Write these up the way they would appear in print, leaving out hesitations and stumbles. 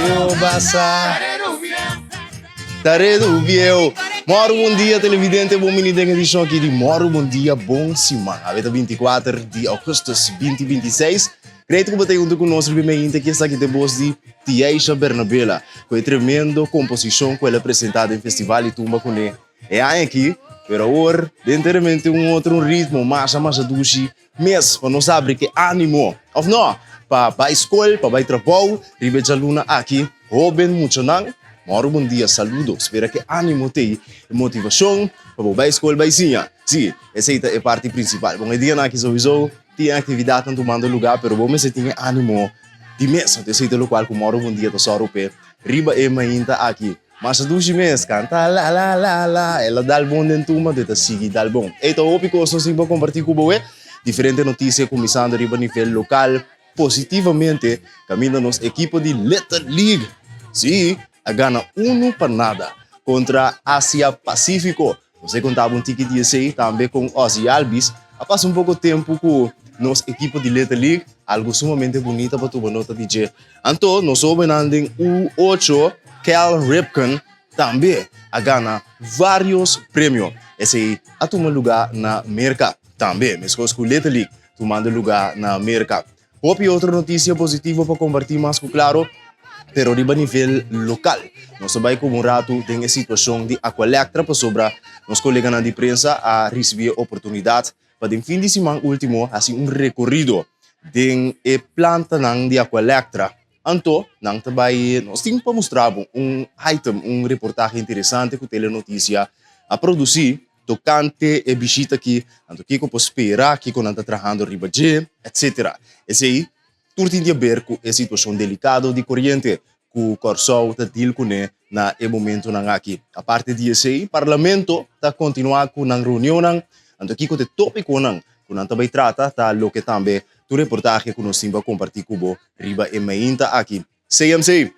Bieu basa. Taredu bieu. Moro bon dia televidente, bon bini den edishon aki di Moro Bon Dia Bon Siman. Awe ta 24 di augustus 2026. Great ku bo ta huntu ku nos riba e mainta ki esaki ta e bos di Tiaisha Bernabela ku e tremendo komposishon ku el a presenta den Festival di Tumba kuné e aña aki. Pero awor den teremente un otro un ritmo masha masha dushi mes pa nos abri ke animo of no pa bai skol pa bai trabou riba e djaluna aki hoben muchanan moro bon dia saludo spera ke animo tei e motivashon pa bo bai skol bai siña si esei ta e parti principal bon e dianan aki souiso tin aktividatnan tumando luga pero bo mester tin e animo di mes anto esei ta lokual ku moro bon dia ta sòru p'e riba e mainta aki. Masha dushi mes, kanta la la la la, el a dal bon den tumba, anto e ta sigui dal bon. Ey ta hopi kos nos tin pa kompartí ku bo e diferente notisia kuminsando riba nivel lokal positivamente kaminda nos ekipo di Little League, sí, a gana unu pa nada kontra Asia Pasifiko. Nos e kontaba un tiki di esei tambe kon Ozzie Albies a pasa un poko tempu ku nos ekipo di Little League, algu sumamente bunita pa tuma nota di dje. Anto nos hobennan den U ocho, Cal Ripken, tambe a gana varios premio. Esei a tuma lugá na Merka tambe, meskos ku Little League tumando lugá na Merka. Hopi otro noticia positivo pa comparti mas cu claro, pero riba nivel local. Nos ta bay cu un rato den e situacion di Aqualectra pasobra nos coleganan di prensa a ricibi e oportunidad pa den fin di siman ultimo haci un recorido den e plantanan di Aqualectra. Anto nan ta bay, nos tin pa mustra bo un item, un reportahe interesante cu Telenoticia a produci. Tokante e bishita aki, anto kiko por spera, kiko nan ta trahando riba dje, etcetera. Esei tur tin di haber ku e situashon delikado di koriente ku Kòrsou ta deal kuné na e momentunan aki. Aparte di esei, Parlamento ta kontinuá ku nan reunionnan, anto kiko ta e topikonan ku nan ta bai trata ta loke tambe tur reportahe ku nos tin pa kompartí ku bo riba e mainta aki. CMC.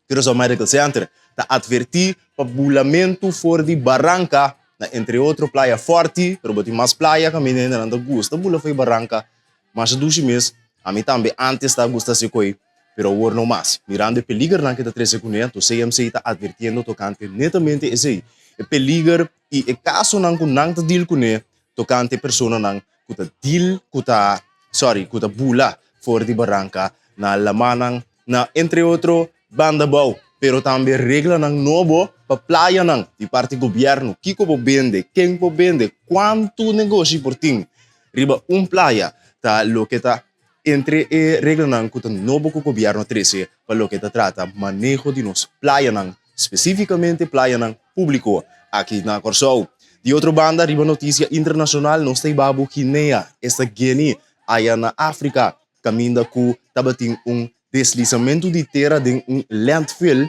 Curaçao Medical Center ta atvertí pa bulamentu for di baranka na entre otro Playa Forti, pero bo tin mas playa kaminda hendenan ta gusta bula for di baranka masha dushi mes. Ami tambe antes ta gusta hasi koi, pero awor no mas. Mirando e peligernan ke ta trese kuné, anto CMC ta atvertiendo tokante netamente esei, e peliger i e kasonan ku nan ta deal kuné tokante personanan ku ta deal ku ta sorry ku ta bula for di baranka na lamannan na entre otro banda bou, pero tambe reglanan nobo pa playanan di parti gobierno, kiko por bende, ken por bende, kuantu negoshi por tin riba un playa ta loke ta entre e reglanan ku ta nobo ku gobierno a trese pa loke ta trata maneho di nos playanan, spesifikamente playanan públiko aki na Kòrsou. Di otro banda riba notisia internashonal nos ta hiba bo Guinea, esta Guinea aya na Afrika. Kaminda ku tabatin un deslisamentu di tera den un landfill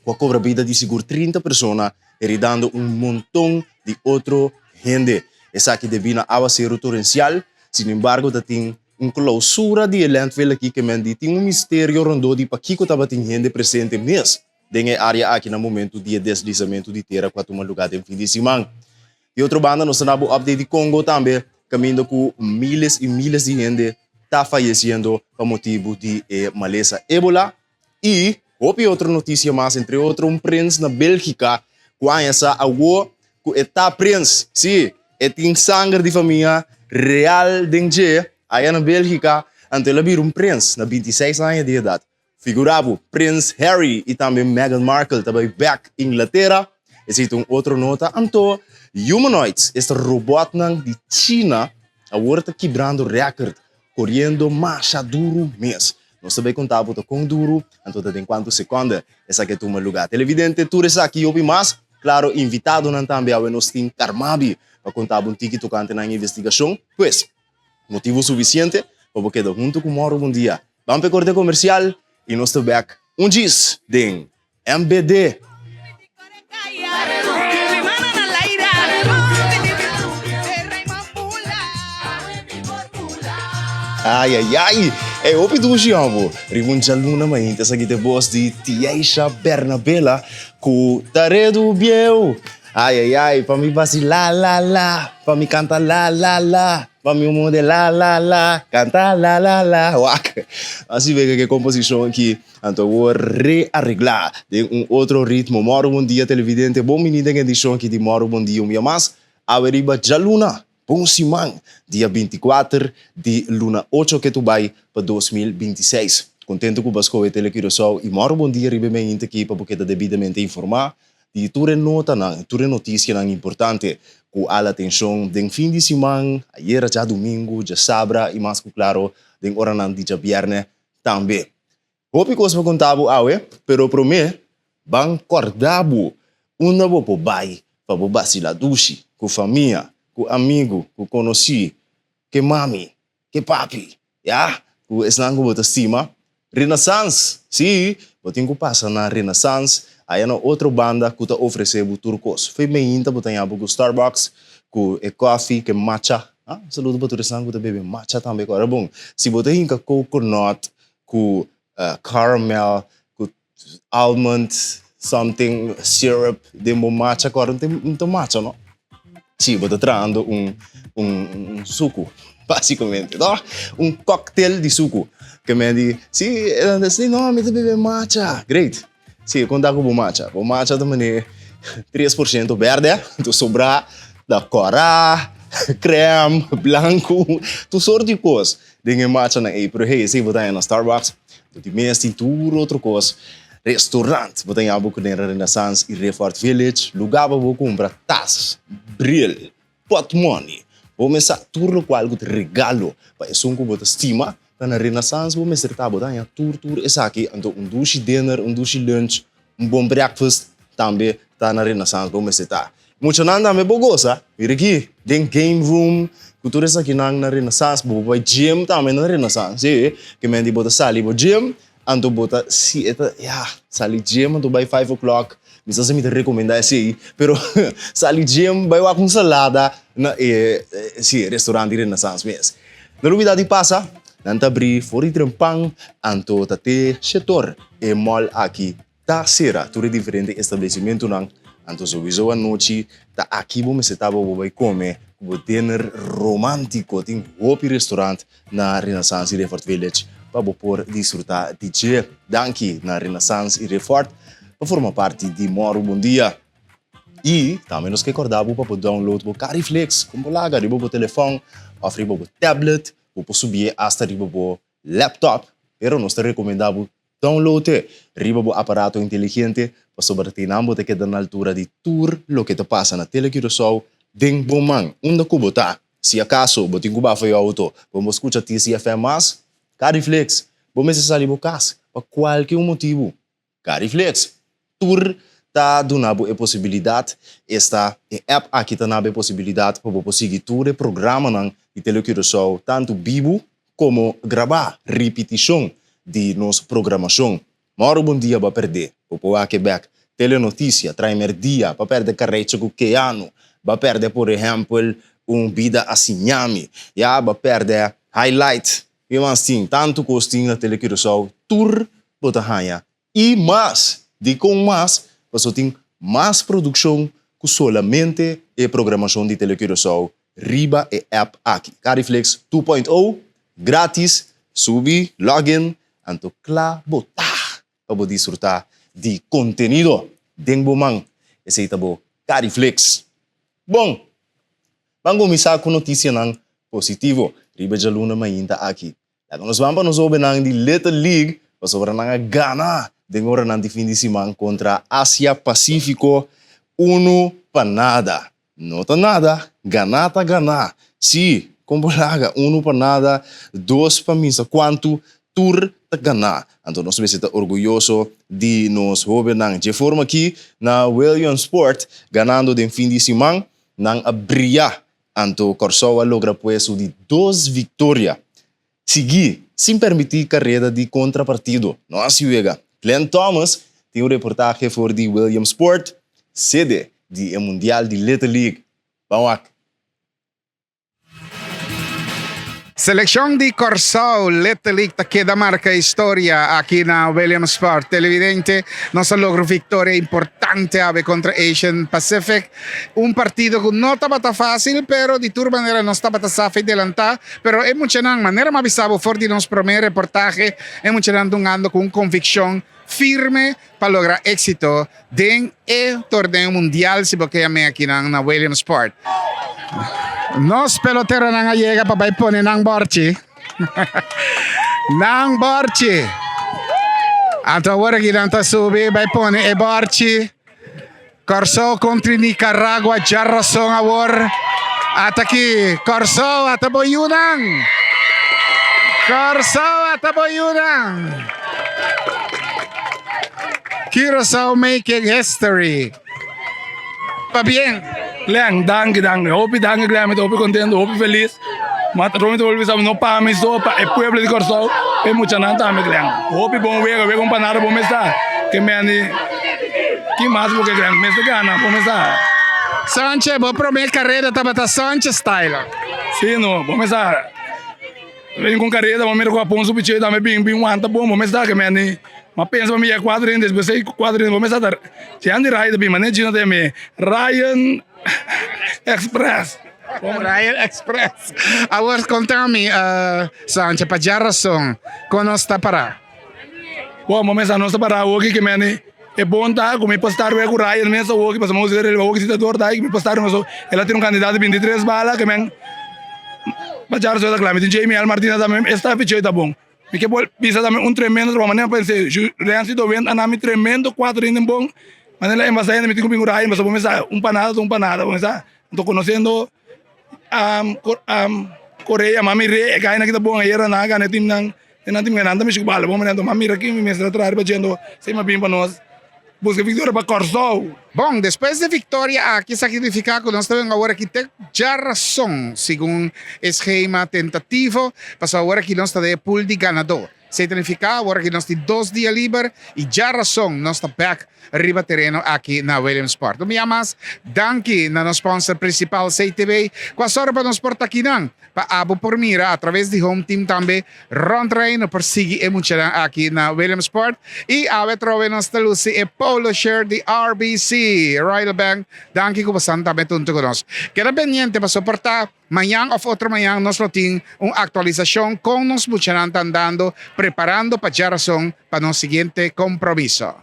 ku a kobra bida di sigur 30 persona, heridando un monton di otro hende. Esaki debí na awaseru torensial. Sinembargo, ta tin un klousura di e landfill aki ke men di tin un misterio rondó di pakiko tabatin hende presente mes den e área aki na momentu di e deslisamentu di tera ku a tuma lugá den fin di siman. Di otro banda nos ta na bo update di Congo tambe caminda cu miles y miles di hende ta fayeciendo pa motibu di e malesa Ebola y hopi otro noticia mas entre otro un prins na Belgica cu aña sa awo cu e ta prins si e tin sanger di famia real den dje aya na Belgica anto el a bira un prins na 26 aña di edad. Figura bo, Prins Harry y tambe Meghan Markle ta bay bek Inglatera. Esey ta un otro nota. Anto, humanoids, esta robotnan di China, awor ta kibrando record, coriendo masha duro mes. Nos ta bay conta bo ta con duro, anto ta den cuanto seconde esaki a tuma lugar. Televidente, tur esaki y hopi mas. Claro, invitadonan tambe awe nos tin Carmabi pa conta bo un tiki tocante nan investigacion. Pues, motibo suficiente pa bo keda hunto cu Moro Bon Dia. Ban p'e korte komersial i nos ta bèk un djis den MBD. Ai ai ai, e hopi dushi hombo. Riba un djaluna mainta esaki ta e bos di Tiaisha Bernabela ku ta redu bieu. Ai ai ai, pa mi basi la la la, pa mi kanta la la la. Pa mi un de la la la, canta la la la, wak. Así vega que composición aquí, anto awor rearreglá den un otro ritmo. Moro bon dia televidente, bon bini den edicion aki di Moro Bon Dia un bia mas. Awe riba djaluna, bon siman, dia 24 di luna 8 ke tu bai pa 2026. Contento cu bo a scohe Tele Curaçao y Moro Bon Dia riba e mainta aki pa bo keda debidamente informá di tur e notanan, tur e notisianan importante ku ala atenshon den fin di siman, ayera djadumingu, djasabra i mas ku klaro den oranan di djabièrnè tambe. Hopi kos pa konta bo awe, pero promé ban kòrda bo unda bo por bai pa bo basila dushi ku famia, ku amigu, ku konosí, ke mami, Ke papi, ya, ku esnan ku bo ta stima. Renaissance, sí, bo tin ku pasa na Renaissance, aya na otro banda ku ta ofresé bo tur kos. Fo'i meinta bo ta ña bo ku Starbucks, ku e kòfi, ku e matcha. Ah, un saludo pa tur esnan ku ta bebe matcha tambe ku ora bon. Si bo ta hinka coconut ku caramel, ku almond something syrup den bo matcha ku ora no ta matcha no. Si, bo ta trahando un un suku basicamente no, un cocktail di suku. Ke men di si e nan ta si no mi ta bebe matcha, great. Si, konta ku bo matcha, bo matcha ta mane 3% berde, to sobra ta kòrá, krèm, blanku, tur sort di kos den e matchanan ei. Pero hey, esei bo ta haña na Starbucks. Di mes tin tur otro kos. Restaurant bo ta yabu ku den Renaissance i Refort Village, lugá pa bo kumpra tas, bril, pòtmòni. Bo mester sa tur lokual ku ta regalo pa esun ku bo ta stima ta na Renaissance bo mester ta. Bo ta haña tur tur esaki. Anto un dushi dinner, un dushi lunch, un bon breakfast tambe ta na Renaissance bo mester ta. Muchanan tambe por gosa. Mira aki den game room ku tur esakinan na Renaissance. Bo por bai gym tambe na Renaissance. Si, ke men di bo ta sali bo gym, anto bo ta, si e ta, ya, sali gym anto bai five o'clock. Mi sa si mi ta rekomendá esei, pero sali gym bai wak un salada na e, si, restaurant di Renaissance mes. No lubidá di pasa, nan ta abrí for di trempan anto ta te shetor e mall aki. Ta sera tur e diferente establecimentonan, anto souiso anochi ta aki bo mester ta pa bo bai come cu bo dinner romantico. Tin hopi restaurant na Renaissance y Refort Village pa bo por disfruta di dje. Danki na Renaissance y Refort pa forma parti di Mòru Bon Dia. Y tambe nos ke corda bo pa bo download bo Cariflix con bo laga riba bo telefon of riba bo tablet, bo por subié hasta riba bo laptop, pero nos ta recomenda bo Download e riba bo aparato inteligente pasobra teinan bo ta keda na altura di tur loke ta pasa na Tele Curaçao den bo man, unda ku bo ta. Si akaso bo tin ku bafa e outo pa bo skucha TCFM mas, Cariflex, bo mester sali bo kas pa kualke un motibu. Cariflex, tur ta duna bo e posibilidat, esta e app aki ta nabo e posibilidat pa bo por sigui tur e programanan di Tele Curaçao tantu bibu komo grabá, ripitishon di nos programashon. Mòru bon dia bo a pèrdè, bo por wak e bèk. Telenotisia, trae mèrdia, bo a pèrdè Karecha ku Keanu, bo a pèrdè por ehèmpel Un Bida Asiñami, ya bo a pèrdè Highlight, i mas tin tantu kos tin na Tele Curaçao, tur bo ta haña i mas! Dikon mas? Pasobra tin mas produkshon ku solamente e programashon di Tele Curaçao riba e app aki. Cariflix 2.0, gratis, subi, login, anto kla bo ta pa bo disfruta di kontenido den bo man. Esei ta bo Cariflix. Bon, ban kuminsá ku notisianan positivo riba djaluna mainta aki. Laga nos ban pa nos hobennan di Little League pasobra nan a gana den oranan di fin di siman kontra Asia Pasifiko 1-0. No ta nada, ganá ta ganá. Sí, kon bo laga unu pa nada, dos pa misa kuantu, tur ta ganá. Anto nos mester ta orguyoso di nos hóbennan. Dje forma akí na Williamsport, ganando den fin di siman, nan a bria. Anto Kòrsou a logra pues su di dos viktoria sigui sin permití kareda di kontrapartido. No hasi wega. Glenn Thomas tin un reportahe for di Williamsport, sede di e Mundial di Little League. Ban wak. Selekshon di Kòrsou Little League ta keda marka historia aki na Williamsport. Televidente, nos a logra un viktoria importante awe kontra Asian Pacific. Un partido ku no tabata fásil, pero di tur manera nos tabata sa fe delantá. Pero e muchanan, manera mi a bisa bo for di nos promé reportahe, e muchanan dungando ku un konvikshon firme pa logra éksito den e torneo mundial si bo ke yam'é akinan na Williamsport. Nos peloteronan a yega pa bai pone nan bòrchi. Nan bòrchi. Anto awor aki nan ta subi bai pone e bòrchi. Kòrsou kontra Nicaragua djarason awor. Ata aki Kòrsou ata bo yunan. Kòrsou ata bo yunan. Curaçao making history. Pabien. Glenn, danki, danki. Hopi danki Glenn, mi ta hopi contento, hopi feliz. Ma Romy ta bolbe bisa no pa mi so, pa e pueblo di Kòrsou, pa e muchanan tambe Glenn. Hopi bon wega, wega un panada bo mes ta. Ke meni, ki mas bo ke Glenn? Mester gana, bo mes ta. Sanche, bo prome kareda tabata Sanche style. Si no, bo mes ta. Bin ku kareda, bo mira ku Aponso Pichey tambe bin, bin wanta bon, bo mes ta. Ke meni, ma pensa pa mi yega kuater inning, despues ei kuater inning bo mes ta. Si Andy Rai ta bin, mane Gino ta yam'é Ryan Express. Ryan Express. Awor konta mi, Sancho, pa djarason kon nos ta pará? Bon, bo mesa nos ta pará awoki ke meni e bon ta ku mi por sta ruwe ku Ryan mes awoki pasobra mi usa awoki si ta dor ta mi por sta ruwe so el a tira un kantidat di 23 bala ke men pa djarason ta kla mi tin Jamiel Martinez tambe e sta picheo ta bon. Mi ke por bisa tambe un tremendo trabou manera pensé Renzi Dowent a nami tremendo cuatro hende bon manera embasa hende mi tin ku bin ku Ryan pasobra bo mester un panada ta un panada bo mester anto conociendo Korea mami re e kaina ki ta bon ayera nan a gana e team nan nan team nan ta mishi ku bala bon manera anto mami mira ki mi mester a traha riba dje anto esei mi a bin pa nos buska victoria pa Kòrsou. Bon, despues di victoria aki esaki significa cu nos ta bin awor aki te djarason, segun e schema tentativo, pasobra awor aki nos ta den e pool di ganador. Esey ta nifica awor aki nos tin dos dia liber y djarason nos ta bek riba tereno aki na Williamsport. Un bia mas, danki na nos sponsor principal CTB cu a sòru pa nos por ta akinan. Pa abo por mira a traves di Home Team tambe rond Reino por sigui e muchanan aki na Williamsport. Y awe atrobe nos ta luci e polo shirt di RBC, Royal Bank. Danki cu bosan tambe tunto cu nos. Keda pendiente pasobra por ta mañan of otro mañan nos lo tin un actualisacion con nos muchanan ta andando preparando pa djarason pa nos siguiente compromiso.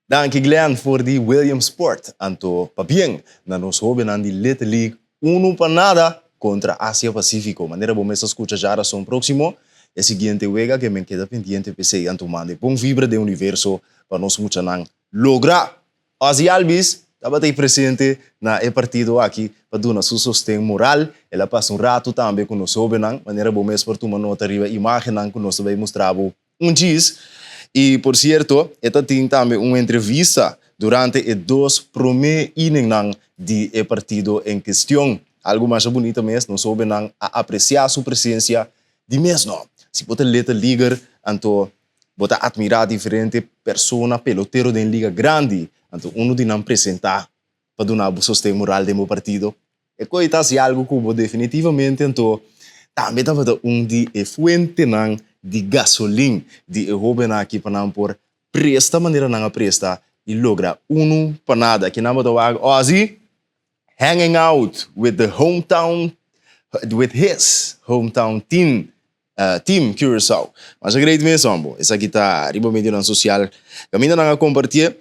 Danki Glenn for di Williamsport. Anto pabien na nos hobennan di Little League unu pa nada kontra Asia Pacifico. Manera bo mes a skucha djarason proksimo e siguiente wega ke men keda pendiente p'esei anto manda e bon vibra den universo pa nos muchanan logra. Ozzie Albies tabata ei presente na e partido aki pa duna su sosten moral. El a pasa un ratu tambe ku nos hobennan. Manera bo mes por tuma nota riba imagennan ku nos ta bai mustra bo Un djis, y por cierto, e ta tin tambe un entrevista durante e dos prome inningnan di e partido en kestion. Algo masha bunita mes, nos hobennan a aprecia su presencia di mes no. Si bo ta Little Leaguer, anto bo ta admira diferente persona pelotero den liga grandi, anto uno di nan presenta pa duna bo sosten moral den bo partido. E koe ta hasi algu ku bo definitivamente anto tambe tabata un di e fuentenan di gasolin di e hóbennan aki pa nan por presta manera nan a presta i logra unu pa nada. Kinan bo ta wak Ozzy hanging out with the hometown with his hometown team Team Curaçao. Masha great mes hombo. Esaki ta riba medionan social kaminda nan a kompartié.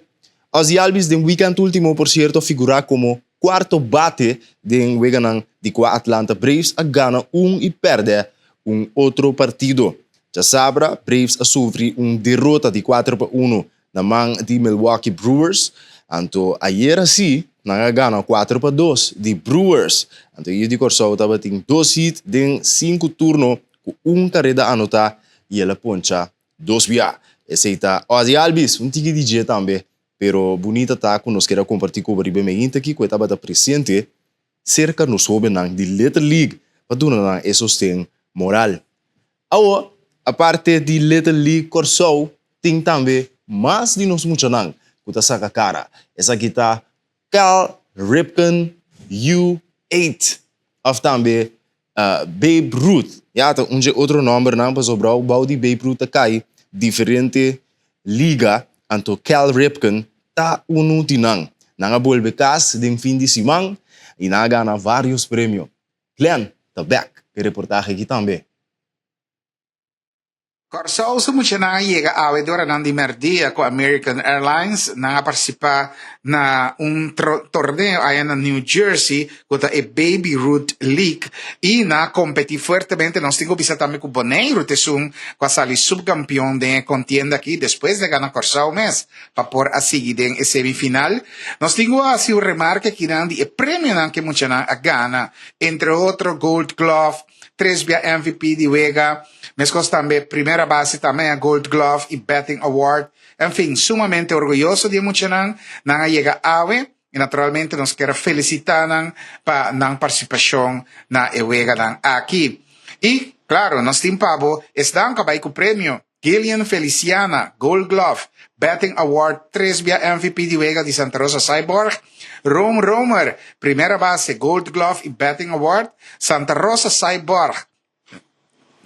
Ozzie Albies den weekend ultimo por sierto a figurá komo kuarto bate den weganan di kua Atlanta Braves a gana un i pèrdè un otro partido. Djasabra Braves a sufri un derota di 4-1 na man di Milwaukee Brewers. Anto ayera si nan a gana 4-2 di Brewers. Anto yu di Kòrsou tabatin dos hit den sinku turno ku un kareda anotá i el a poncha dos bia. Esei ta Ozzie Albies, un tiki di dje tambe, pero bunita ta ku nos kier a kompartí ku bo riba e meinta aki ku e tabata presente serka nos hóbennan di Little League pa duna nan e sosten moral. Awor, aparte di Little League Kòrsou, tin tambe mas di nos muchanan ku ta saka kara. Esaki ta Cal Ripken U. 8 òf tambe Babe Ruth. Ya ta un dje otro nòmbernan pasobra bou di Babe Ruth ta kai diferente liga, anto Cal Ripken ta unu di nan. Nan a bolbe kas den fin di siman i nan a gana vários premio. Glenn ta bèk ku e reportahe aki tambe. Kòrsou su muchanan a yega awe doranan di mèrdia ku American Airlines. Nan a partisipá na un torneo aya na New Jersey ku ta e Baby Ruth League i nan a kompetí fuertemente. Nos tin ku bisa tambe ku Boneiru ta esun ku a sali supkampion den e kontienda aki despues di a gana Kòrsou mes pa por a sigui den e semifinal. Nos tin ku hasi un remarke akinan di e premionan ku e muchanan a gana, entre otro Gold Glove, tres bia MVP di wega, meskos tambe primera base tambe a Gold Glove i Batting Award. En fin, sumamente orguyoso di e muchanan. Nan a yega awe i naturalmente nos kier a felisitá nan pa nan partisipashon na e weganan aki. I, klaro, nos tin pa bo esnan ku a bai ku premio, Gillian Feliciana, Gold Glove, Batting Award, tres bia MVP di wega di Santa Rosa Cyborg, Rome Romer, primera base, Gold Glove i Batting Award, Santa Rosa Cyborg.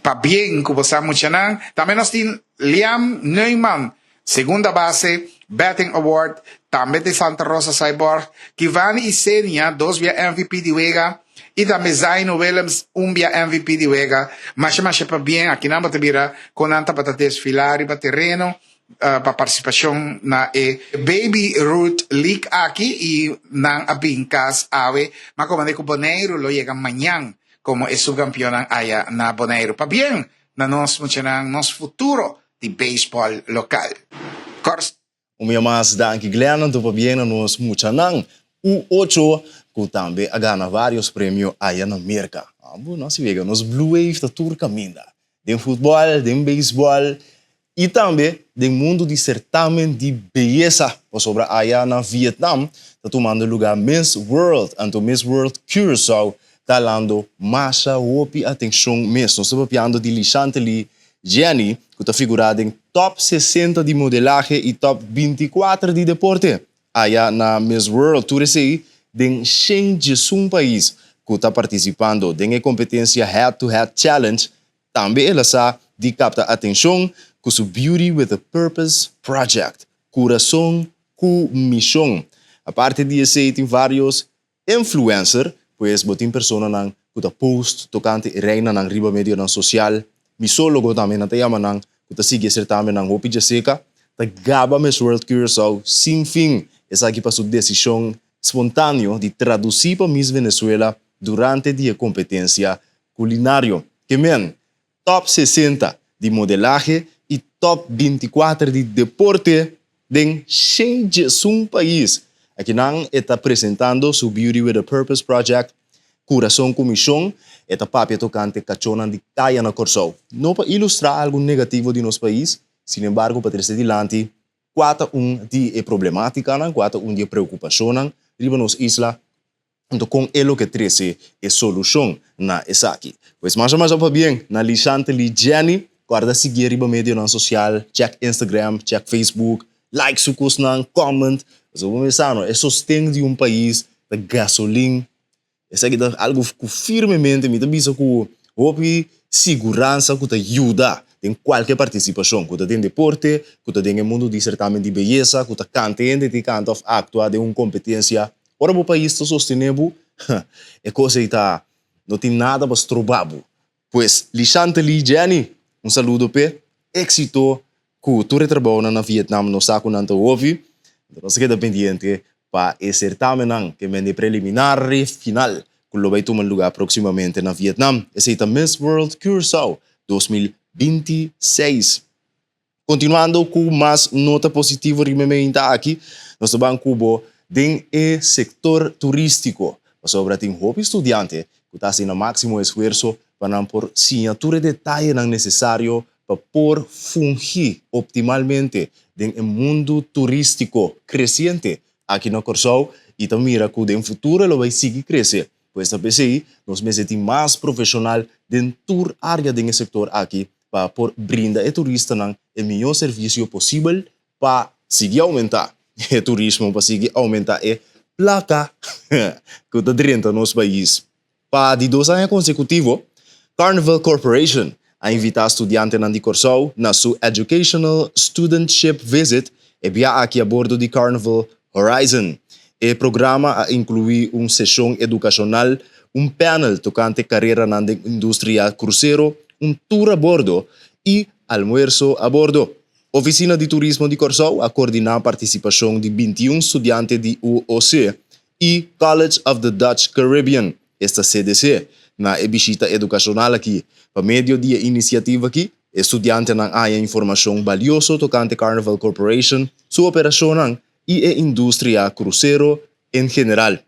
Pabien ku bo sa muchanan. Tambe nos tin Liam Neumann, segunda base, Batting Award, tambe di Santa Rosa Cyborg, Kivani Isenia, dos bia MVP di wega, I tambe Zaino Willems un bia MVP di wega. Masha masha pabien, akinan bo ta bira kon nan tabata desfilá riba tereno pa partisipashon na e Baby Ruth League aki i nan a bin kas awe. Ma komand'é ku Boneiru lo yega mañan komo e subkampionnan aya na Boneiru. Pabien na nos muchanan, nos futuro di beisbòl lokal. Kòrsou. Un bia mas danki Glenn anto pabien na nos muchanan U ocho ku tambe a gana varios premio aya na Merka. Abo no si wega nos Blue Wave ta tur kaminda. Den futbòl, den beisbòl i tambe den mundu di sertamen di beyesa pasobra aya na Vietnam ta tumando lugá Miss World anto Miss World Curaçao ta lando masha hopi atenshon mes. Nos ta papiando di Lishantely Jenny ku ta figurá den top 60 di modelahe i top 24 di deporte aya na Miss World. Tur esei den 111 pais ku ta partisipando den e kompetensia Head to Head Challenge. Tambe el a sa di kapta atenshon ku su Beauty with a Purpose Project, Kurason ku Mishon. Aparte di esei tin vários Influencer, pues bo tin personanan ku ta post tokante e reinanan riba medionan sosial. Misólogo tambe nan ta yama nan ku ta sigui e sertamennan hopi djaseka, ta gaba Miss World Curaçao sin fin. Esaki pa su desishon spontáneo di tradusí pa Miss Venezuela durante di e kompetensia kulinario. Ke men, top 60 di modelahe i top 24 di deporte den 111 pais. Akinan e ta presentando su Beauty with a Purpose Project, Kurason ku Mishon. E ta papia tokante kachónan di kaya na Kòrsou. No pa ilustrá algu negativo di nos pais, sinembargo pa trese dilanti kua ta un di e problemátikanan, kua ta un di e preokupashonnan riba nos isla. Anto kon e loke trese e solushon na esaki? Pues masha masha pabien na Lishantely Jenny. Kòrda siguié riba medionan sosial, check Instagram, check Facebook, like su kosnan, comment. Pasobra bo mester sa no, e sosten di un pais ta gasolin. Esaki ta algu ku firmemente mi ta bisa ku hopi siguransa ku ta yuda den kualke partisipashon, ku ta den deporte, ku ta den e mundu di sertamen di beyesa, ku ta kanta hende tin kanta òf aktua den un kompetensia. Ora bo pais ta sostené bo, e kos ei ta no tin nada pa stroba bo. Pues, Lishantely Jenny, un saludo p'e. Éksito ku tur e trabounan na Vietnam, nos sa ku nan ta hopi. Enton nos ta keda pendiente pa e sertamennan ke men di preliminar i final ku lo bai tuma lugá próksimamente na Vietnam. Esei ta Miss World Curaçao 2026. Kontinuando ku mas nota positivo riba e meinta aki, nos ta ban ku bo den e sektor turístiko, pasobra tin hopi studiante ku ta hasi nan máksimo esfuerso pa nan por siña tur e detayenan nesesario pa por fungí optimalmente den e mundu turístiko kresiente aki na Kòrsou i ta mira ku den futuro e lo bai sigui krese. Pues ta p'esei nos mester tin mas profeshonal den tur área den e sektor aki pa por brinda e turistanan e mihó servisio posibel pa sigui oumentá e turismo, pa sigui oumentá e Plaka ku ta drenta nos pais. Pa di dos aña konsekutivo, Carnival Corporation a invitá studiantenan di Kòrsou na su Educational Studentship Visit e bia aki a bordo di Carnival Horizon. E programa a inkluí un seshon edukashonal, un panel tokante kareranan den industria krusero, un tur a bordo i almuerso a bordo. Ofisina di Turismo di Kòrsou a kordiná partisipashon di 21 studiante di UOC i College of the Dutch Caribbean, esta CDC, na e bishita edukashonal aki. Pa medio di e inisiativa aki, e studiantenan a haña informashon balioso tokante Carnival Corporation, su operashonnan i e industria krusero en general.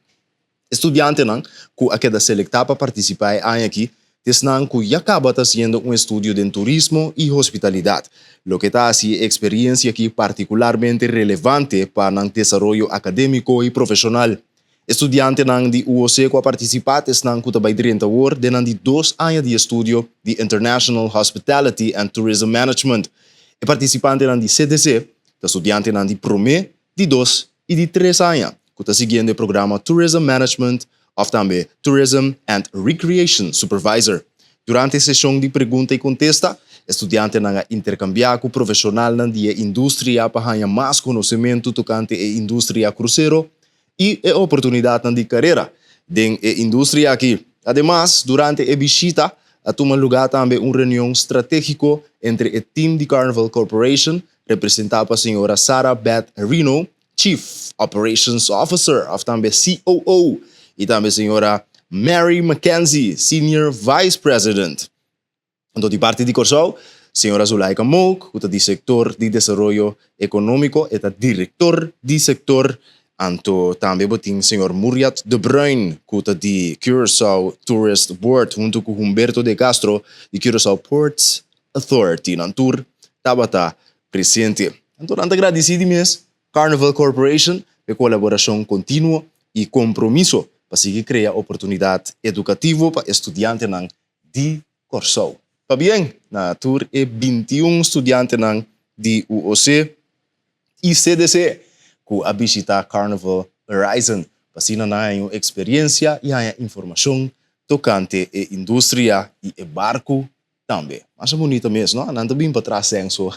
E studiantenan ku a keda selektá pa partisipá e aña aki ta esnan ku ya kaba ta hasiendo un estudio den turismo i hospitalidat, loke ta hasi e eksperiensia aki partikularmente relevante pa nan desaroyo akadémiko i profeshonal. E studiantenan di UOC ku a partisipá ta esnan ku ta bai drenta awor den nan di dos aña di estudio di International Hospitality and Tourism Management. E partisipantenan di CDC ta studiantenan di promé, di dos i di tres aña ku ta siguiendo e programa Tourism Management òf tambe Tourism and Recreation Supervisor. Durante e seshon di pregunta i kontesta, e studiantenan a interkambiá ku profeshonalnan di e industria pa haña mas konosementu tokante e industria krusero i e oportunidatnan di karera den e industria aki. Ademas, durante e bishita a tuma lugá tambe un reunion stratégiko entre e tim di Carnival Corporation, representá pa señora Sarah Beth Reno, Chief Operations Officer òf tambe COO, i tambe señora Mary McKenzie, Senior Vice President. Anto di parti di Kòrsou, señora Zulaika Mook, ku ta di sektor di desaroyo ekonómiko, e ta direktor di sektor. Anto tambe bo tin señor Muriat de Bruin, ku ta di Curaçao Tourist Board, huntu ku Humberto de Castro di Curaçao Ports Authority. Nan tur tabata presente. Anto nan ta gradisí di mes Carnival Corporation p'e kolaborashon kontinuo i kompromiso pa sigui krea oportunidat edukativo pa e studiantenan di Kòrsou. Pabien na tur e 21 studiantenan di UOC i CDC ku a bishitá Carnival Horizon pa asina nan haña un eksperiensia i haña informashon tokante e industria i e barku tambe. Masha bunita mes, no? Nan ta bin pa tras senso,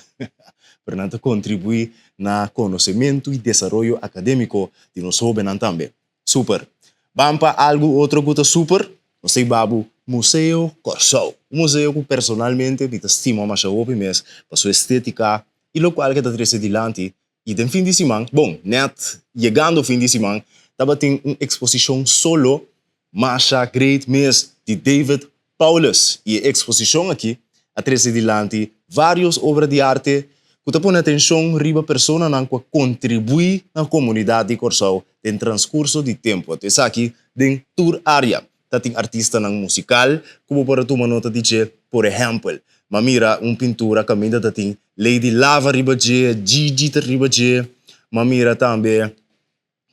pero nan ta kontribuí na konosementu i desaroyo akadémiko di nos hóbennan tambe. Super. Ban pa algu otro ku ta super, nos ta hiba bo Museo Kòrsou. Un museo ku personalmente mi ta stima masha hopi mes pa su estétika i lokual ke ta trese dilanti. I den fin di siman, bon, nèt yegando fin di siman, tabatin un eksposishon solo masha great mes di David Paulus. I e eksposishon aki a trese dilanti vários obra di arte ku ta pone atenshon riba personanan ku a kontribuí na komunidat di Kòrsou den transkurso di tempu. Anto esaki den tur área. Ta tin artistanan musikal ku bo por a tuma nota di dje. Por ehèmpel, m'a mira un pintura kaminda ta tin Lady Lava riba dje, Gigi ta riba dje. M'a mira tambe.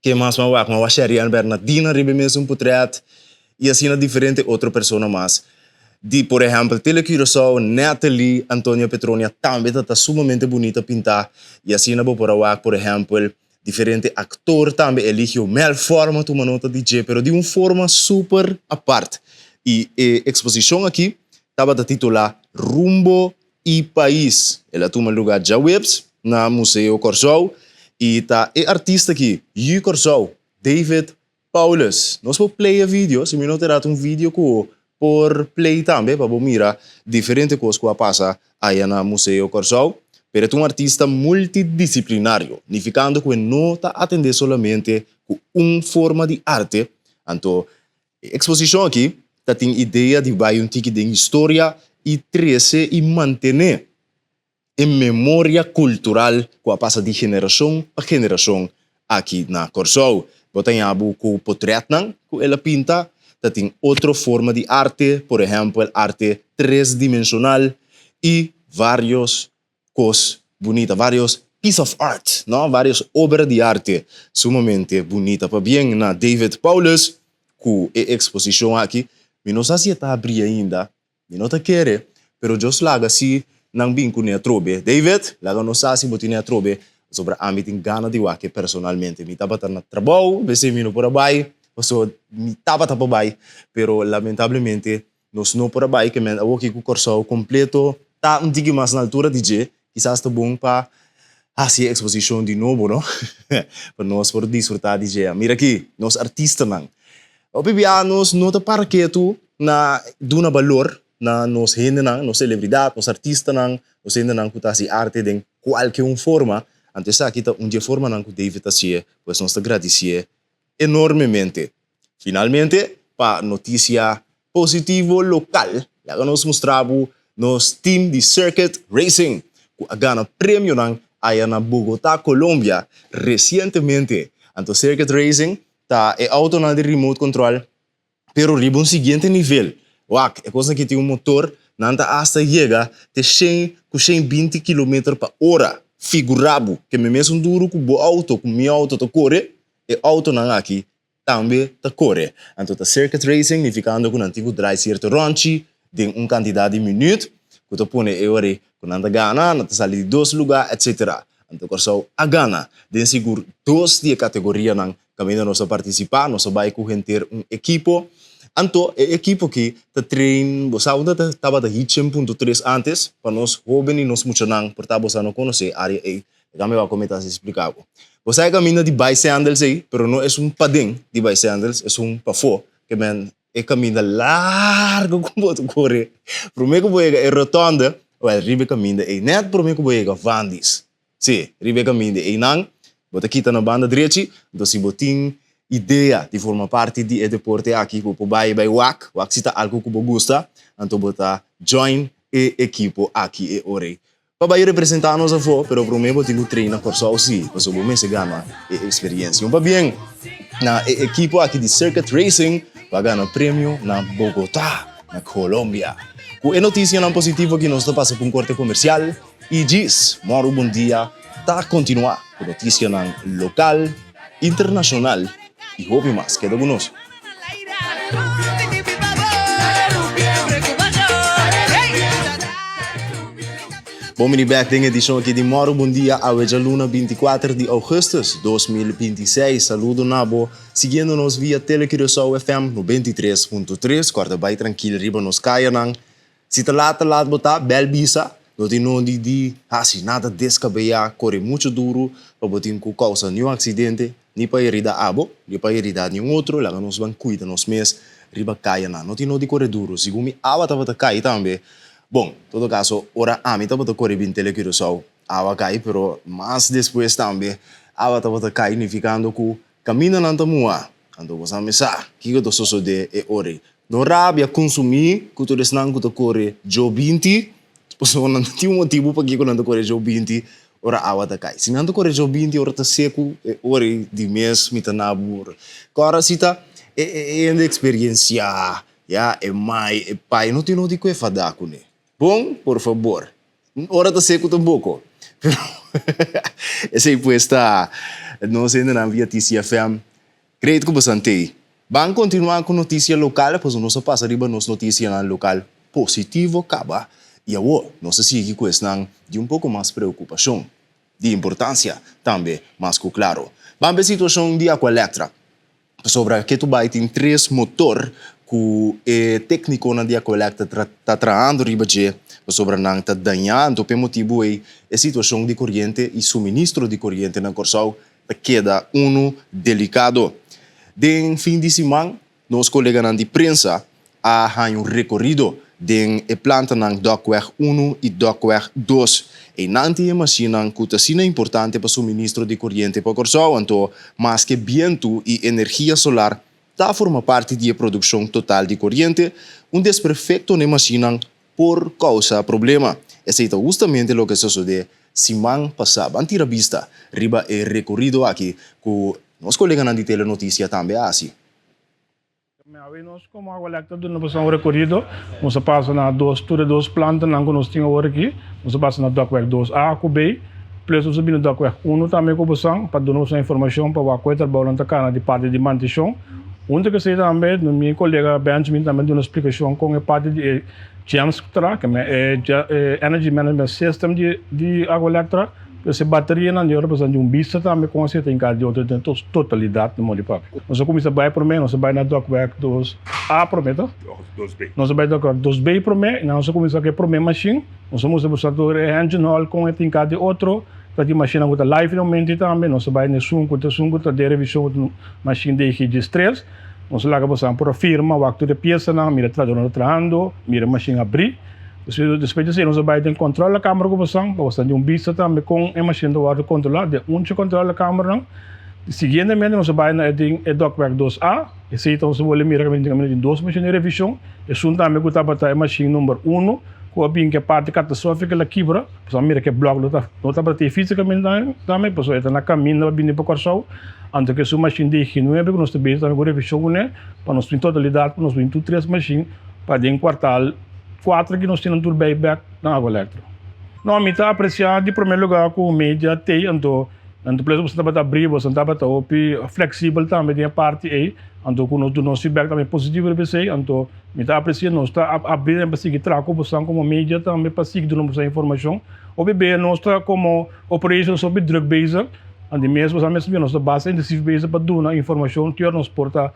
Ke mas m'a wak? M'a wak Sherian Bernadina riba e mesun potret i asina diferente otro persona mas. Di por ehèmpel Tele Curaçao, Natalie Antonia Petronia tambe ta ta sumamente bunita pintá i asina bo por a wak por ehèmpel diferente aktor tambe Eligio Melfor m'a tuma nota di dje pero di un forma super apart. I e eksposishon aki tabata titulá Rumbo i Pais. El a tuma lugá djaweps na Museo Kòrsou i ta e artista aki, yu Kòrsou, David Paulus. Nos por play e video, si mi no ta erá ta un video ku por play tambe pa bo mira diferente kos ku a pasa aya na Museo Kòrsou. Pero e ta un artista multidisiplinario, nifikando ku e no ta atendé solamente ku un forma di arte, anto E eksposishon aki ta tin idea di bai un tiki den historia i trese i mantené e memoria kultural ku a pasa di generashon pa generashon aki na Kòrsou. Bo ta haña bo ku potrètnan ku el a pinta, ta tin otro forma di arte, por ehèmpel arte tresdimenshonal i vários kos bunita, varios piece of art, no, varios obra di arte sumamente bunita. Pabien na David Paulus ku e eksposishon aki. Mi no sa si e ta abri ainda, mi no ta kere, pero Dios laga si nan bin kuné atrobe. David, laga nos sa si bo tine atrobe. Pasobra ami tin gana di wak e personalmente. Mi tabata na trabou, b'esei mi no por a bai, pasobra mi tabata pa bai, pero lamentablemente nos no por a bai, ke men awoki ku Kòrsou kompleto ta un tiki mas na altura di dje, kisas ta bon pa hasi e eksposishon di nobo, no? Pa nos por disfrutá di dje. Mira aki, nos artistanan. Hopi bia nos no ta para ketu na duna balor na nos hendenan, nos selebridat, nos artistanan, nos hendenan ku ta hasi arte den kualke un forma. Anto esaki ta un di e formanan ku David ta hasié, pues nos ta gradisié enormemente. Finalmente, pa notisia positivo lokal, laga nos mustra bo nos team di Circuit Racing ku a gana premionan aya na Bogotá, Colombia resientemente. Anto Circuit Racing ta e autonan di remote control Pero riba un siguiente nivel, wak, e kosnan ki tin un motor, nan ta asta yega te shen ku 120 kilometer pa ora. Figurá bo, ke mi mesun duru ku bo outo, ku mi outo ta kore, e outonan aki tambe ta kore. Anto ta circuit racing, nifikando ku nan tin ku drai sierto ròntchi den un kantidat di minüt, ku ta pone e ora ei ku nan ta gana, nan ta sali di dos lugá, etsetera. Anto Kòrsou a gana den sigur dos di e kategorianan Kaminda nos a partisipá, nos a bai ku henter un ekipo. Anto e ekipo ki ta train, bo sa unda ta tabata Hitchen punto tres antes? Pa nos hóben i nos muchanan, por ta bo sa no konosé e área ei, laga mi wak ku mi ta hasi splika bo. Bo sa e kaminda di bai Sandals ei, pero no esun paden di bai Sandals, esun pafó, ke men e kaminda largu ku bo ta kore promé ku bo yega e rotònde, wèl riba e kaminda ei, nèt promé ku bo yega Vandis. Sí, riba e kaminda einan bo ta kita na banda drechi, enton si bo tin idea di forma parti di e deporte aki bo por bai bai wak, wak si ta algu ku bo gusta, anto bo ta join e ekipo aki e ora ei. Pa bai representá nos afó, pero promé bo tin ku train na Kòrsou sí, pasobra bo mester gana e eksperiencia. Un pabien na e ekipo aki di Circuit Racing ku a gana premio na Bogotá, na Colombia. Ku e notisianan positivo aki nos ta pasa pa un korte komersial. I djis, Mòru Bon Dia ta kontinuá ku notisianan lokal, internashonal i hopi mas. Keda ku nos. Bon bini bèk den edishon aki di Mòru Bon Dia awe djaluna 24 di ougùstùs 2026. Saludo na bo siguiendo nos via Tele Curaçao FM 93.3. Kòrda bai trankil riba nos kayanan. Si ta laat ta laat bo ta, bel bisa, no tin nondi di hasi nada deskabeyá, kore muchu duru pa bo tin ku kousa niun aksidente, ni pa herida abo, ni pa herida niun otro, laga nos ban kuida nos mes riba kayanan. No tin nodi kore duru, segun mi awa tabata kai tambe. Bon, todo kaso ora ami tabata kore bin Tele Curaçao, awa kai, pero mas despues tambe awa tabata kai, nifikando ku Kamindanan ta muha, anto bo sa mesa kiko ta sosodé e ora ei. No rabia kunsumí ku tur esnan ku ta kore djo 20, pasobra nan ta tin un motibu pakiko nan ta kore djo 20 ora awa ta kai. Si nan ta kore djo 20 ora ta seku, e ora ei di mes mi ta na bur. Kòrda si ta e hende eksperensiá, ya, e mai, e pai, no tin nodi ku e fadá kuné. Bon, por fabor. Ora ta seku tampoko. Pero esei pues ta nos hendenan via TCFM. Great ku bosan tei. Ban kontinuá ku notisia lokal pasobra nos a pasa riba nos notisianan lokal positivo kaba i awor nos a sigui ku esnan di un poko mas preokupashon, di importansia tambe mas ku klaro. Ban pa e situashon di Aqualectra. Pasobra ke tu bai tin tres motor ku e teknikonan di Aquelec ta ta trahando riba dje, pasobra nan ta dañá. Anto p'e motibu ei e situashon di koriente i suministro di koriente na Kòrsou ta keda unu delikado. Den fin di siman nos koleganan di prensa a haña un rekorido den e plantanan Dokweg unu i Dokweg dos. Einan tin e mashinnan ku ta asina importante pa suministro di koriente pa Kòrsou, anto maske bientu i energia solar ta forma parti di e produkshon total di koriente, un desperfekto n'e mashinnan por kousa problema. Esei ta hustamente loke sosodé siman pasá. Ban tira bista riba e rekorido aki ku nos koleganan di Telenotisia tambe a hasi. Awe nos komo Aqualectra ta duna boso un rekorido. Nos a pasa na dos tur e dos plantanan ku nos tin awor aki. Nos a pasa na Dokweg dos A ku B. Plus nos a bini Dokweg unu tambe ku bosan pa duna boso informashon pa wak ku e trabounan ta kana di parti di mantishon. Hunto ku esei tambe mi kolega Benjamin tambe a duna splikashon kon e parti di e GEMS ku ta, e Energy Management System di Aqualectra. Pues e baterianan di ora pasan di un bista tambe kon asina ta hinká di otro den totalidat no modi papia. Nos a kuminsá bai promé, nos a bai na Dokweg dos A promé to? Dos B. Nos a bai Dokweg dos B promé i nan nos a kuminsá ku e promé mashin. Nos a mustra boso tur e engine hall kon e ta hinká di otro. Ta tin mashinnan ku ta live na momento tambe. Nos a bai na esun ku ta esun ku ta den revishon ku ta mashin DG 13. Nos a laga boso por a firma, wak tur e piesanan, mira e trahadornan ta trahando, mira e mashin abrí. Despues di esei nos a bai den control la camera cu bosan pa bosan tin un bista tambe con e machine ta wordo controla den unchi control la cameranan. Siguientemente nos a bai na e den e Dokweg dos A, esei ta nos a bolbe mira caminda tin dos machine di revision, esun tambe cu tabata e machine number uno cu a bin cu e parti catastrofico el a kibra, pasobra a mira cu e blok no ta no tabata tin fisicamente tambe pasobra e ta na caminda pa bini pa Corsou, anto cu esun machine DG nuebe cu nos ta bezig tambe cu revision cune pa nos tin totalidad cu nos tin tur tres machine pa den cuartal Cuatro ki nos tin nan tur bay bek na Agua Electro. No, mi ta aprecia di primer lugar cu media tey, anto nan tur boso tabata abri, boso tabata hopi flexibel tambe den e parti ey, anto cu nos duna nos feedback tambe positivo riba esey, anto mi ta aprecia nos ta abri tambe pa sigui traha cu boso como media tambe pa sigui duna boso informacion. Hopi bia nos ta como operations hopi druk bezig, anto di mes boso a mester nos ta basta intensief bezig pa duna informacion tur nos por ta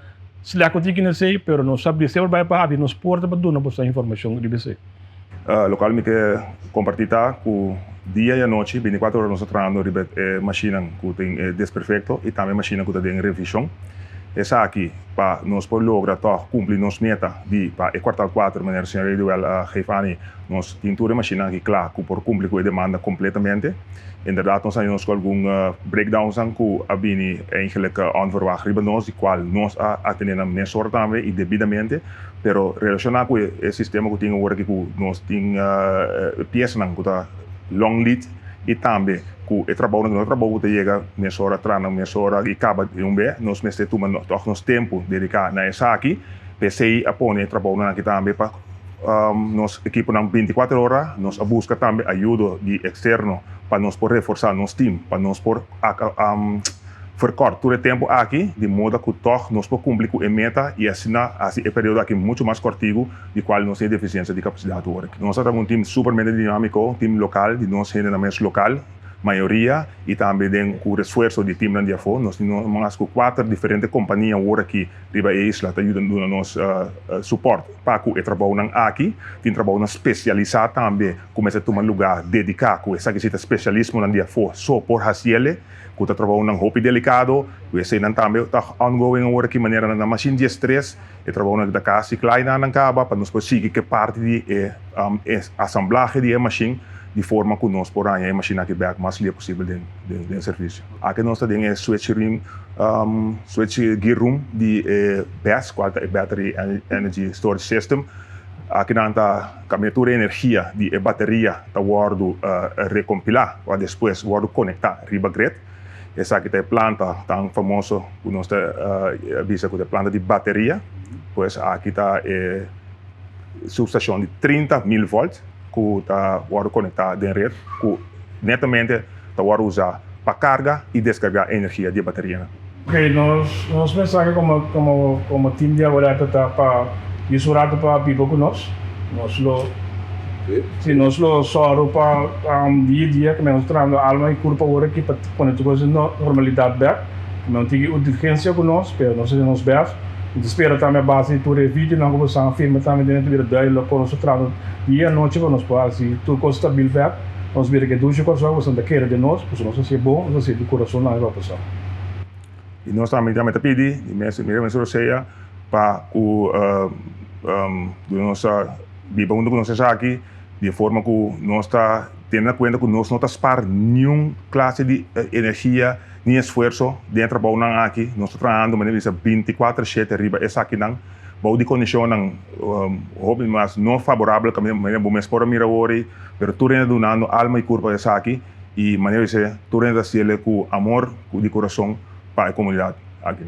Slèk ku tin ki nesei, pero nos sa bis'é por bai pa habri nos porta pa duna boso informashon riba esei. Lokual mi ke kompartí ta ku dia i anochi, bintikuater ora nos ta trahando riba e mashinnan ku tin e desperfekto i tambe mashinnan ku ta den revishon. Esaki pa nos por logra tòg kumpli nos meta di pa e kuartal kuater, manera señor Eduel a geef ani, nos tin tur e mashinnan aki kla ku por kumpli ku e demanda kompletamente. Inderdaad nos a haña nos ku algun breakdownsnan ku a bini eigenlijk onverwacht riba nos, di kual nos a atendé nan mesora tambe i debidamente, pero relashoná ku e sistema ku tin awor aki ku nos tin piesanan ku ta long lead i tambe ku e trabounan ku no ta trabou ku ta yega mesora traha nan mesora i kaba di un be, nos mester tuma tòg nos tempu dediká na esaki. P'esei a pone e trabounan aki tambe pa Nos ekiponan bintikuater ora, nos a buska tambe ayudo di eksterno pa nos por reforsá nos tim, pa nos por verkort tur e tempu aki di moda ku tòg nos por kumpli ku e meta i asina hasi e periodo aki muchu mas kòrtigu di kual nos tin e defisiensia di kapasidat awor. Nos a traha un tim supermente dinámiko, tim lokal di nos hendenan mes lokal. Mayoria y tambe den cu resfuerso di teamnan di afo. Nos tin mas cu cuater diferente compania awor aki riba e isla ta yuda duna nos support pa cu e trabounan aki. Tin trabounan specialisa tambe cu mester tuma luga dedica cu esaki si ta specialismonan di afo so por haciele cu ta trabounan hopi delicado cu eseynan tambe ta ongoing awor aki manera na machine 13 e trabounan ta casi cla y nan caba pa nos por sigui cu e parti di e asamblahe di e machine. Di forma ku nos por haña e mashina aki bèk mas lia posibel den den servisio. Aki nos ta den e switch room, switch gear room di e BESS, kual ta e Battery Energy Storage System. Aki nan ta kambia tur e energia di e bateria ta wòrdu rekompilá pa despues wòrdu konektá riba grid. Esaki ta e planta tan famoso ku nos ta bisa ku ta e planta di bateria. Pues aki ta e substashon di 30,000 volt. ku ta wòrdu konektá den ret ku netamente ta wòrdu usá pa karga i deskargá energia di e baterianan. Ok, nos nos mensahe komo komo komo team di Agualeta ta pa yus un rato pa biba ku nos. Nos lo si nos lo sòru pa dia dia ku nos ta trahando alma i kurpa awor aki pa pone tur kos den normalidat bèk. No tin urgensia ku nos, pero nos ta hasi nos bèst. Mi ta spera tambe a base di tur e videonan ku boso a firma tambe den e ta bira duidelijk kon nos ta trata dia i anochi pa nos por hasi tur kos stabil bèk. Nos bira ke dushi Kòrsou, boso ta kere den nos, pasobra nos ta hasi e bon, nos ta hasi di kurason nan riba boso. I nos tambe tambe ta pidi di mes mira mes rosea pa ku duna nos biba huntu ku nos esaki di e forma ku nos ta tene na kuenta ku nos no ta spar niun klase di energia Ni esfuerso den e trabounan aki. Nos ta trahando manera bisa binticuater shete riba esakinan bou di condicionnan hopi mas no favorabel manera bo mes por a mira awor ei, pero tur hende ta dunando alma y curpa esaki y manera bisa tur hende ta haciele cu amor di curason pa e comunidad aki.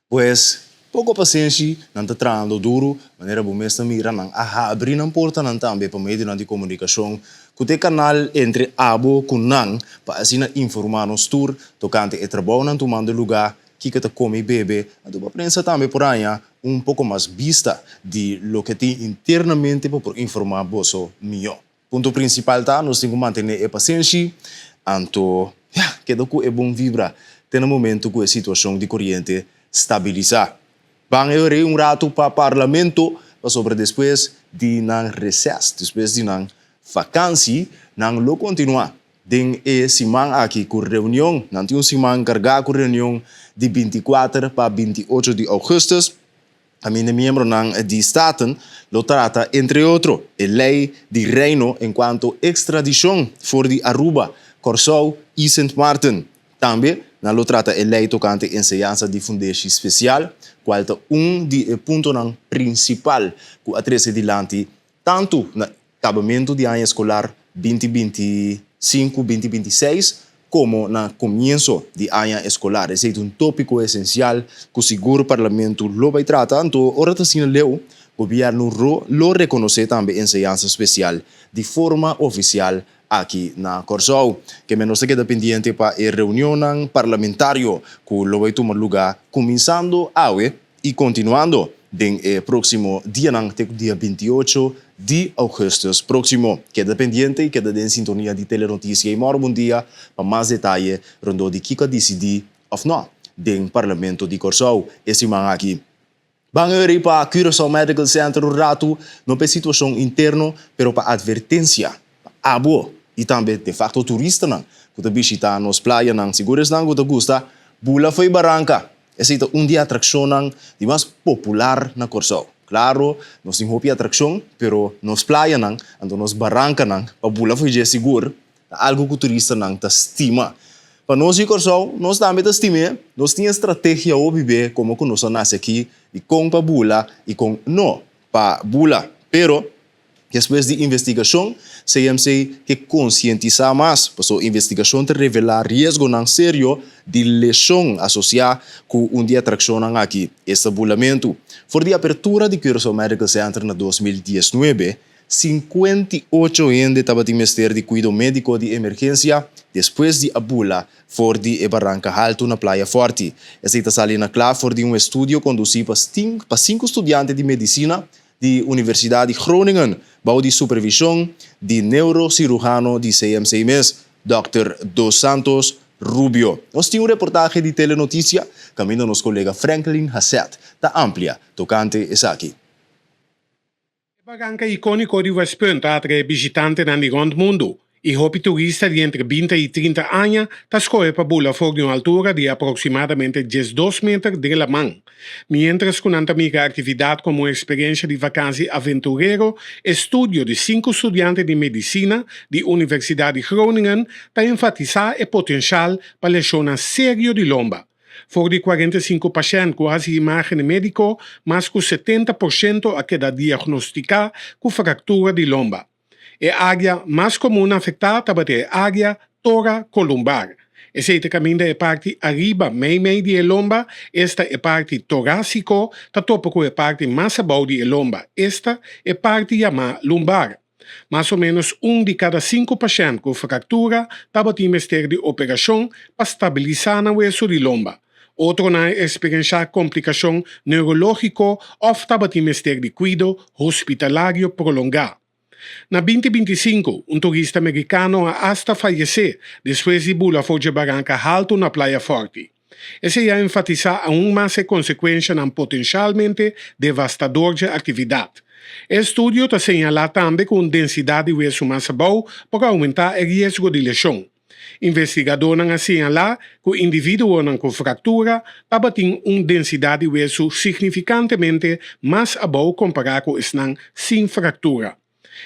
Pues, poko pasenshi, nan ta trahando duru, manera bo mes ta mira, nan a habri nan portanan tambe pa medionan di komunikashon ku ta e kanal entre abo ku nan pa asina informá nos tur tokante e trabounan tumando lugá, kiko ta kome i bebe, anto pa prensa tambe por haña un poko mas bista di loke tin internamente pa por informá boso mihó. Punto prinsipal ta nos tin ku mantené e pasenshi, anto ya, keda ku e bon vibra te na momento ku e situashon di koriente stabilisá. Ban e rei un ratu pa Parlamento pasobra despues di nan reses, despues di nan vakansi, nan lo kontinuá den e siman aki ku reunion. Nan tin un siman kargá ku reunion di 24 pa 28 di ougùstùs. Kaminda miembronan di Staten lo trata entre otro e lei di Reino enkuanto ekstradishon for di Aruba, Kòrsou i Sint Maarten. Tambe nan lo trata e lei tokante enseñansa di fundeshi spesial, kual ta un di e puntonan prinsipal ku a trese dilanti tantu na kabamentu di aña eskolar 2025, 2026 komo na komienso di aña eskolar. Esei ta un tópiko esensial ku sigur Parlamentu lo bai trata. Anto ora ta asina leu, gobièrnu lo rekonosé tambe enseñansa spesial di forma ofisial aki na Kòrsou. Ke men nos ta keda pendiente pa e reunionnan parlamentario ku lo bai tuma lugá kuminsando awe i kontinuando den e próksimo dianan te ku dia 28 di ougùstùs próksimo. Keda pendiente i keda den sintonia di Telenotisia i Mòru Bon Dia pa mas detaye rondó di kiko a disidí òf nò den Parlamento di Kòrsou e siman aki. Ban hori pa Curaçao Medical Center un ratu, no pa e situashon interno, pero pa atvertensia pa abo i tambe de facto turistanan ku ta bishitá nos playanan. Sigur esnan ku ta gusta bula fo'i baranka. Esei ta un di e atrakshonnan di mas popular na Kòrsou. Klaro, nos tin hopi atrakshon, pero nos playanan, anto nos barankanan pa bula fo'i dje sigur Ta algu ku turistanan ta stima. Pa nos di Kòrsou, nos tambe ta stim'é. Nos tin e strategia hopi be komo ku nos a nase aki di kon pa bula i kon no pa bula. Pero, despues di investigashon, CMC ke konsientisá mas, pasobra investigashon ta revelá riesgonan serio di leshon asosiá ku un di e atrakshonnan aki, esta bulamentu. For di apertura di Curaçao Medical Center na 2019, 58 hende tabatin mester di kuido médiko di emergensia despues di a bula for di e baranka haltu na Playa Forti. Esei ta sali na kla for di un estudio kondusí pa pa sinku studiante di medisina di Universidat di Groningen bou di supervishon di neurosiruhano di CMC mes, dòkter Dos Santos Rubio. Nos tin un reportahe di Telenotisia kaminda nos kolega Franklin Haseth ta amplia tokante esaki. E baranka ikóniko di Westpunt ta atraé bishitantenan di rònt mundu, i hopi turista di entre 20 i 30 aña ta skohe pa bula for di un altura di aproksimadamente 12 meter den laman. Miéntras ku nan ta mira aktividat komo un eksperensha di vakansi aventurero, e studio di sinku studiante di medisina di Universidat di Groningen ta enfatisá e potenshal pa leshonnan serio di lomba. For di 45 pashènt ku hasi imágen médiko, mas ku 70% a keda diagnostiká ku fraktura di lomba. E área mas komun afektá tabata e área torakolumbar. Esei ta kaminda e parti ariba meimei di e lomba, esta e parti torásiko, ta topa ku e parti mas abou di e lomba, esta e parti yamá lumbar. Mas o ménos un di kada sinku pashènt ku fraktura tabatin mester di operashon pa stabilisá nan wesu di lomba. Otronan a eksperenshá komplikashon neurológiko òf tabatin mester di kuido hospitalario prolongá. Na 2025, un turista merikano a asta fayesé despues di bula for dje baranka haltu na Playa Forti. Esei a enfatisá aun mas e konsekuenshanan potenshalmente devastador dje aktividat. E estudio ta señalá tambe ku un densidat di wesu mas abou por oumentá e riesgo di leshon. Investigadónan a señalá ku individuonan ku fraktura tabatin un densidat di wesu signifikantemente mas abou kompará ku esnan sin fraktura.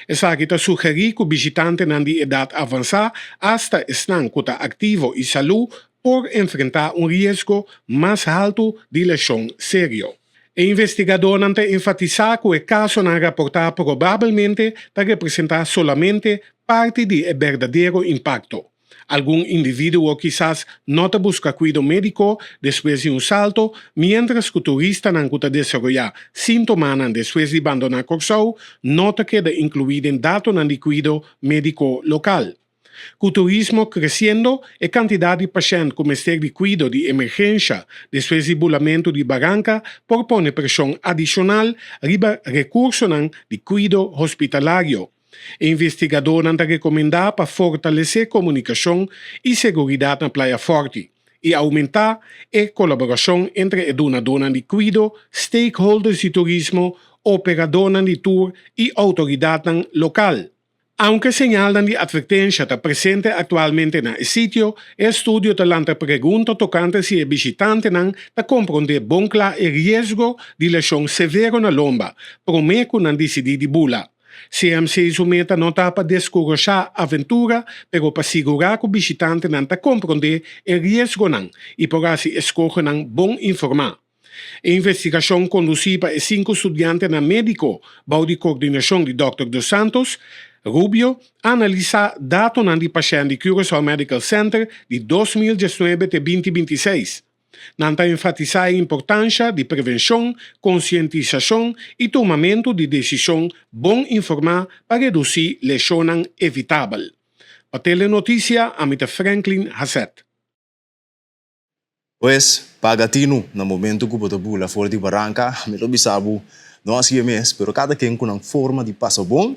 Esaki ta sugerí ku bishitantenan di edat avansá, asta esnan ku ta aktivo i salú, por enfrentá un riesgo mas haltu di leshon serio. E investigadónan ta enfatisá ku e kasonan raportá probabelmente ta representá solamente parti di e berdadero impakto. Algun individuo kisas no ta buska kuido médiko despues di un salto, miéntras ku turistanan ku ta desaroyá síntomanan despues di bandoná Kòrsou no ta keda inkluí den datonan di kuido médiko lokal. Ku turismo kresiendo, e kantidat di pashènt ku mester di kuido di emergensha despues di bulamentu di baranka por pone preshon adishonal riba rekursonan di kuido hospitalario. E investigadónan ta rekomendá pa fortalesé komunikashon i seguridat na Playa Fòrti i oumentá e kolaborashon entre e dunadónan di kuido, stakeholders di turismo, operadónan di tur i outoridatnan lokal. Aunke señalnan di atvertensha ta presente aktualmente na e sitio, e estudio ta lanta pregunta tokante si e bishitantenan ta komprondé bon kla e riesgo di leshon severo na lomba promé ku nan disidí di bula. CMC su meta no ta pa deskurashá aventura, pero pa sigurá ku bishitantenan ta komprondé e riesgonan i por hasi eskohonan bon informá. E investigashon kondusí pa e sinku studiantenan médiko bou di kordinashon di dòkter Dos Santos Rubio a analisá datonan di pashènt di Curaçao Medical Center di 2019 te 2026. Nan ta enfatisá e importansha di prevenshon, konsientisashon i tumamentu di desishon bon informá pa redusí leshonnan evitabel. Pa Telenotisia, ami ta Franklin Haseth. Pues, paga tinu na momento ku bo ta bula for di baranka. Mi lo bisa bo, no hasié mes, pero kada ken ku nan forma di pasa bon,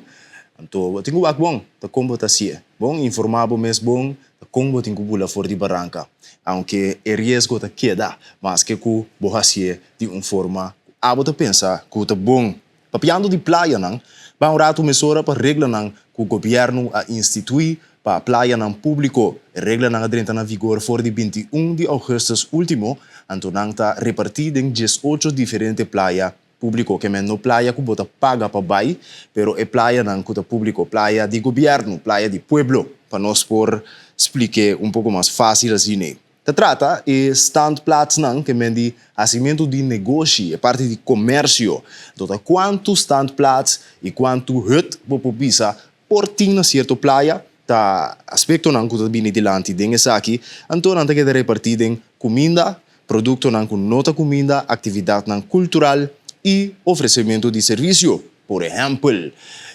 anto bo tin ku wak bon ta kon bo ta hasié. Bon informá bo mes bon ta kon bo tin ku bula for di baranka, aunke e riesgo ta keda maske ku bo hasié di un forma ku abo ta pensa ku ta bon. Papiando di playanan, ban un ratu mesora pa reglanan ku gobièrnu a instituí pa playanan públiko. E reglanan a drenta na vigor for di 21 di ougùstùs último, anto nan ta repartí den 18 diferente playa públiko. Ke men no playa ku bo ta paga pa bai, pero e playanan ku ta públiko, playa di gobièrnu, playa di pueblo, pa nos por splik'é un poko mas fásil asina. Ta trata e standplaatsnan ke men di hasimentu di negoshi, e parti di komersio. Anto ta kuantu standplaats i kuantu hut bo por bisa por tin na sierto playa ta aspektonan ku ta bini dilanti den esaki. Anto nan ta keda repartí den kuminda, produktonan ku no ta kuminda, aktividatnan kultural i ofresementu di servisio. Por ehèmpel,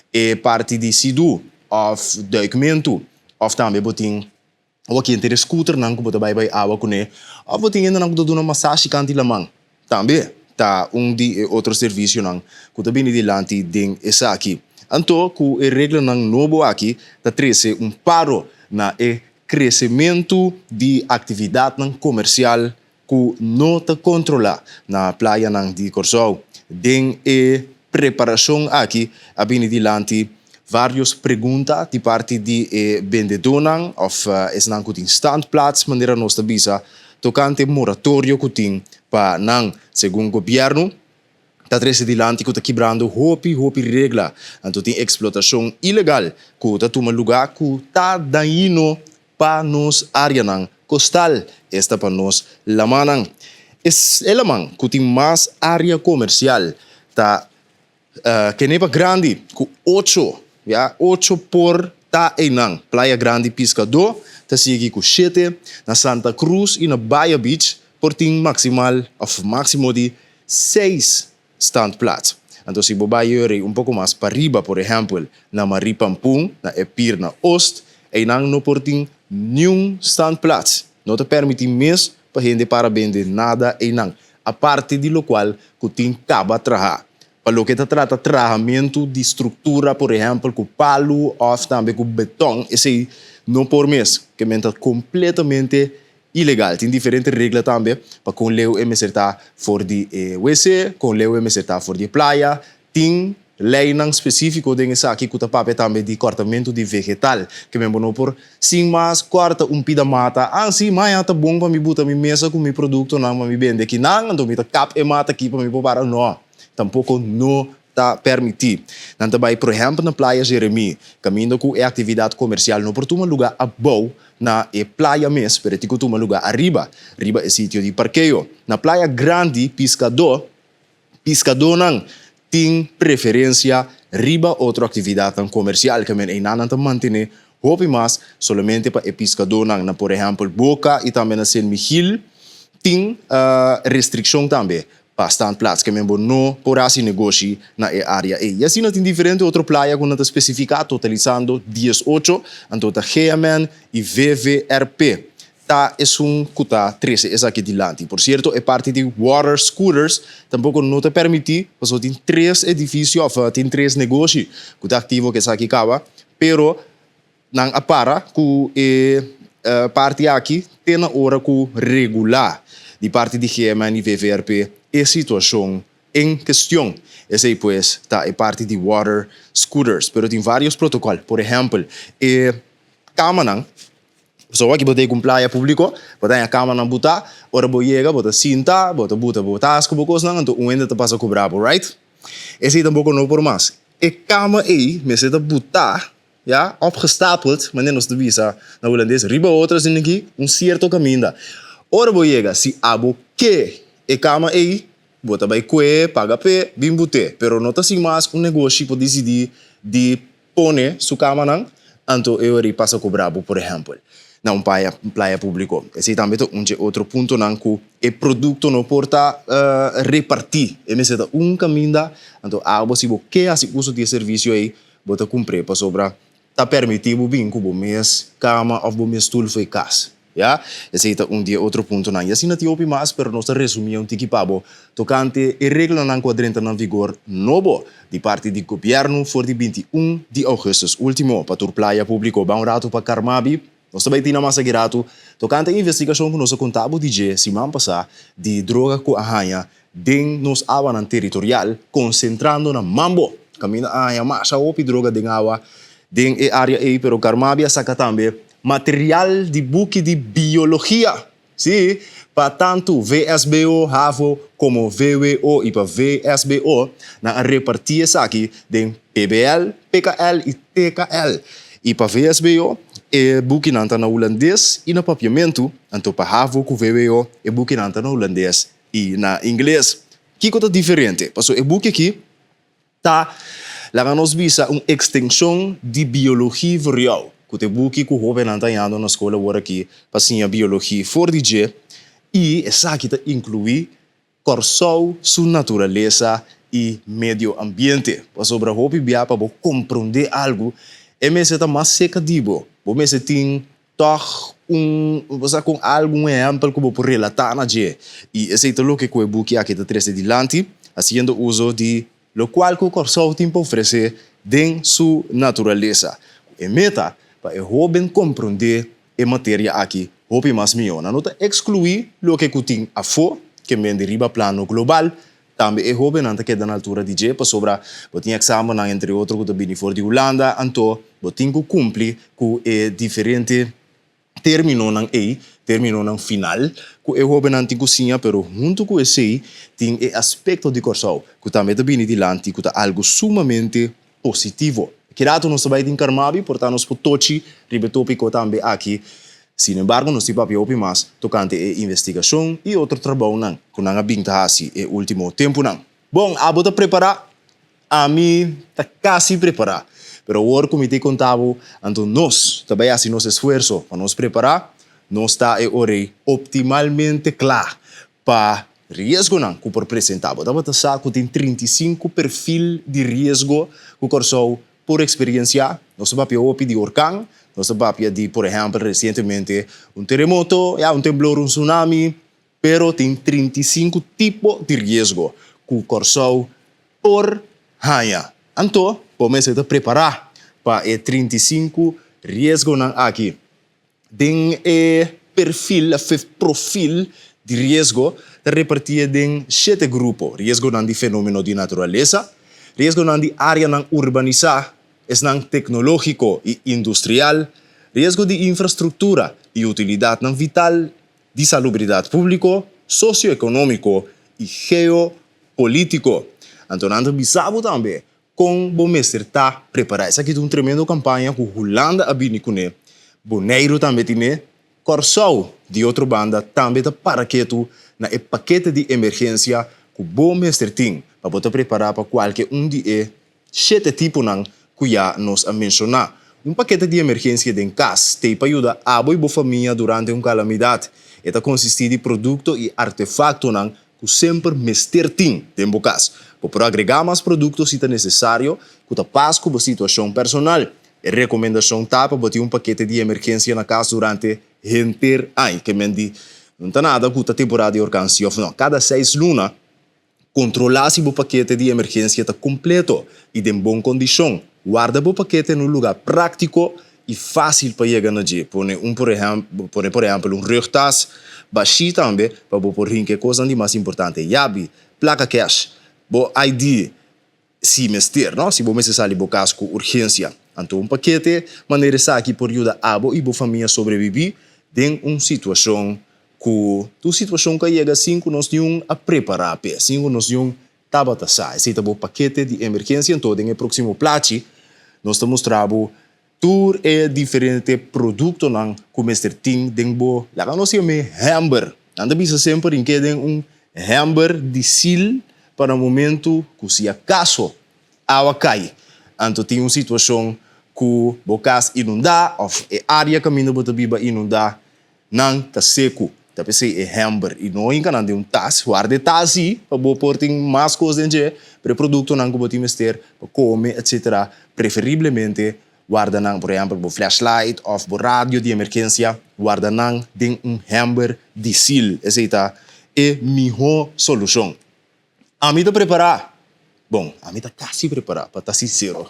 e parti di sidu òf duikmentu òf tambe bo tin Bo a kente e scooternan ku bo ta bai bai awa kuné òf bo tin hendenan ku ta duna masashi kanti laman. Tambe ta un di e otro servisionan ku ta bini dilanti den esaki. Anto ku e reglanan nobo aki ta trese un paro na e kresementu di aktividatnan komersial ku no ta kontrolá na playanan di Kòrsou. Den e preparashon aki a bini dilanti vários pregunta di parti di e bendedónan òf esnan ku tin standplaats manera nos ta bisa tokante moratorio ku tin pa nan. Segun gobièrnu ta trese dilanti ku ta kibrando hopi hopi regla anto tin eksplotashon ilegal ku ta tuma lugá ku ta dañino pa nos áreanan kostal, esta pa nos lamannan. E laman ku tin mas área komersial ta Kenepa Grandi ku ocho, ya, ocho por ta einan. Playa Grandi Piskadó ta sigui ku shete, na Santa Cruz i na Baya Beach por tin maksimal òf máksimo di seis standplaats. Anto si bo bai yori un poko mas pariba, por ehèmpel na Marie Pampoen, na e pir na Oost, einan no por tin niun standplaats. No ta pèrmití mes pa hende para bende nada einan, aparte di lokual ku tin kaba traha. Pa loke ta trata trahamentu di struktura, por ehèmpel ku palu òf tambe ku betòn, esei no por mes, ke men ta kompletamente Ilegal. Tin diferente regla tambe pa kon leu e mester ta for di e wc, kon leu e mester ta for di e playa. Tin leinan spesífiko den esaki ku ta papia tambe di kòrtamentu di vegetal. Ke men bo no por sin mas kòrta un pida mata. Ah si, maña ta bon pa mi buta mi mesa ku mi produktonan pa mi bende kinan, anto mi ta kap e mata aki pa mi por para. No, tampoko no ta permití. Nan ta bai, por ehèmpel, na Playa Jeremí, kaminda ku e aktividat komersial no por tuma lugá abou na e playa mes, pero e tin ku tuma lugá ariba, riba e sitio di parkeo. Na Playa Grandi, piskadó, piskadónan tin preferensia riba otro aktividatnan komersial, ke men einan nan ta mantené hopi mas solamente pa e piskadónan. Na por ehèmpel Boka i tambe na Sint Michiel tin restrikshon tambe pa standplaats, ke men bo no por hasi negoshi na e área ei. I asina tin diferente otro playa ku nan ta spesifiká, totalisando 18, anto ta GMN i VVRP. ta esun ku ta trese esaki dilanti. Por sierto e parti di water scooters tampoko no ta permití pasobra tin tres edifisio òf tin tres negoshi ku ta aktivo ku esaki kaba pero nan a para ku e parti aki te na ora ku regulá di parti di GMN i VVRP e situashon en kestion. Esei pues ta e parti di water scooters pero tin vários protokòl. Por ehèmpel e kamanan. So aki bo ta ku un playa públiko, bo ta haña kamanan butá, ora bo yega bo ta sinta, bo ta buta bo tas ku bo kosnan, anto un hende ta pasa kobra bo, right? Esei tampoko no por mas. E kama ei mester ta butá, ya, opgestapeld, manera nos ta bisa na hulandes, riba otro asina aki, un sierto kaminda. Ora bo yega, si abo ke e kama ei, bo ta bai kue, paga p'e, bin but'é. Pero no ta sin mas un negoshi por disidí di Pone su kamanan, anto e ora ei pasa kobra bo, por ehèmpel, na un paya playa públiko. Esei tambe ta un dje otro puntonan ku e produkto no por ta repartí. E mester ta un kaminda, anto abo si bo ke hasi uso di e servisio ei, bo ta kumpr'é pasobra ta permití bo bin ku bo mes kama òf bo mes stul for e kas. Ya, esei ta un di e otro puntonan. I asina tin hopi mas, pero nos ta resumí un tiki pa bo tokante e reglanan ku a drenta na vigor nobo di parti di gobièrnu for di 21 di ougùstùs último pa tur playa públiko. Ban un ratu pa Carmabi. Nos ta bai tina mas aki ratu tokante e investigashon ku nos a konta bo di dje siman pasá di droga ku a haña den nos awanan teritorial, konsentrando na Mambo. Kaminda a haña masha hopi droga den awa den e área ei, pero Carmabi a saka tambe Material di buki di biologia. Sí, pa tantu VSBO, havo, komo vwo i pa VSBO, nan a repartí esaki den PBL, PKL i TKL. I pa VSBO, e bukinan ta na hulandes i na papiamentu, anto pa havo ku vwo e bukinan ta na hulandes i na ingles. Kiko ta diferente? Pasobra e buki akí Ta laga nos bisa un ekstenshon di Biologie voor jou, ku ta e buki ku hóbennan ta hañando na skol awor aki pa siña biologie for di dje, i esaki ta inkluí Kòrsou su naturalesa i medio ambiente. Pasobra hopi bia pa bo komprondé algu e mester ta mas seka di bo, bo mester tin Tòg un, bo sa kon algu, un ehèmpel ku bo por relatá na dje. I esei ta loke ku e buki aki ta trese dilanti, hasiendo uso di lokual ku Kòrsou tin pa ofresé den su naturalesa, ku e meta pa e hóben komprondé e materia aki hopi mas mihó. Nan no ta ekskluí loke ku tin afó, ke men di riba plano global, Tambe e hóbennan ta keda na altura di dje pasobra bo tin èksamennan entre otro ku ta bini for di Hulanda, anto bo tin ku kumpli ku e diferente términonan ei, términonan final ku e hóbennan tin ku siña, pero huntu ku esei tin e aspekto di Kòrsou ku tambe ta bini dilanti ku ta algu sumamente positivo. Ki rato nos ta bai tin Carmabi, por ta nos por tochi riba e tópiko tambe aki. Sin embargo, nos tin papia hopi mas tokante e investigashon i otro trabounan ku nan a bin ta hasi e último tempunan. Bon, abo ta prepará? Ami ta kasi prepará. Pero awor ku mi ta konta bo, anto nos ta bai hasi nos esfuerso pa nos prepará, nos ta e ora ei optimalmente kla pa riesgonan ku por presentá. Bo tabata sa ku tin 35 perfil di riesgo ku Kòrsou por eksperensiá? Nos ta papia hopi di orkan, nos ta papia di, por ehèmpel, resientemente un teremoto, ya, un temblor, un tsunami, pero tin 35 tipo di riesgo ku Kòrsou por haña. Anto, bo mester ta prepará pa e 35 riesgonan aki. Den e perfil of e profil di riesgo ta repartié den shete grupo, riesgonan di fenomeno di naturalesa, riesgonan di áreanan urbanisá, esnan teknológiko i industrial, riesgo di infrastruktura i utilidatnan vital, di salubridat públiko, sosioekonómiko i geopolítiko. Anto nan ta bisa bo tambe Kon bo mester ta prepará? Esaki ta un tremendo kampaña ku Hulanda a bini kuné, Boneiru tambe tine, Kòrsou di otro banda tambe ta para ketu na e pakete di emergensia ku bo mester tin pa bo ta prepará pa kualke un di e shete tiponan ku ya nos a menshoná. Un pakete di emergensia den kas t'ei pa yuda abo i bo famia durante un kalamidat. E ta konsistí di produkto i artefaktonan ku semper mester tin den bo kas. Bo por agregá mas produkto si ta nesesario ku ta pas ku bo situashon personal. E rekomendashon ta pa bo tin un pakete di emergensia na kas durante. Henter aña. Ke men di no ta nada ku ta temporada di orkan si òf no. Kada seis luna kontrolá si bo pakete di emergensia ta kompleto i den bon kondishon. Warda bo pakete na un lugá práktiko i fásil pa yega na dje. Pone un por pone por ehèmpel un rugtas bashí tambe pa bo por hinka e kosnan di mas importante, yabi, plaka kèsh, bo ID, Si mester, no? Si bo mester sali bo kas ku urgensia. Anto un pakete manera esaki por yuda abo i bo famia sobrebibí den un situashon ku tur situashon ku a yega sin ku nos niun a prepará p'e, sin ku nos niun tabata sa. Esei ta bo pakete di emergensia. Anto den e próksimo plachi nos ta mustra bo Tur e diferente produktonan ku mester tin den bo laga nos yam'é hèmber. Nan ta bisa semper rink'é den un hèmber di sil pa na momentu ku si akaso awa kai, anto tin un situashon ku bo kas inundá òf e área kaminda bo ta biba inundá, Nan ta seku. Ta p'esei e hèmber i no hinka nan den un tas. Warda e tas i pa bo por tin mas kos den dje, pero e produktonan ku bo tin mester pa kome etsetera, preferiblemente warda nan, por ehèmpel bo flashlight òf bo radio di emergensia, warda nan den un hèmber di sil. Esei ta e mihó solushon. Ami ta prepará. Bon, ami ta kasi prepará, pa ta sinsero.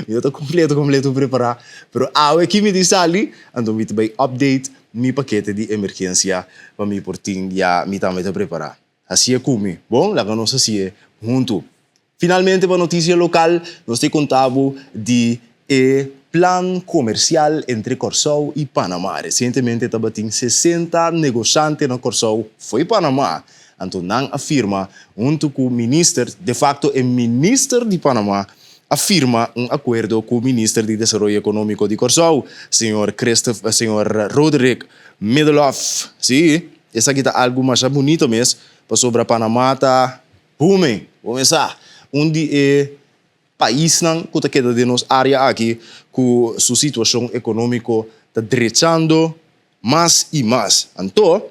Mi no ta kompleto kompleto prepará, pero awe ki mi tin sali, anto mi ta bai update mi pakete di emergensia pa mi por tin ya mi tambe ta prepará. Hasié ku mi. Bon, laga nos hasié huntu. Finalmente pa notisia lokal, nos ta konta bo di e plan komersial entre Kòrsou i Panamá. Resientemente tabatin 60 negoshante na Kòrsou fo'i Panamá. Anto nan a firma huntu ku minister, de fakto e minister di Panamá a firma un akuerdo ku minister di Desaroyo Ekonómiko di Kòrsou, señor Christoph, señor Roderick Middelhof. Sí, esaki ta algu masha bunito mes, pasobra Panamá ta booming, bo mes sa, un di e paisnan ku ta keda den nos área aki ku su situashon ekonómiko ta drechando mas i mas. Anto,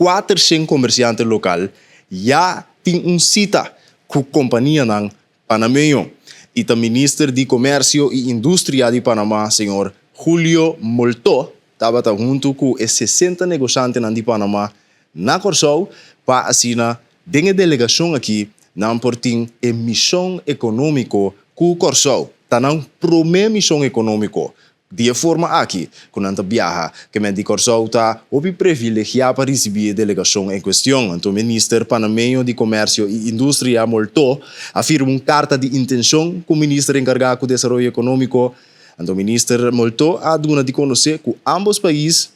400 komersiante lokal ya tin un sita ku kompanianan panameño i ta Minister di Komersio i Industria di Panamá, señor Julio Moltó, tabata huntu ku e 60 negoshantenan di Panamá na Kòrsou pa asina den e delegashon aki nan por tin e mishon ekonómiko ku Kòrsou. Ta nan promé mishon ekonómiko Di e forma aki ku nan ta biaha, Kemen di Kòrsou ta hopi privilegiá pa risibí e delegashon en kuestion. Anto Minister Panameño di Komersio i Industria, Moltó, a firma un karta di intenshon ku Minister enkargá ku Desaroyo Ekonómiko. Anto Minister Moltó a duna di konosé ku ámbos pais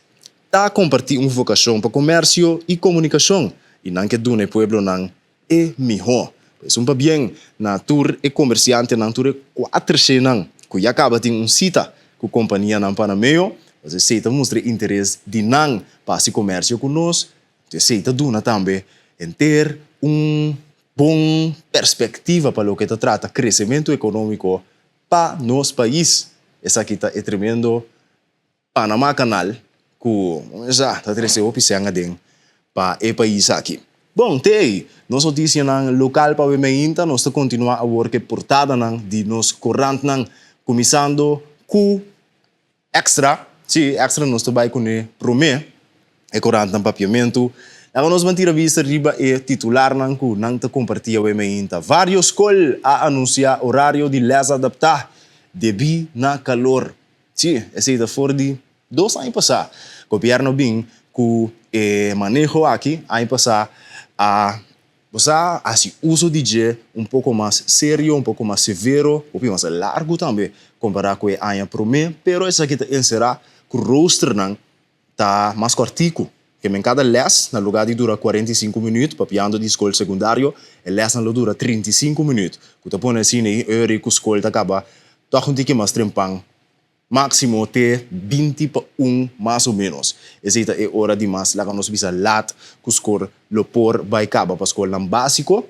ta kompartí un vokashon pa komersio i komunikashon i nan ke duna e pueblonan e mihó. Pues un pabien na tur e komersiantenan, tur e kuatershenan ku ya kaba tin un sita ku kompanianan panameo, pues esei ta mustra e interes di nan pa hasi komersio ku nos, anto esei ta duna tambe henter un bon perspektiva pa loke ta trata kresementu ekonómiko pa nos pais. Esaki ta e tremendo Panama Canal ku sa ta trese hopi sèn aden pa e pais aki. Bon, te ei nos notisianan lokal pa awe mainta. Nos ta kontinuá awor ku e portadanan di nos korantnan, kuminsando ku Extra. Sí, Extra nos ta bai kuné promé, e korantnan Papiamentu. Laga nos ban tira bista riba e titularnan ku nan ta kompartí awe mainta. Vários skol a anunsiá orario di lès adaptá debí na kalor. Sí, esei ta for di dos aña pasá. Gobièrnu bin ku e maneho aki aña pasá a bo sa hasi uso di dje un poko mas serio, un poko mas severo, hopi mas largu tambe kompará ku e aña promé, pero esaki ta enserá ku roosternan ta mas kòrtiku. Ke men kada lès, na lugá di dura 45 minüt, papiando di skol sekundario, e lèsnan lo dura 35 minüt, ku ta pone asina ei ora ku skol ta kaba tòg un tiki mas trempan, máksimo te 12:40 mas o ménos. Esei ta e ora di mas laga nos bisa lat ku skol lo por bai kaba pa skolnan básiko.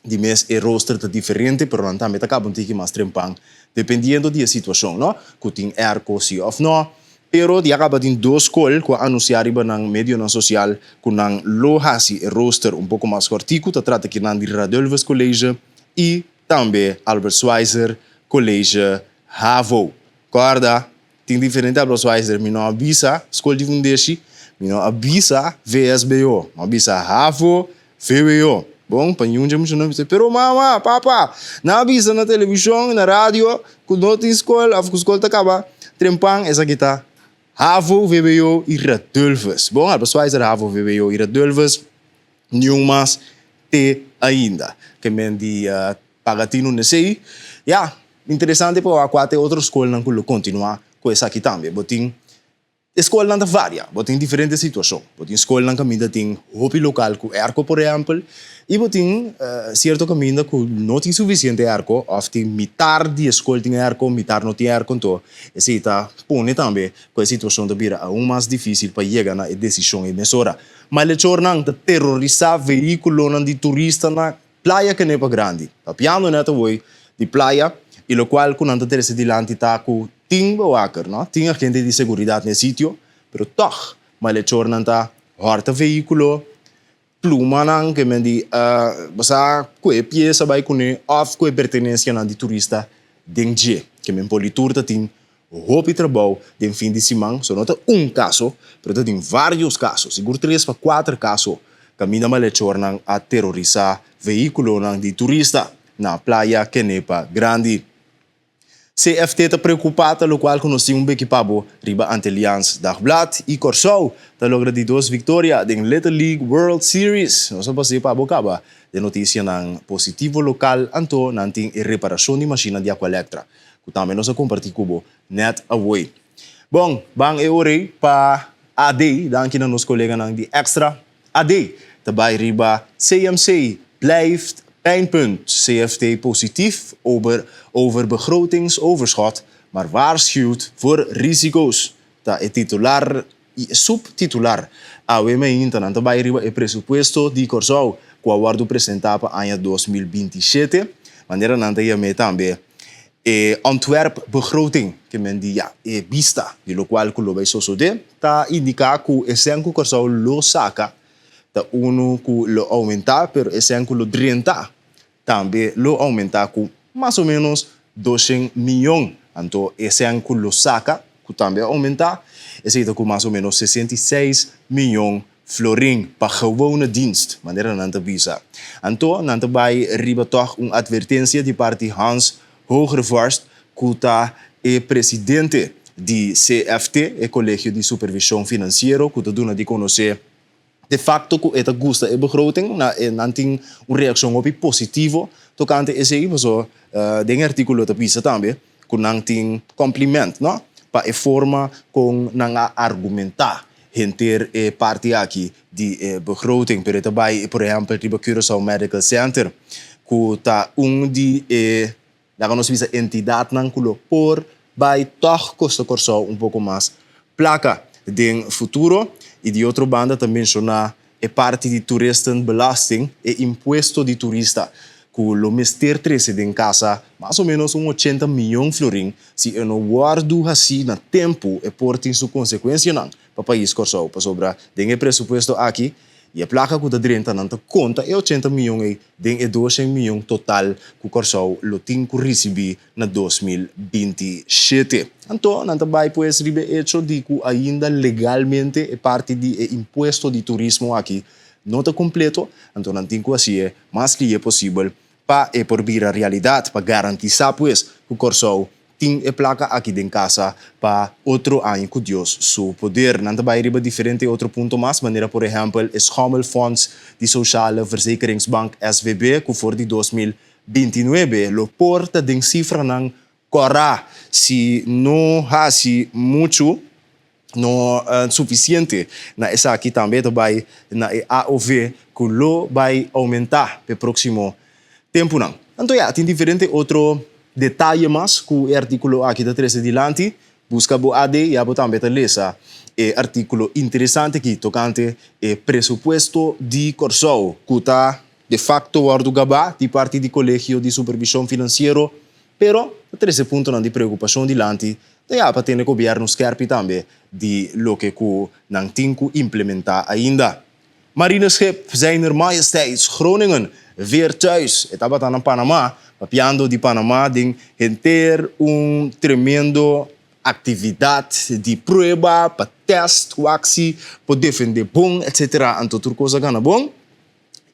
Di mes e rooster ta diferente, pero nan tambe ta kaba un tiki mas trempan, dependiendo di e situashon, no? Ku tin airco si òf no. Pero ya kaba tin dos skol ku a anunsiá riba nan medionan sosial ku nan lo hasi e rooster un poko mas kòrtiku. Ta trata kinan di Radulphus College i tambe Albert Schweitzer College Havo. Kòrda! Tin diferente Albert Schweitzer, mi no a bisa Skol di Fundeshi, mi no a bisa VSBO, mi a bisa Havo VWO. Bon, pa niun dje mucha no bisa, pero mama, papa, nan a bisa na televishon, na radio, ku no tin skol òf ku skol ta kaba trempan, esaki ta Havo VWO i Radulphus. Bon, Albert Schweitzer, Havo VWO i Radulphus, niun mas te ainda. Ke men di Paga tinu nesei. Ya, interesante pa wak kua ta e otro skolnan ku lo kontinuá ku esaki tambe. Bo tin, e skolnan ta varia, bo tin diferente situashon. Bo tin skolnan kaminda tin hopi lokal ku èrko por ehèmpel, i bo tin sierto kaminda ku no tin sufisiente èrko òf tin mitar di e skol tin èrko, mitar no tin èrko. Anto esei ta pone tambe ku e situashon ta bira aun mas difísil pa yega na e desishon ei mesora. Malechornan ta terorisá vehíkulonan di turista na Playa Kenepa Grandi. Papiando net awoi di playa y locual cu nan ta trece dilanti ta cu tin bewaker, no? Tin agente di seguridad na e sitio, pero toch malhechornan ta horta vehiculo, pluma nan ke men di bo sa cu e pieza bay cune of cu e pertenencianan di turista den dje. Ke men Politur ta tin hopi trabou den fin di siman, so no ta un kaso, pero ta tin varios kaso, sigur tres pa kuater kaso kaminda malechornan a terorisá vehíkulonan di turista na Playa Kenepa Grandi. CFT ta preokupá ta lokual ku nos tin un beki pa bo riba Antilliaans Dagblad i Kòrsou ta logra di dos viktoria den Little League World Series. Nos a pas'é pa bo kaba den notisianan positivo lokal anto nan tin e reparashon di mashinnan di Aqualectra. Ku tambe nos a kompartí ku bo nèt awoi. Bon, ban e ora ei pa AD, danki na nos koleganan di Extra. AD ta bai riba CMC blijft pijnpunt, CFT positief over over begrotingsoverschot, maar waarschuwt voor risico's, ta e titular i e subtitular. Awe mainta nan ta bai riba e presupuesto di Kòrsou ku a wòrdu presentá pa aña 2027, manera nan ta yam'é tambe e ontwerpbegroting, ke men di ya e bista di lokual ku lo bai sosodé, ta indiká ku e sèn ku Kòrsou lo saka ta unu ku lo oumentá, pero e sèn ku lo drenta tambe lo oumentá ku mas o ménos doshen mion. Anto e sèn ku lo saka, ku tambe a oumentá, esei ta ku mas o ménos 66 mion florin pa gewone dienst, manera nan ta bisa. Anto nan ta bai riba tòg un atvertensia di parti Hans Hoogervorst ku ta e presidente di CFT, e Kolegio di Supervishon Finansiero, ku ta duna di konosé de facto ku e ta gusta e begroting, na e nan tin un reakshon hopi positivo tokante esei, paso den e artíkulo ta bisa tambe ku nan tin kompliment, no, pa e forma kon nan a argumentá henter e parti aki di e begroting. Pero e ta bai, por ehèmpel, riba Curaçao Medical Center, ku ta un di e, laga nos bisa, entidatnan ku lo por bai tòg kosta Kòrsou un poko mas plaka den futuro. I di otro banda ta menshoná e parti di toeristenbelasting, e impuesto di turista, ku lo mester trese den kasa mas o ménos un ochenta mion florin. Si e no wòrdu hasí na tempu e por tin su konsekuensianan pa pais Kòrsou, pasobra den e presupuesto aki i e plaka ku ta drenta nan ta konta e ochenta mion ei den e doshen mion total ku Kòrsou lo tin ku risibí na 2027. Anto nan ta bai pues riba e echo di ku ainda legalmente e parti di e impuesto di turismo aki no ta kompleto, anto nan tin ku hasié mas lihe posibel pa e por bira realidat, pa garantisá pues ku Kòrsou tin e plaka aki den kasa pa otro aña ku Dios su poder. Nan ta bai riba diferente otro punto mas, manera por ehèmpel e schommelfonds di Sociale Verzekeringsbank, SVB, ku for di 2029 lo por ta den sifranan kòrá si no hasi muchu, no sufisiente na esaki. Tambe ta bai na e AOV ku lo bai oumentá p'e próksimo tempunan. Anto ya, tin diferente otro detaye mas ku e artíkulo aki ta trese dilanti. Buska bo AD ya bo tambe ta lesa e artíkulo interesante aki tokante e presupuesto di Kòrsou ku ta de facto wòrdu gabá di parti di Kolegio di Supervishon Finansiero, pero ta trese puntonan di preokupashon dilanti ta ya pa tene gobièrnu skèrpi tambe di loke ku nan tin ku implementá ainda. Marineschip Zijner Majesteit Groningen weer thuis. E tabata na Panamá, papiando di Panamá den henter un tremendo. aktividat di prueba pa tèst wak si por defendé bon etsetera anto tur kos a gana bon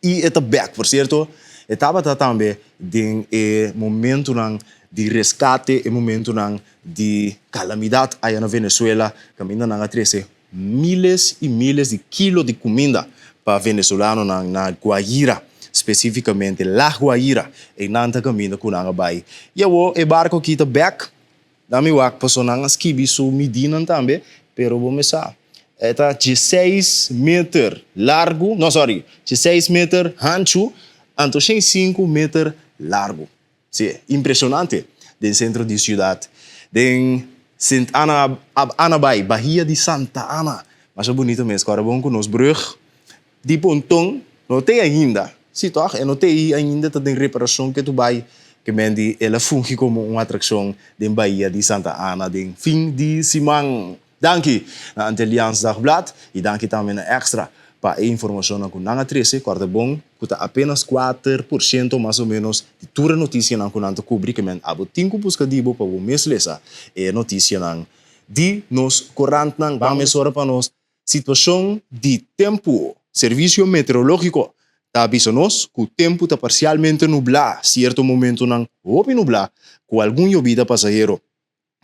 i e ta bèk. Por sierto e tabata tambe den e momentunan di reskate, e momentunan di kalamidat aya na Venezuela kaminda nan a trese miles i miles di kilo di kuminda pa venezolanonan na Guajira, spesífikamente La Guajira. Einan ta kaminda ku nan a bai. I awor e barko aki ta bèk. Dami wak paso nan a skibi su midinan tambe, pero bo mes sa, e ta dieseis meter largu, no sorry, dieseis meter hanchu, anto 105 meter largu. Sí, impresionante den centro di ciudad, den Sint Anna, Anna Bay, Bahia di Santa Ana. Masha bunito mes, kòrda bon ku nos brug di ponton no t'ei ainda. Sí tòg, e no t'ei ainda, ta den reparashon ke tu bai, ke men di el a fungi komo un atrakshon den Bahia di Santa Ana den fin di siman. Danki na Antilliaans Dagblad y danki tambe na Extra pa e informacionnan cu nan a trece. Corda bon cu ta apenas 4% mas o menos di tur e noticianan cu nan ta cubri ke men abo tin cu busca di bo pa bo mes lesa e noticianan di nos corantnan. Ban mesora pa nos situacion di tempo. Servicio Meteorologico ta avisa nos cu tempo ta parcialmente nubla, cierto momentonan hopi nubla cu algun yobida pasahero.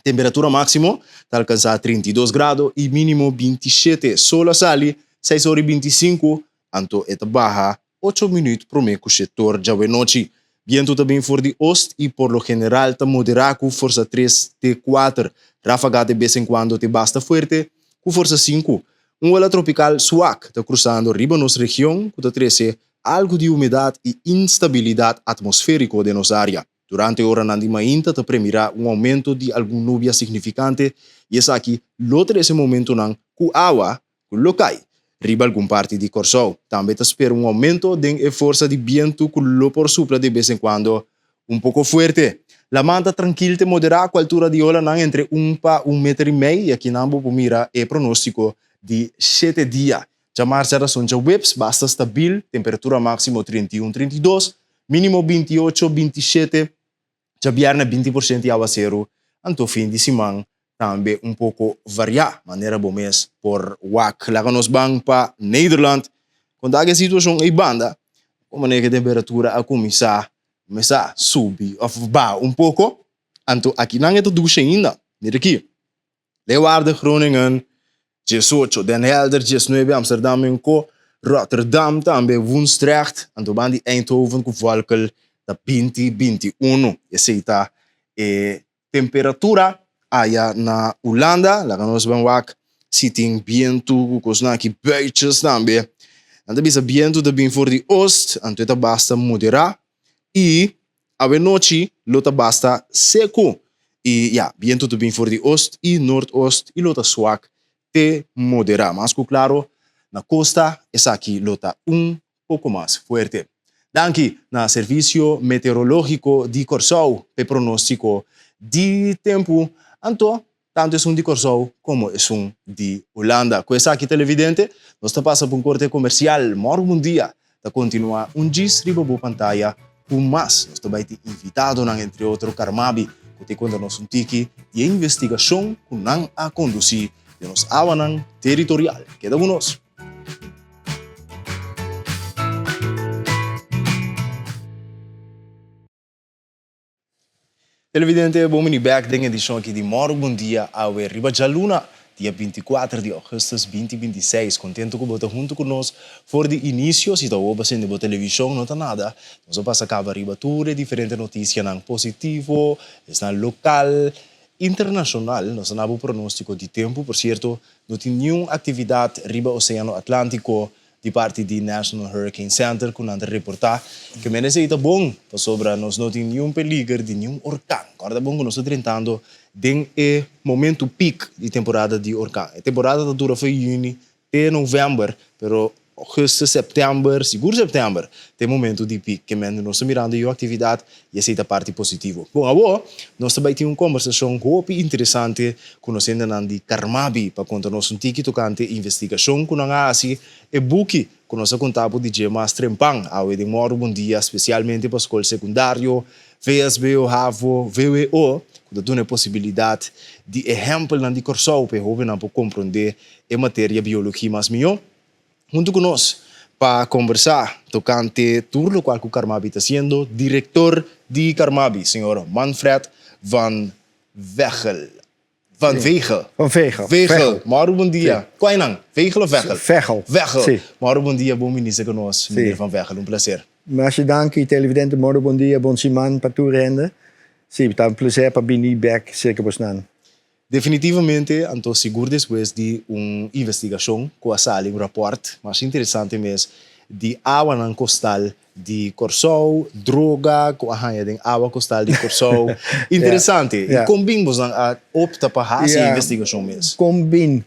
Temperatura máksimo ta alkansá 32 grado i mínimo 27. Sol a sali seis ora i 25, anto e ta baha ocho minüt promé ku shetor djawe-nochi. Bientu ta bin for di ost i por lo general ta moderá ku forsa tres te kuater. Ráfaga de bes en kuando te basta fuerte ku forsa sinku. Un ola tropikal suak ta krusando riba nos region ku ta trese algu di humedat i instabilidat atmosfériko den nos área. Durante oranan di mainta ta premirá un oumento di algun nubia signifikante i esaki lo trese momentunan ku awa ku lo kai riba algun parti di Kòrsou. Tambe ta spera un oumento den e forsa di bientu ku lo por supla de bes en kuando un poko fuerte. Laman ta trankil te moderá ku altura di olanan entre un pa un meter i mei i akinan bo por mira e pronóstiko di shete dia. Djamars djarason djaweps basta stabil, temperatura máksimo 31, 32, Mínimo 28, 27, djabièrnè 20% di awaseru, anto fin di siman tambe un poko variá, manera bo mes por wak. Laga nos ban pa Nederland, konta ku e situashon ei banda, kon manera ku e temperatura a kuminsá kuminsá subi òf baha un poko, anto akinan e ta dushi ainda. Mira aki. Leeuwarden, Groningen, 18, Den Helder, 19, Amsterdam en ko, Rotterdam tambe, Woensdrecht, anto ban di Eindhoven ku Volkel ta 20, 21. Esei ta e temperatura aya na Hulanda. Laga nos ban wak si tin bientu ku kosnan aki, buitjes tambe. Nan ta bisa bientu ta bin for di oost, anto e ta basta moderá i Awenochi lo ta basta seku i ya, bientu ta bin for di ost i noord-ost i lo ta swak te moderá. Mas ku klaro, na kosta esaki lo ta un poko mas fuerte. Danki na Servisio Meteorológiko di Kòrsou p'e pronóstiko di tempu. Anto, tantu esun di Kòrsou komo esun di Hulanda. Ku esaki televidente, nos ta pasa pa un korte komersial. Mòrgu bon dia ta kontinuá un djis riba bo pantaya ku mas. Nos ta bai tin invitadonan, entre otro Carmabi, ku ta konta nos un tiki di e investigashon ku nan a kondusí den nos awanan teritorial. Keda ku nos! Televidente, bon bini bek den edishon aki di Mòru Bon Dia awe riba djaluna, dia 24 di ògùstùs 2026. Kontentu ku bo ta huntu ku nos for di inisio. Si ta awor bo sende bo televishon, no ta nada. Nos a pasa kaba riba tur e diferente notisianan positivo, esnan lokal, internashonal. Nos a na bo pronóstiko di tempu. Por sierto, no tin niun aktividat riba Oseano Atlántico Di parti di National Hurricane Center ku nan ta reportá ke men esei ta bon pasobra nos no tin niun peliger di niun orkan. Kòrda bon ku nos ta drentando den e momentu pik di temporada di orkan. E temporada ta dura for yüni te novèmber, pero ògùstùs, sèptèmber, sigur sèptèmber ta e momentu di pik ke men nos ta mirando yu aktividat i esei ta parti positivo. Bon awor nos ta bai tin un kòmbersashon hopi interesante ku nos hendenan di Carmabi pa konta nos un tiki tokante investigashon ku nan a hasi, e buki ku nos a konta bo di dje mas trempan awe den Mòru Bon Dia, spesialmente pa skol sekundario, vsbo, havo, vwo, ku ta duna e posibilidat di ehèmpelnan di Kòrsou pa e hóbennan por komprondé e materia biologia mas mihó. Huntu ku nos pa kombersá tokante tur lokual ku Carmabi ta hasiendo, direktor di Carmabi, señor Manfred van Vegel. Van Vegel. Van Vegel. Vegel. Mauro, bon dia. Kua e nan? Vegel of Vegel? Vegel. Vegel. Si. Mauro, bon dia. Bon minister ku nos, Si. meneer Van Vegel. Un placer. Masha danki, televidente. Mauro, bon dia. Bon siman pa tur hende. Si, ta un placer pa bini bek serka bosnan. Definitivamente, anto sigur despues di un investigashon ku a sali un rapòrt masha interesante mes di awanan kostal di Kòrsou, droga ku a haña den awa kostal di Kòrsou. Interesante. I kon bin bosnan a opta pa hasi e investigashon mes? Kon bin?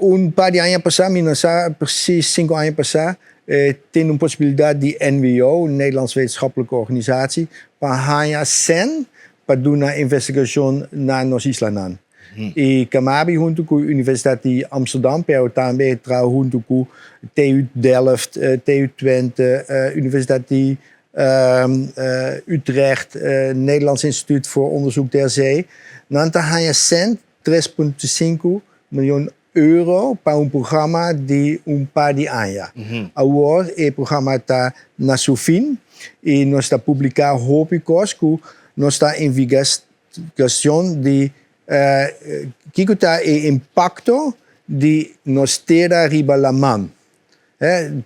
Un par di aña pasá, mi no sa presis sinku aña pasá, tin un posibilidat di NWO, Nederlands Wetenschappelijke Organisatie, pa haña sèn pa duna investigashon na nos islanan. I Kamabi huntu ku Universidat di Amsterdam, pero tambe traha huntu ku TU Delft, TU Twente, Universidat di Utrecht, Nederlands Instituut voor Onderzoek der Zee. Nan ta haña sènt, 3,5 miljoen euro, pa un programa di un par di aña. Awor e programa ta na su fin i nos ta publiká hopi kos ku nos ta investigashon di kiko ta e impakto di nos tera riba laman.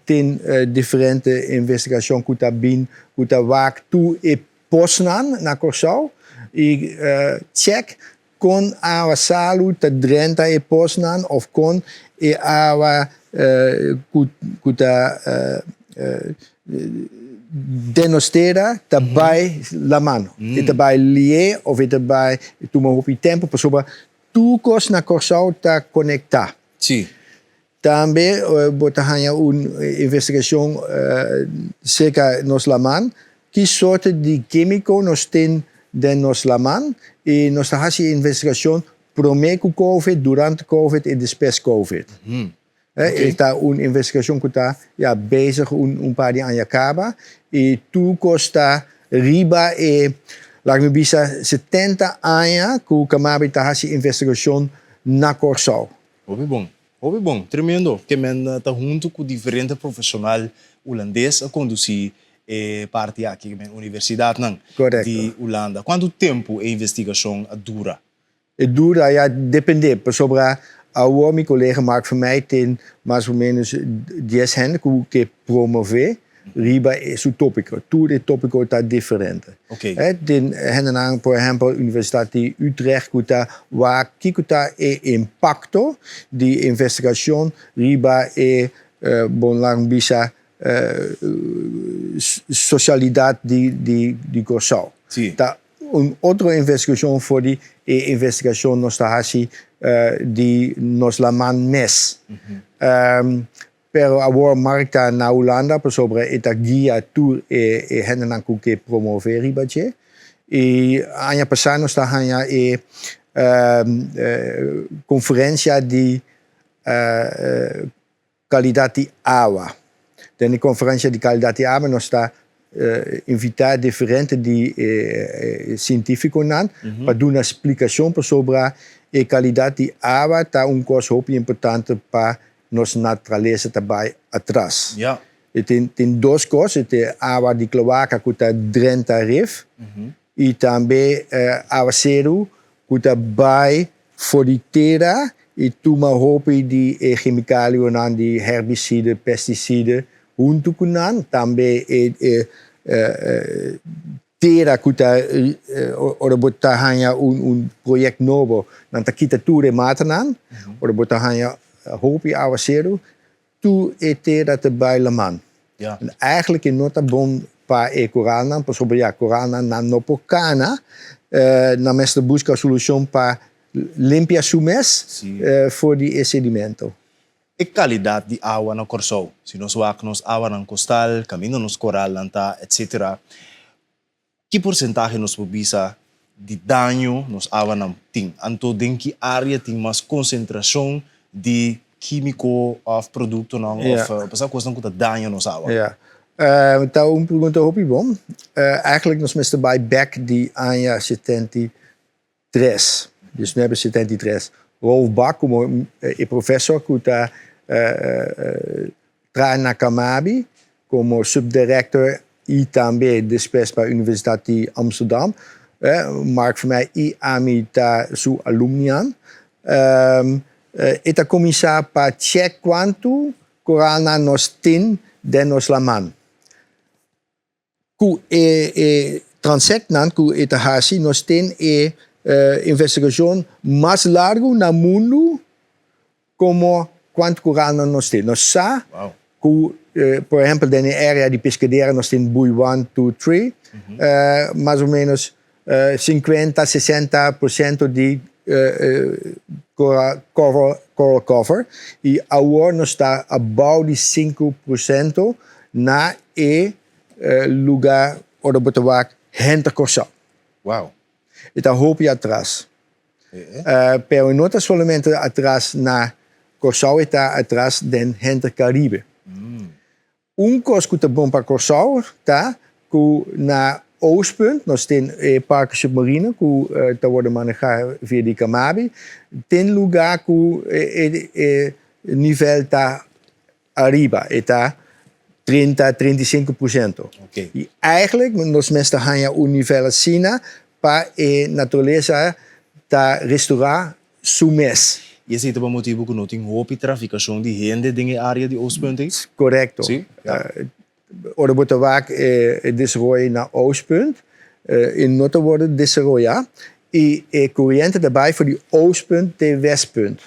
Tin diferente investigashon ku ta bin ku ta wak tur e posnan na Kòrsou i chèk kon awa salu ta drenta e posnan òf kon e awa ku ta Den nos tera ta bai laman. E ta bai lié of e ta bai tuma hopi tempu pasobra tur kos na Kòrsou ta konektá. Sí. Tambe bo ta haña un investigashon serka nos laman ki sorte di kímiko nos tin den nos laman i nos ta hasi e investigashon promé ku covid, durante covid i despues covid. E ta un investigashon ku ta ya bezig un par di aña kaba i tur kos ta riba e, laga mi bisa, 70 aña ku Kamabi ta hasi investigashon na Kòrsou. Hopi bon, hopi bon, tremendo. Ke men ta huntu ku diferente profeshonal hulandes a kondusí e parti aki, ke men universidatnan di Hulanda. Kuantu tempu e investigashon a dura? E dura ya depende, pasobra awor mi kolega Mark Vermeij tin mas o menos dies hende ku ke promove riba su topiko. Tur e topiko ta diferente. Tin hendenan, por ehempel Universitat di Utrecht ku ta wak kiko ta e impakto di investigashon riba e, bon laga mi bisa, sosialidat di Kòrsou. Ta Un otro investigashon for di e investigashon nos ta hasi di nos laman mes. Pero awor Mark ta na Hulanda pasobra e ta guia tur e hendenan ku ke promove riba dje. I aña pasá nos ta haña e konferensia di Kalidat di awa. Den e konferensia di kalidat di awa nos ta invitá diferente di e sientífikonan pa duna splikashon pasobra e kalidat di awa ta un kos hopi importante pa nos naturalesa ta bai atras. E tin dos kos, e tin awa di kloaka ku ta drenta rif i tambe awaseru ku ta bai for di tera i tuma hopi di e chemikalionan di herbicide, pesticide huntu ku nan. Tambe e tera ku ta ora bo ta haña un project nobo nan ta kita tur e matanan, ora bo ta haña hopi awaseru Tur e tera ta bai laman. En eigenlijk e no ta bon pa e koralnan, pasobra ya, koralnan nan no por kana, nan mester buska solushon pa limpia su mes for di e sedimento. E kalidat di awa na Kòrsou, si nos wak nos awanan kostal, kaminda nos koralnan ta, etsetera, Ki porsentahe nos por bisa di daño nos awanan tin? Anto den ki área tin mas konsentrashon di kímiko òf produktonan òf pasá kosnan ku ta daña nos awa? Ja. Ta un pregunta hopi bon. Eigenlijk nos mester bai bek di aña 73, 1973. Rolf Bak komo e profesor ku ta traha na Carmabi komo subdirector i tambe despues pa Universitat di Amsterdam. Mark Vermeij i ami ta su alumnian. E ta kuminsá pa chèk kuantu koralnan nos tin den nos laman. Ku e transektnan ku e ta hasi nos tin e investigashon mas largu na mundu Komo kuantu koralnan nos tin? Nos sa ku, por ehèmpel, den e área di Piscadera nos tin bui one, two, three, mas o ménos sinkuenta, sesenta por siento di coral cover i awor nos ta abou di 5% na e lugá ora bo ta wak henter Kòrsou. E ta hopi atras. Pero no ta solamente atras na Kòrsou, e ta atras den henter Karibe. Un kos ku ta bon pa Kòrsou ta ku na Oostpunt nos tin e parke submarino ku ta wòrdu manehá via di Carmabi. Tin lugá ku e nivel ta ariba, e ta 30, 35%. I eigenlijk nos mester haña un nivel asina pa e naturalesa ta restorá su mes. I esei ta pa motibu ku no tin hopi trafikashon di hende den e área di Oostpunt ei? Korekto. Sí? Ja. Ora bo ta wak e desaroyo na Oostpunt, e no ta wòrdu desaroyá i e koriente ta bai for di Oostpunt te Westpunt.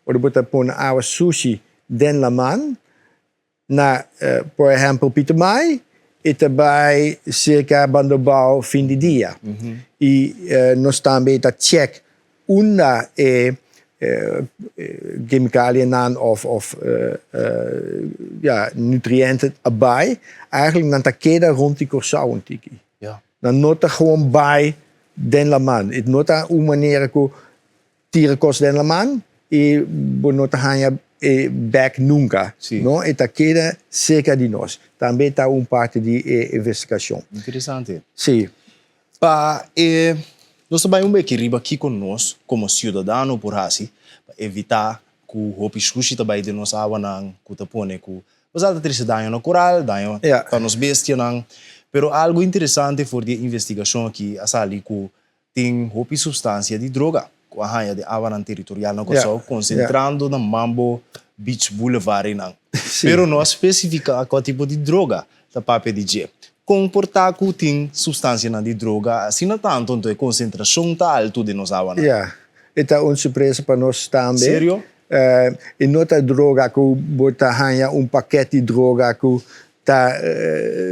Ora bo ta pone awa sushi den laman na por ehempel Pietermaai e ta bai cerca Bandobao fin di dia y nos tambe ta check unda e chemicalianan of of ya nutrienten a bai eigenlijk nan ta keda rond di Corsou un tiki nan no ta gewoon bai den laman e no ta un manera cu Tira kos den laman i bo no ta haña e bek nunka. Sí. No, e ta keda serka di nos. Tambe ta un parti di e investigashon. Interesante. Sí. Pa e nos ta bai un beki riba kiko nos komo siudadano por hasi pa evitá ku hopi shushi ta bai den nos awanan ku ta pone ku Nos ta trese daño na koral, daño pa nos bestianan. Pero algu interesante for di e investigashon aki a sali ku Tin hopi substansia di droga ku a haña den awanan teritorial na Kòrsou, konsentrando na Mambo Beach Boulevard einan. Pero no a spesifiká kua tipo di droga ta papia di dje. Kon por ta ku tin substansianan di droga asina tantu anto e konsentrashon ta altu den nos awanan? Ya, e ta un surpresa pa nos tambe. Serio? E no ta droga ku bo ta haña un paket di droga ku ta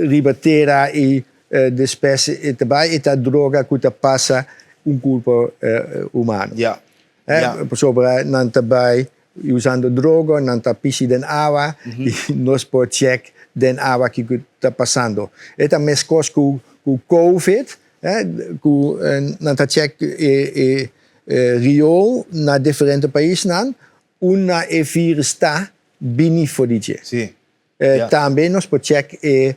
riba tera i Despues e ta bai e ta droga ku ta pasa un kurpo humano. Ja. Ja. Pasobra nan ta bai usando droga, nan ta pishi den awa i nos por check den awa kiko ta pasando. E ta meskos ku ku covid, ku nan ta check e e riool na diferente paisnan unda e virus ta bini for di dje. Si. Tambe nos por check e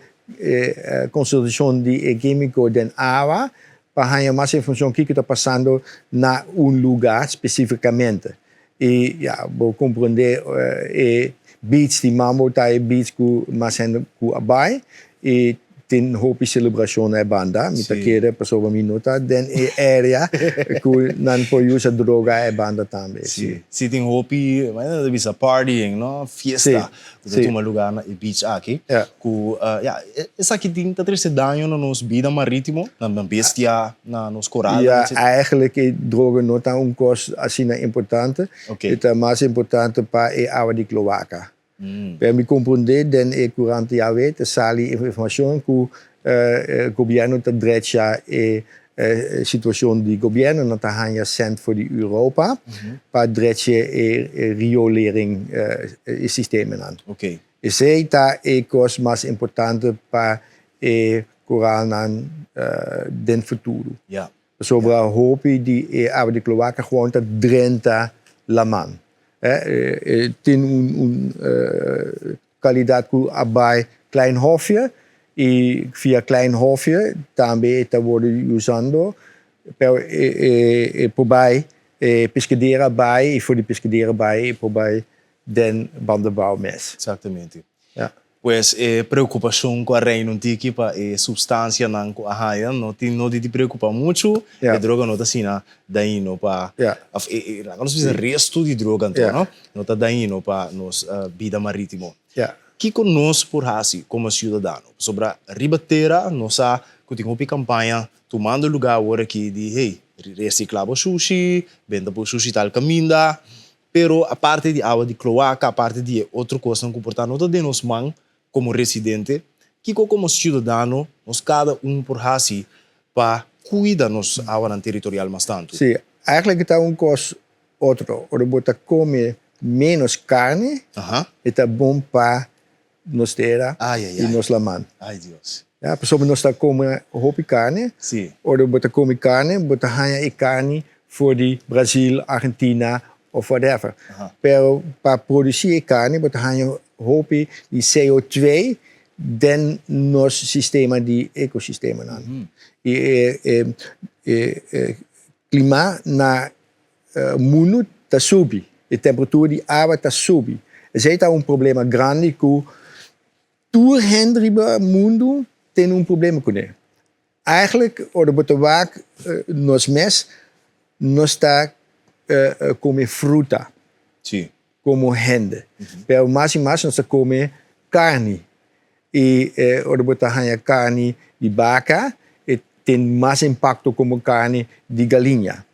konsentrashon di e kímiko den awa pa haña mas informashon kiko ta pasando na un lugá spesífikamente. I ya, bo komprondé e beach di Mambo ta e beach ku mas hende ku a bai i tin hopi selebrashon na e banda. Mi ta kere pasobra mi no ta den e area ku nan por usa droga e banda tambe. Si, si tin hopi, nan ta bisa partying, no? Fiesta ku ta tuma lugar na e beach aki. Ku, ya, esaki tin ta trese daño na nos bida maritimo, na bestia, na nos koralnan, Ya, etcetera. eigenlijk e droga no ta un kos asina importante. E ta mas importante pa e awa di kloaka. Pero mi comprende den e curant di awe ta sali informacion cu gobierno ta drecha e situacion di gobierno, nan ta hanja cent for di Europa pa drecha e riolering e sistemanan. Esey ta e cos mas importante pa e coralnan den futuro. Pasobra hopi di e awa di cloaca gewoon ta drenta laman. E tin un kalidat ku a bai Klein Hofje i via Klein Hofje tambe e ta wòrdu usando, pero e por bai e piskadera bai i for di piskadera bai e por bai den Bandabou mes. Exactamente. Ja. Pues e preokupashon ku a reina un tiki pa e supstansianan ku a haña no tin nodi di preokupá muchu. Ja. E droga no ta asina dañino pa Ja. of e e laga nos bisa restu di droga anto Ja. no, no ta dañino pa nos bida marítimo. Ja. Kiko nos por hasi komo siudadano? Pasobra riba tera nos sa ku tin hopi kampaña tumando lugá awor aki di hey, resiklá bo shushi, benta bo shushi tal kaminda. Pero aparte di awa di kloaka, aparte di e otro kosnan ku por ta no ta den nos man komo residente, kiko komo siudadano nos kada un por hasi pa kuida nos awanan teritorial mas tantu? Sí, eigenlijk ta un kos otro. Ora bo ta kome ménos karni, e ta bon pa nos tera i nos laman. Ai Dios. Ya, pasobra nos ta kome hopi karni. Sí. Ora bo ta kome karni, bo ta haña e karni for di Brazil, Argentina of whatever. Pero pa produsí e karni bo ta haña hopi di CO2 den nos sistema di ekosistemanan. I e e klima na Mundu ta subi, e temperatura di awa ta subi. Esei ta un problema grandi ku tur hende riba mundu tene un problema kuné. Eigenlijk ora bo ta wak nos mes, nos ta kome fruta komo hende. Pero mas i mas nos ta kome karni. I ora bo ta haña karni di baka e tin mas impakto komo karni di galiña.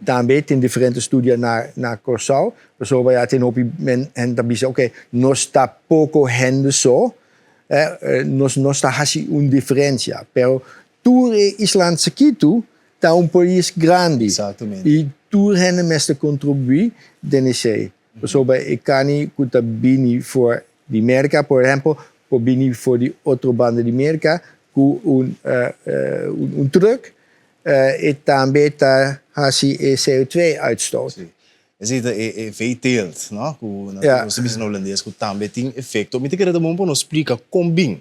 Tambe tin diferente studia na na Kòrsou, pasobra ya tin hopi men hende ta bisa oke nos ta poko hende so, nos no ta hasi un diferensia, pero tur e islan chikitu ta un pais grandi i tur hende mester kontribuí den esei. Pasobra e karni ku ta bini for di Merka, por ehèmpel, por bini for di otro banda di Merka ku un un trùk e tambe ta hasi e CO2-uitstoot. Sí. Esei ta e e veeteelt, no? Ku nos ta bisa na hulandes ku tambe tin efekto. Mi ta kere ta bon pa nos splika kon bin.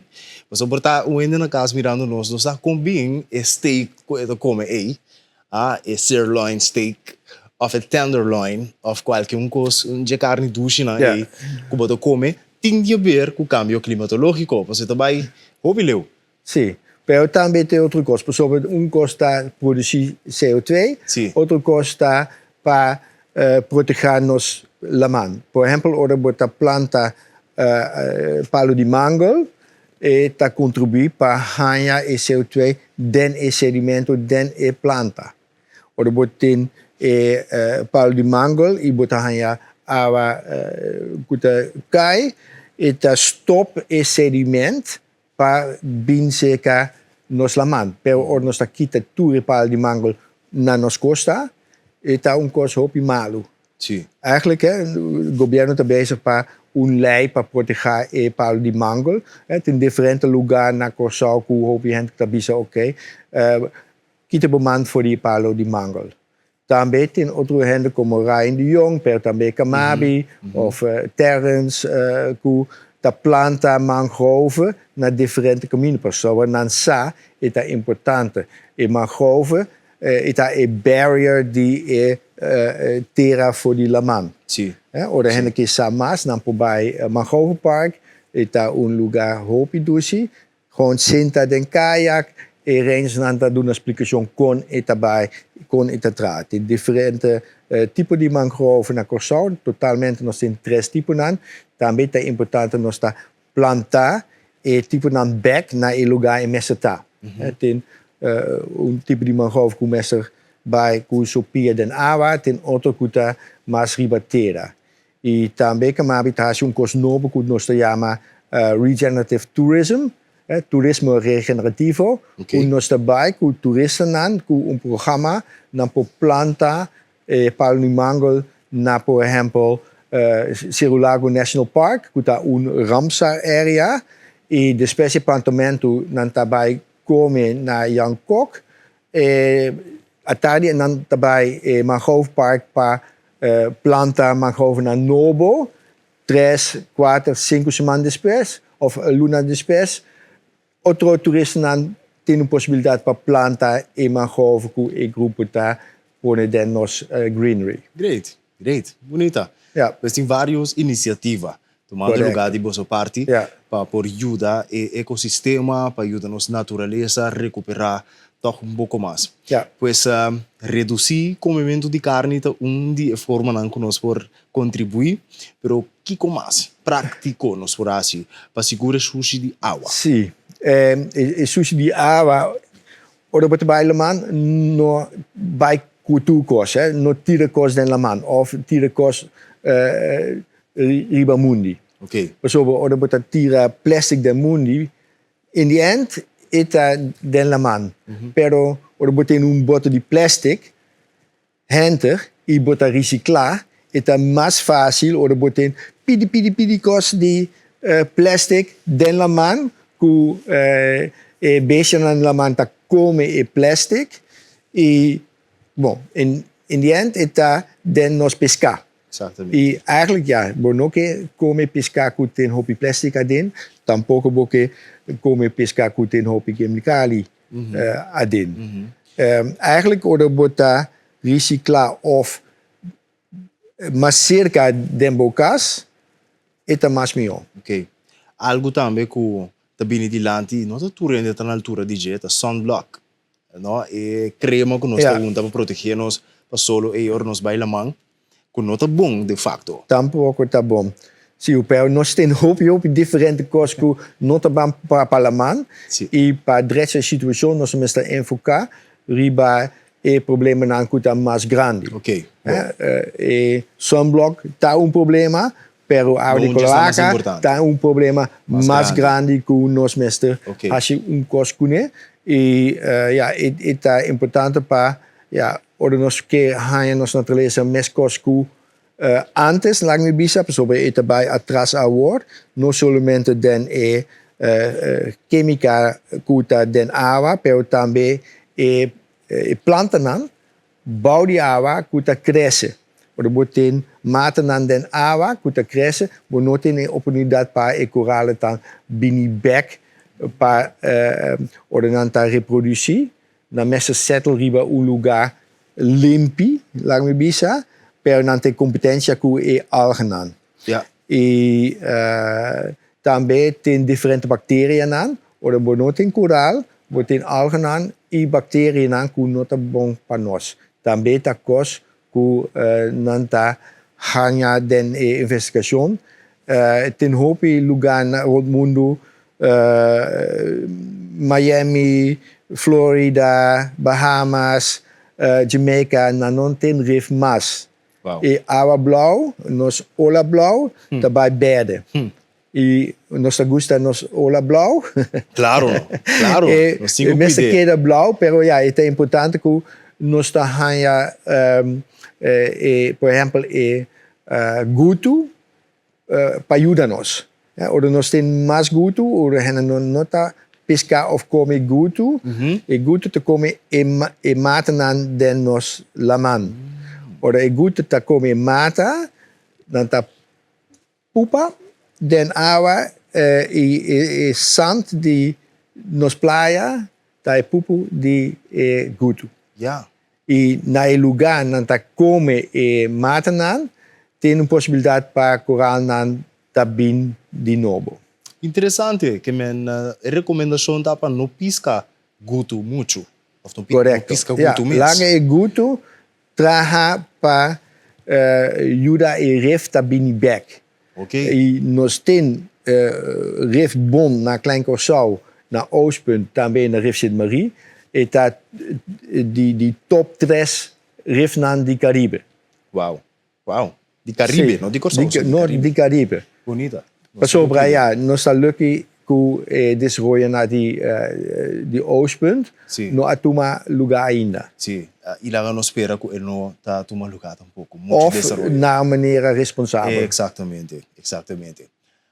Pasobra por ta un hende na kas mirando nos, no sa kon bin e steak ku e ta kome ei, a e sirloin steak òf e tenderloin òf kualke un kos, un dje karni dushinan ei ku bo ta kome tin di aber ku kambio klimatológiko. Pasobra e ta bai hopi leu. Sí, pero tambe tin otro kos, pasobra un kos ta produsí CO2, otro kos ta pa protehá nos laman. Por ehèmpel, ora bo ta planta palu di mangel, e ta kontribuí pa haña e CO2 den e sedimento, den e planta. Ora bo tin e palu di mangel i bo ta haña awa ku ta kai, e ta stòp e sediment pa bin serka nos laman. Pero ora nos ta kita tur e palu di mangel na nos kosta, e ta un kos hopi malu. Eigenlijk gobierno ta bezig pa un lei pa proteha e palu di mangel. Tin diferente lugar na Kòrsou ku hopi hende ta bisa oke, kita bo man for di e palu di mangel. Tambe tin otro hende komo Ryan de Jong, pero tambe Kamabi of Terrence ku ta planta mangrove na diferente kaminda pasobra nan sa e ta importante. E mangrove e ta e barrier di e tera for di laman. Ora hende ke sa mas nan por bai Mangrove Park, e ta un lugar hopi dushi. Gewoon sinta den kayak, e rangersnan ta duna splikashon kon e ta bai, kon e ta traha. Tin diferente tipo di mangrove na Kòrsou, totalmente nos tin tres tiponan. Tambe ta importante nos ta planta e tiponan bèk na e lugá e mester ta. Tin un tipo di mangrove ku mester bai ku su pia den awa, tin otro ku ta mas riba tera. I tambe Kamabi ta hasi un kos nobo ku nos ta yama regenerative tourism, turismo regenerativo, ku nos ta bai ku turistanan ku un programa nan por planta e palu di mangel na por ehèmpel Seru Lago National Park ku ta un Ramsar area i despues di e plantamentu nan ta bai kome na Jan Kok e atardi nan ta bai e Mangrove Park pa. Planta mangrovenan nobo tres, kuater, sinku siman despues òf luna despues. Otro turistanan tin un posibilidat pa planta e mangrove ku e grupo ta pone den nos greenery. Great, great. Bunita. Ja. Pues tin varios inisiativa tumando Correct. lugar di boso parti Ja. pa por yuda e ecosistema, pa yuda nos naturalesa recupera tog un poco mas. Ja. Pues reduci comemento di carni ta un di e formanan cu nos por contribui, pero kico mas practico nos por haci pa sigura e shushi di awa? Si, e shushi di awa, ora bo ta bai laman no bai cu tur cos, no tira cos den laman of tira cos riba mundi. Pasobra ora bo ta tira plastic den mundi, in the end e ta den laman. Pero ora bo tene un bote di plastic henter y bo ta recicla, e ta mas facil ora bo tin pidi pidi pidi cos di plastic den laman cu e bestianan den laman ta come e plastic y bon in the end e ta den nos pesca. Exactamente. Y eigenlijk ja, bo no ke come pisca cu tin hopi plastic aden, tampoco bo ke come pisca cu tin hopi chemicali aden. Eigenlijk ora bo ta recicla of mas cerca den bo cas, e ta mas miho. Ok. Algo tambe cu ta bini dilanti, no ta tur hende ta na altura di dje, ta sunblock. No, e crema cu nos ta hunta pa protege nos pa solo ey ora nos bay laman, cu no ta bon de facto. Tampoco ta bon. Si, pero nos tin hopi hopi diferente cos cu no ta ban pa laman y pa drecha e situacion nos mester enfoca riba e problemanan cu ta mas grandi. E sunblock ta un problema, Pero awa di kloaka ta un problema mas grandi ku nos mester hasi un kos kuné. I ya, e ta importante pa ya ora nos ke haña nos naturalesa meskos ku antes, laga mi bisa, pasobra e ta bai atras awor, no solamente den e kemika ku ta den awa, pero tambe e plantanan Bou di awa ku ta krese. Ora bo tin matanan den awa ku ta krese, bo no tin e oportunidat pa e koraletan bini bek pa ora nan ta reprodusí. Nan mester settle riba un lugá limpi, laga mi bisa, pero nan tin kompetensia ku e algenan. I tambe tin diferente bakterianan. Ora bo no tin koral, bo tin algenan i bakterianan ku no ta bon pa nos. Tambe ta kos ku nan ta haña den e investigashon. Tin hopi lugá rònt mundu, Miami, Florida, Bahamas, Jamaica, nan no tin rif mas. E awa blauw, nos ola blauw, ta bai berde. I nos ta gusta nos ola blauw. Claro, claro. Nos tin cu E mester cuid'é. keda blauw, pero ya, e ta importante cu nos ta haña, e, por ehempel, e gutu pa yuda nos. Ora nos tin mas gutu, ora hende no ta pisca of come gutu, e gutu ta come e matanan den nos laman. Ora e gutu ta come e mata, nan ta pupa den awa y e sand di nos playa ta e pupu di e gutu. I na e lugá nan ta kome e matanan, tin un posibilidat pa koralnan ta bin di nobo. Interesante, ke men e rekomendashon ta pa no piska gutu muchu, òf no piska gutu mes. Ya, laga e gutu traha pa yuda e rif ta bini bèk. I nos tin rif bon na Klein Kòrsou, na Oostpunt, tambe na Rif Sint Marie. E ta di top tres rifnan di Karibe. Wow, wow. Di Karibe, no di Kòrsou, si, no, di Karibe. Bunita. Pasobra ya, nos ta lucky ku e desaroyonan di Oostpunt no a tuma lugá ainda. Si, i laga nos spera ku e no ta tuma lugá tampoko. Muchu desaroyo. Òf na un manera responsabel. Eksaktamente, eksaktamente.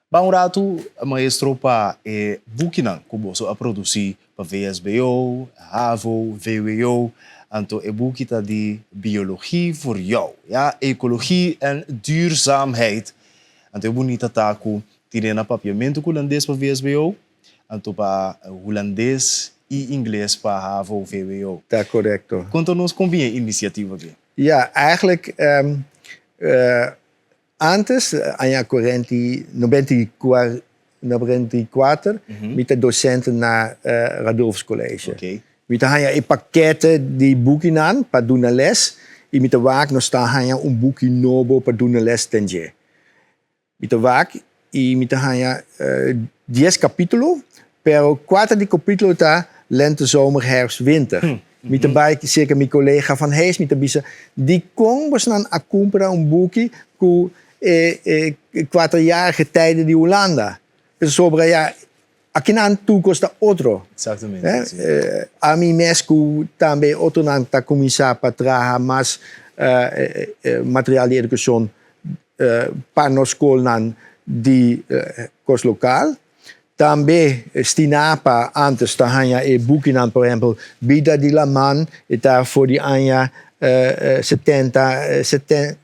Ban un ratu, maestro, pa e bukinan ku boso a produsí pa VSBO, havo, vwo. Anto e buki ta di Biologie voor jou, ya, Ecologie en Duurzaamheid. Anto e bunita ta ku tine na papiamentu ku hulandes pa VSBO, anto pa hulandes i ingles pa havo VWO. Ta korekto. Konta nos kon bin e inisiativa aki. Ya, eigenlijk Antes, aña cuarenta y noventa y noventa y cuater, mi ta docente na Radulphus College. Mi ta haña e pakete di bukinan pa duna les y mi ta wak nos ta haña un buki nobo pa duna les den dje. Mi ta wak y mi ta haña dies capítulo, pero cuater di capítulo ta lente, zomer, herfst, winter. Mi ta bai cerca mi colega van Hees, mi ta bisa, dicon bosnan a cumpra un buki cu e e cuaterjarige tijden di Hulanda? Pasobra ya, akinan tur cos ta otro. Exactamente, si. Ami mes cu tambe otronan ta cuminsa pa traha mas material di educacion pa nos scolnan di cos local. Tambe Stinapa antes ta haña e bukinan, por ehempel Bida di Laman, e ta for di aña 70,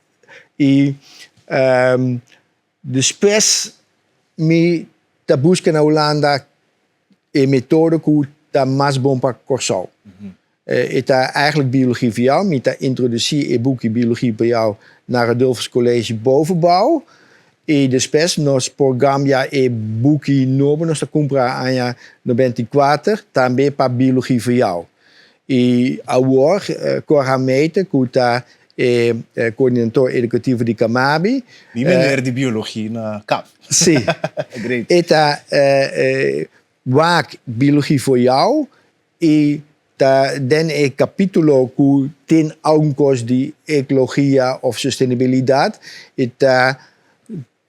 i despues mi ta buska na Hulanda e metodo ku ta mas bon pa Kòrsou. E ta eigenlijk Biologie voor jou. Mi ta introdusí e buki Biologie voor jou na Radulphus College Bovenbouw. I despues nos por gambia e buki nobo nos ta kumpra aña 94 tambe pa Biologie voor jou. I awor Cor Hameete ku ta e koordinador edukativo di Kamabi. Mi meneer di biologie na kap. Si. Great. E ta wak Biologie voor jou I ta den e kapítulo ku tin algun kos di ekologia òf sostenibilidat, e ta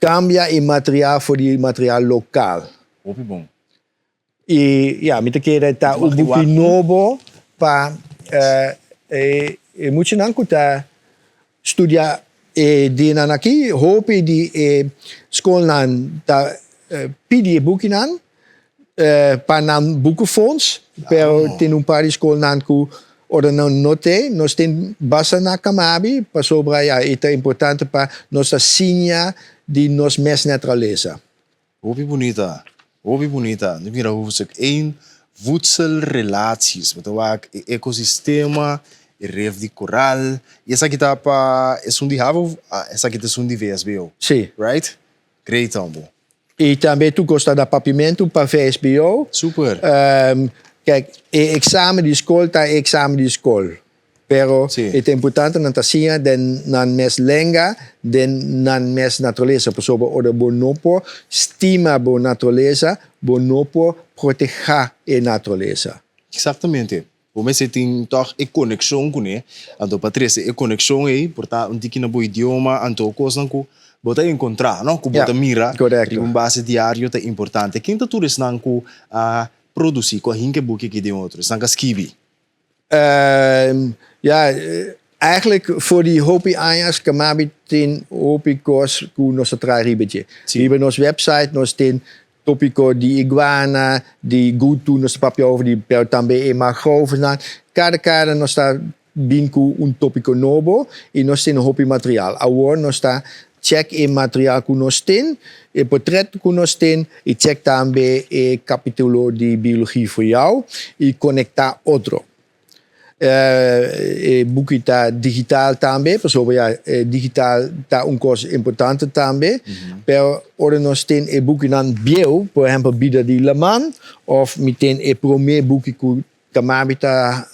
kambia e material for di material lokal. Hopi bon. I ya, mi ta kere ta un buki nobo pa e muchanan ku ta studia e dianan aki. Hopi di e skolnan ta pidi e bukinan pa nan boekenfonds, pero tin un par di skolnan ku ora nan no te, nos tin basta na Kamabi pasobra ya e ta importante pa nos ta siña di nos mes naturalesa. Hopi bunita, hopi bunita. Mi mira hoofdstuk één, voedselrelaties. Bo ta wak e ecosistema, e rif di koral. I esaki ta pa esun di havo, esaki ta esun di VSBO. Sí. Right? Great hombo. I tambe tur kos ta na papiamentu pa VSBO. Super. Kijk, e eksamen di skol ta e eksamen di skol. Pero e ta importante nan ta siña den nan mes lenga, den nan mes naturalesa. Pasobra ora bo no por stima bo naturalesa, bo no por protehá e naturalesa. Exactamente. Bo mester tin tòg e konekshon kuné. Anto pa trese e konekshon ei por ta un tiki na bo idioma, anto kosnan ku bo ta enkontrá, no? Ku bo ta mira riba un base diario ta importante. Ken ta tur esnan ku a produsí, ku a hinka e buki aki den otro? Esnan ku a skibi? Ja, eigenlijk for di hopi añas Kamabi tin hopi kos ku nos ta traha riba dje. Riba nos website nos tin Tópiko di iguana, di gutu nos ta papia over di, pero tambe e mangrovenan. Kada kada nos ta bin ku un tópiko nobo i nos tin hopi material. Awor nos ta chèk e material ku nos tin, e portret ku nos tin i chèk tambe e kapítulo di Biologie voor jou i konektá otro. E buki ta digital tambe, pasobra ya digital ta un kos importante tambe. Pero ora nos tin e bukinan bieu, por ehempel Bida di Laman, of mi tin e prome buki ku Tamabi ta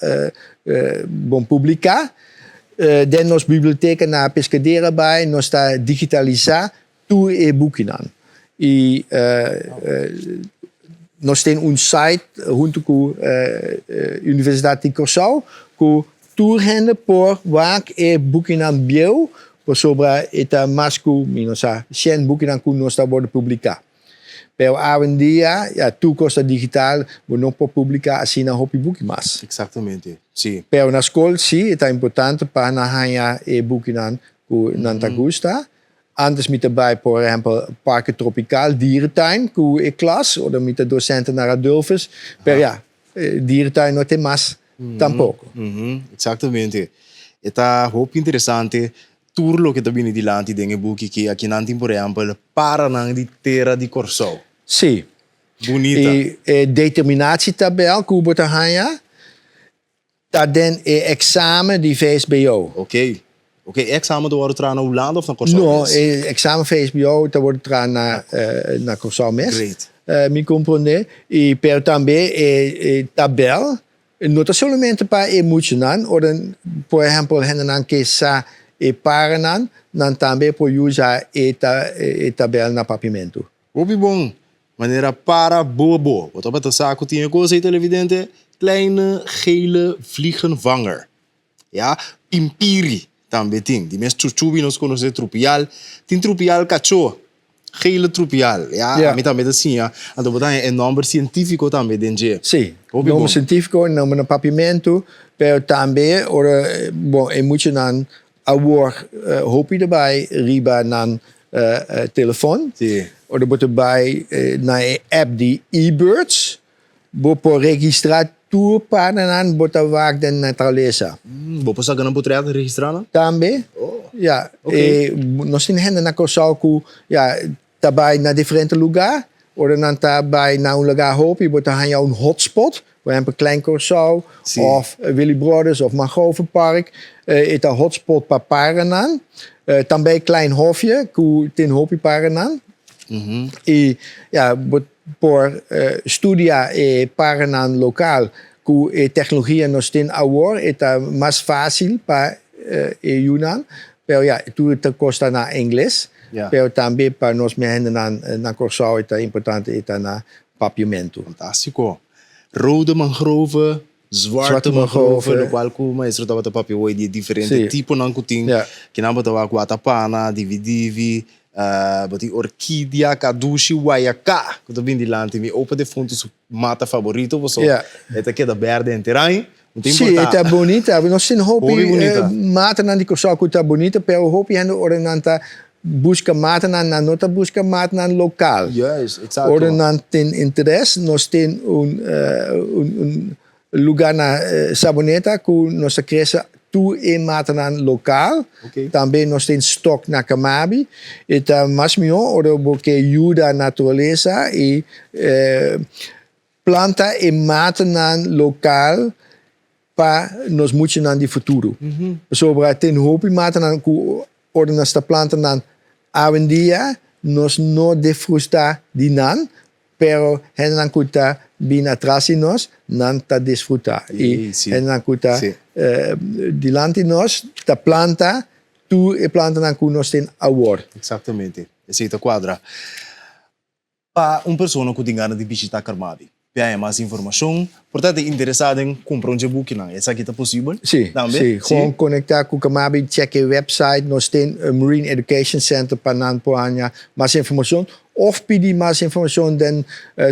bon publiká, den nos biblioteka na Pescadera bai nos ta digitalisa tur e bukinan. I nos tin un site huntu ku Universidat di Kòrsou ku tur hende por wak e bukinan bieu pasobra e ta mas ku mi no sa shen bukinan ku nos ta wòrdu publiká. Pero awendia ya tur kos ta digital, bo no por publiká asina hopi buki mas. Eksaktamente, si. Pero na skol si e ta importante pa nan haña e bukinan ku nan ta gusta. Antes mi ta bai por ehempel Parke Tropical, dierentuin, ku e klas, ora mi ta docente na Radulphus. Pero ya, dierentuin no tin mas. tampoko. Exactamente. E ta hopi interesante tur loke ta bini dilanti den e buki ki akinan tin por ehempel paranan di tera di Kòrsou. Sí. Bunita. I e determinatietabel ku bo ta haña ta den e eksamen di VSBO. Oké. Oké, e eksamen ta wòrdu traha na Hulanda òf na Kòrsou No, mes? e eksamen VSBO ta wòrdu traha na na Kòrsou mes. Great. Mi komprondé. I pero tambe e e tabel no ta solamente pa e muchanan, ora por ehèmpel hendenan ke sa e paranan, nan tambe por usa e ta e tabel na Papiamentu. Hopi bon! Manera para bobo. Bo tabata sa ku tin e kos ei televidente? Kleine gele vliegenvanger. Ya, pimpiri tambe tin. Di mes chuchubi nos konosé trupial. Tin trupial kachó, gele trupial. Ya, Ya. ami tambe ta siña. Anto bo ta haña e nòmber sientífiko tambe den dje. Sí, Hopi bon. nomber sientífiko, nomber na papiamentu, pero tambe ora, bon, e muchanan awor hopi ta bai riba nan telefon. Sí. Ora bo ta bai na e app di eBirds, Bo por registrá tur parnanan bo ta wak den naturalesa. Bo por saka nan potret en registrá nan? Tambe, ya. Oké. Nos tin hende na Kòrsou ku, ya, ta bai na diferente lugá. Ora nan ta bai na un lugá hopi, bo ta haña un hotspot, por ehèmpel Klein Kòrsou òf Willibrordus òf Mangrovenpark. E ta hotspot pa parnanan. Tambe Klein Hofje ku tin hopi parnanan. I, ya, bo Por studia e paranan lokal ku e teknologia nos tin awor e ta mas fásil pa e yunan, pero ya tur ta kosta na ingles, pero tambe pa nos hendenan na Kòrsou e ta importante e ta na papiamentu. Fantástiko. Rode mangrove, zwarte mangrove, lokual ku maestro tabata papia hoy di e diferente tiponan ku tin, kinan bo ta wak watapana, dividivi, Bo tin orkidia, kadushi, wayaká ku ta bin dilanti mi. Opa defuntu su mata faborito pasobra e ta keda berde henter aña. No ta Sí, importá. e ta bunita. Nos tin hopi Hopi bunita. matanan di Kòrsou ku ta bunita, pero hopi hende ora nan ta buska matanan, nan no ta buska matanan lokal. Juist, eksakto. Ora nan tin interes, nos tin un un Luga na Saboneta ku nos ta krese tur e matanan lokal. Tambe nos tin stok na Kamabi. E ta mas mihó ora bo ke yuda naturalesa i planta e matanan lokal pa nos muchanan di futuro. Pasobra tin hopi matanan ku ora nos ta planta nan awendia nos no disfruta di nan, Pero hendenan ku ta bini atras di nos, nan ta disfrutá. I hendenan ku ta dilanti nos ta planta tur e plantanan ku nos tin awor. Eksaktamente. Esei ta kuadra. Pa un persona ku tin gana di bishitá Carmabi, p'e haña mas informashon, por ta ta interesá den kumpra un dje bukinan. Esaki ta posibel Sí, tambe? sí. Gewoon konektá ku Carmabi, chèk e wèpsait. Nos tin Marine Education Center pa nan por haña mas informashon. Of pidi mas informacion den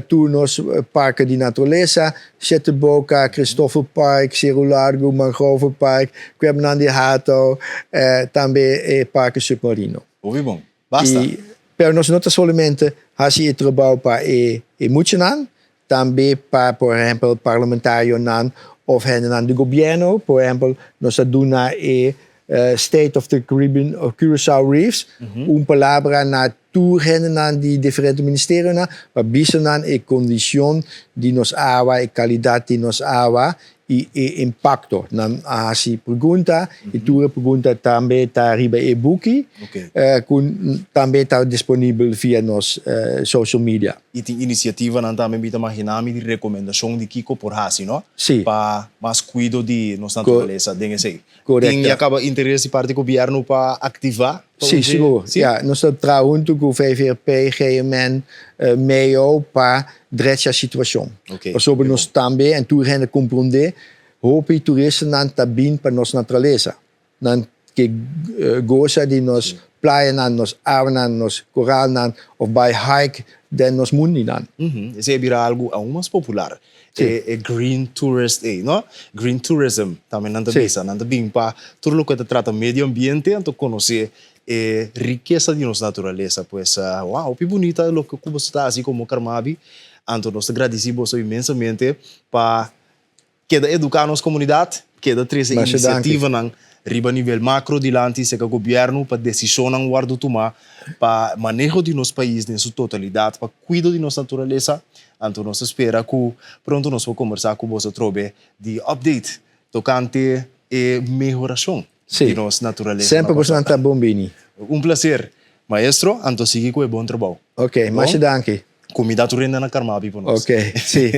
tur nos parke di naturalesa, Shete Boca, Christoffel Park, Seru Largu, Mangrove Park, Cuernan di Hato, tambe e Parke Submarino. Hopi bon. Basta. Pero nos no ta solamente haci e trabou pa e muchanan, tambe pa por ehempel parlamentarionan of hendenan di gobierno. Por ehempel nos ta duna e State of the Caribbean of Curaçao Reefs un palabra na tur hendenan di diferente ministerionan pa bisa nan e kondishon di nos awa, e kalidat di nos awa i e impakto. Nan a hasi pregunta i tur e pregunta tambe ta riba e buki ku tambe ta disponibel via nos social media. I tin inisiativanan tambe mi ta magina mi di rekomendashon di kiko por hasi no? Si. Pa mas kuido di nos naturalesa den esei. Korekto. Tin ya kaba interes di parti gobièrnu pa aktivá? Sí, sigur. Sí? Ya, nos ta traha huntu ku VVRP, GMN, MEO pa drecha situashon. Oké. Pasobra nos tambe, en tur hende komprondé, hopi turistanan ta bin pa nos naturalesa. Nan ke gosa di nos playanan, nos awanan, nos koralnan òf bai hike den nos mundinan. Esei a bira algu aun mas popular. Sí. E green tourist ei, no? Green tourism tambe nan ta Sí. bisa. Nan ta bin pa tur loke ta trata medio ambiente anto konosé e rikesa di nos naturalesa. Pues, wow, hopi bunita loke ku boso ta hasi komo Carmabi. Anto nos ta gradisí boso inmensamente pa. Keda eduká nos komunidat, keda trese inisiativanan riba nivel makro dilanti serka gobièrnu pa desishonnan wòrdu tumá pa maneho di nos pais den su totalidat pa kuido di nos naturalesa. Anto nos ta spera ku pronto nos por kombersá ku boso atrobe di update tokante e mehorashon di nos naturalesa. Semper bosonan ta bon bini. Un plaser, maestro. Anto sigui ku e bon trabou. Ok, masha danki. Kumida tur hende na Carmabi pa nos. Ok, si.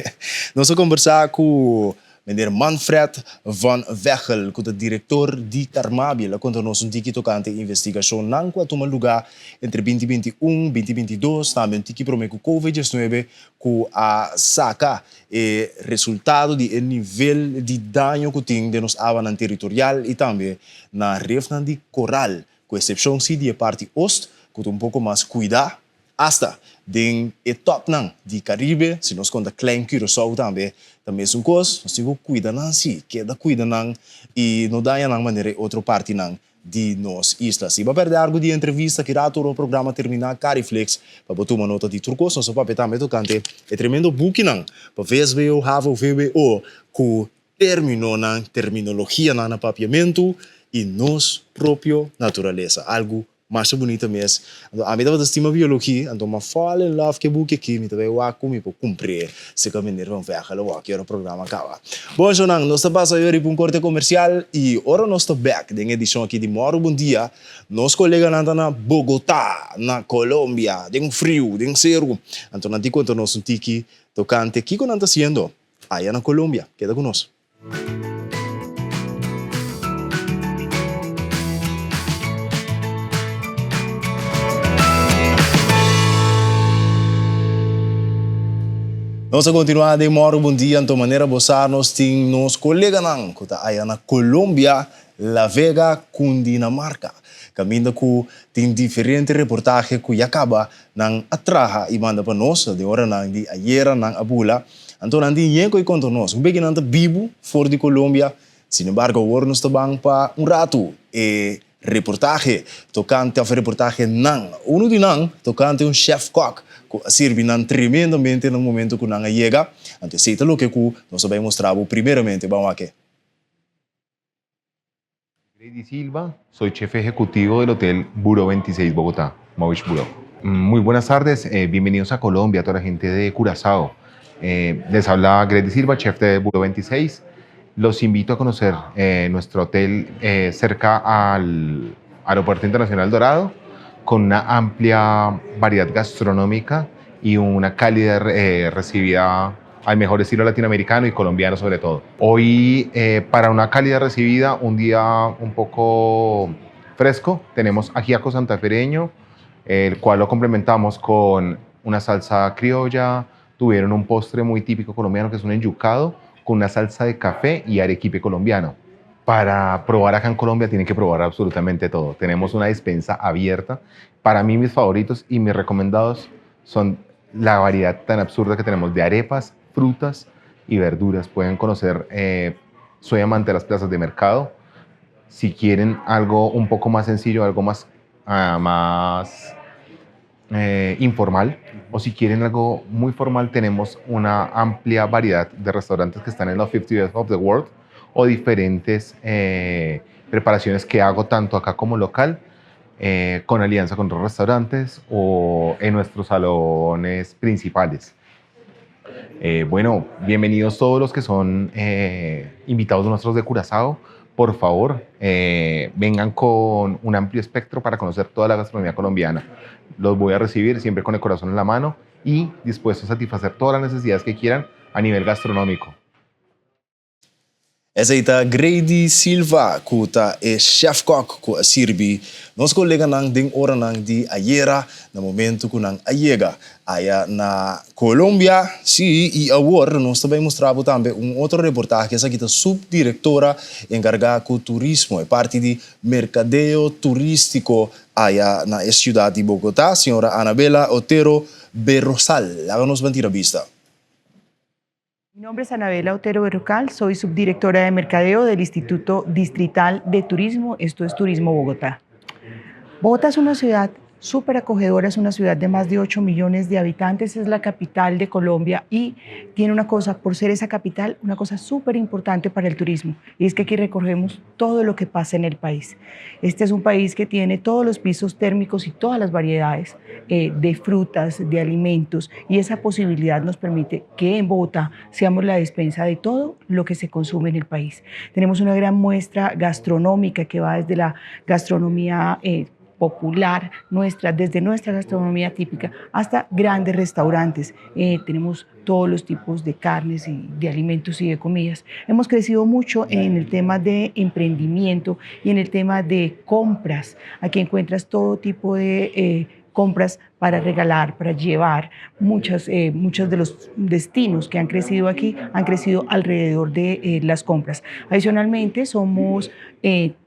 Nos a kombersá ku meneer Manfred van Veghel, ku ta direktor di Carmabi. El a konta nos un tiki tokante e investigashonnan ku a tuma lugá entre binti binti un, binti binti dos, tambe un tiki promé ku Covid diesnuebe ku a saka e resultado di e nivel di daño ku tin den nos awanan teritorial i tambe na refnan di koral, ku esepshon si di e parti ost ku ta un poko mas kuidá. Asta den e topnan di Caribe, si nos konta Klein Curaçao tambe ta mesun kos, nos tin ku kuida nan si, keda kuida nan i no daña nan manera e otro partinan di nos isla. Si bo a pèrdè algu di e entrevista ki rato ora e programa terminá, Cariflix pa bo tuma nota di tur kos. Nos a papia tambe tokante e tremendo bukinan pa vsbo, havo, vwo ku términonan, terminologianan na papiamentu i nos propio naturalesa, algu Masha bunita mes. Anto ami tabata stima biologia, anto m'a fall in love ku e buki aki, mi ta bai wak ku mi por kumpr'é serka meneer Van Veghel awor ki ora programa kaba. Bon shownan, nos ta pasa awe riba un korte komersial i ora nos ta bèk den edishon aki di Mòru Bon Dia, nos koleganan ta na Bogotá, na Colombia, den friu, den seru. Anto nan tin konta nos un tiki tokante kiko nan ta hasiendo aya na Colombia. Keda ku nos. Nos a continua den Moro Bon Dia, anto manera bo sa nos tin nos coleganan cu ta aya na Colombia, La Vega, Cundinamarca. Caminda cu tin diferente reportahe cu ya caba nan a traha y manda pa nos, den oranan di ayera nan a bula. Anto nan tin yen ku e konta nos. Un beki nan ta bibu for di Colombia. Sin embargo awor nos ta ban pa un ratu e reportahe tokante òf e reportahe nan. Unu di nan tokante un chef kòk ku a sirbi nan tremendamente na momento ku nan a yega. Anto esei ta loke ku nos a bai mustra bo primeramente. Ban wak e. Grady Silva, soy chef ejecutivo del Hotel Buró 26 Bogotá, Mawish Buró. Muy buenas tardes, eh, bienvenidos a Colombia, a toda la gente de Curazao. Eh, les habla Grady Silva, chef de Buró 26. Los invito a conocer eh, nuestro hotel eh, cerca al Aeropuerto Internacional Dorado, con una amplia variedad gastronómica y una cálida eh, recibida al mejor estilo latinoamericano y colombiano sobre todo. Hoy, eh, para una cálida recibida, un día un poco fresco, tenemos ajiaco santafereño, el cual lo complementamos con una salsa criolla, tuvieron un postre muy típico colombiano que es un enyucado con una salsa de café y arequipe colombiano. Para probar acá en Colombia tienen que probar absolutamente todo. Tenemos una despensa abierta. Para mí mis favoritos y mis recomendados son la variedad tan absurda que tenemos de arepas, frutas y verduras. Pueden conocer, eh, soy amante de las plazas de mercado. Si quieren algo un poco más sencillo, algo más, ah, más eh, informal, o si quieren algo muy formal, tenemos una amplia variedad de restaurantes que están en los 50 Best of the World o diferentes eh, preparaciones que hago tanto acá como local, eh, con alianza con otros restaurantes o en nuestros salones principales. Eh, bueno, bienvenidos todos los que son eh, invitados nuestros de Curazao. Por favor, eh, vengan con un amplio espectro para conocer toda la gastronomía colombiana. Los voy a recibir siempre con el corazón en la mano y dispuesto a satisfacer todas las necesidades que quieran a nivel gastronómico. Esei ta Grady Silva ku ta e chef kok ku a sirbi nos koleganan den oranan di ayera na momentu ku nan a yega aya na Colombia. Sí, i awor nos ta bai mustra bo tambe un otro reportahe. Esaki ta subdirektora enkargá ku turismo, e parti di merkadeo turístiko aya na e siudat di Bogotá, señora Anabela Otero Berrosal. Laga nos ban tira bista. Mi nombre es Anabela Otero Berrocal, soy subdirectora de Mercadeo del Instituto Distrital de Turismo, esto es Turismo Bogotá. Bogotá es una ciudad Súper acogedora, es una ciudad de más de 8 millones de habitantes, es la capital de Colombia y tiene una cosa, por ser esa capital, una cosa súper importante para el turismo, y es que aquí recorremos todo lo que pasa en el país. Este es un país que tiene todos los pisos térmicos y todas las variedades de frutas, de alimentos, y esa posibilidad nos permite que en Bogotá seamos la despensa de todo lo que se consume en el país. Tenemos una gran muestra gastronómica que va desde la gastronomía popular nuestra, desde nuestra gastronomía típica hasta grandes restaurantes. Tenemos todos los tipos de carnes y de alimentos y de comidas. Hemos crecido mucho en el tema de emprendimiento y en el tema de compras. Aquí encuentras todo tipo de compras para regalar, para llevar. Muchos de los destinos que han crecido aquí han crecido alrededor de las compras. Adicionalmente,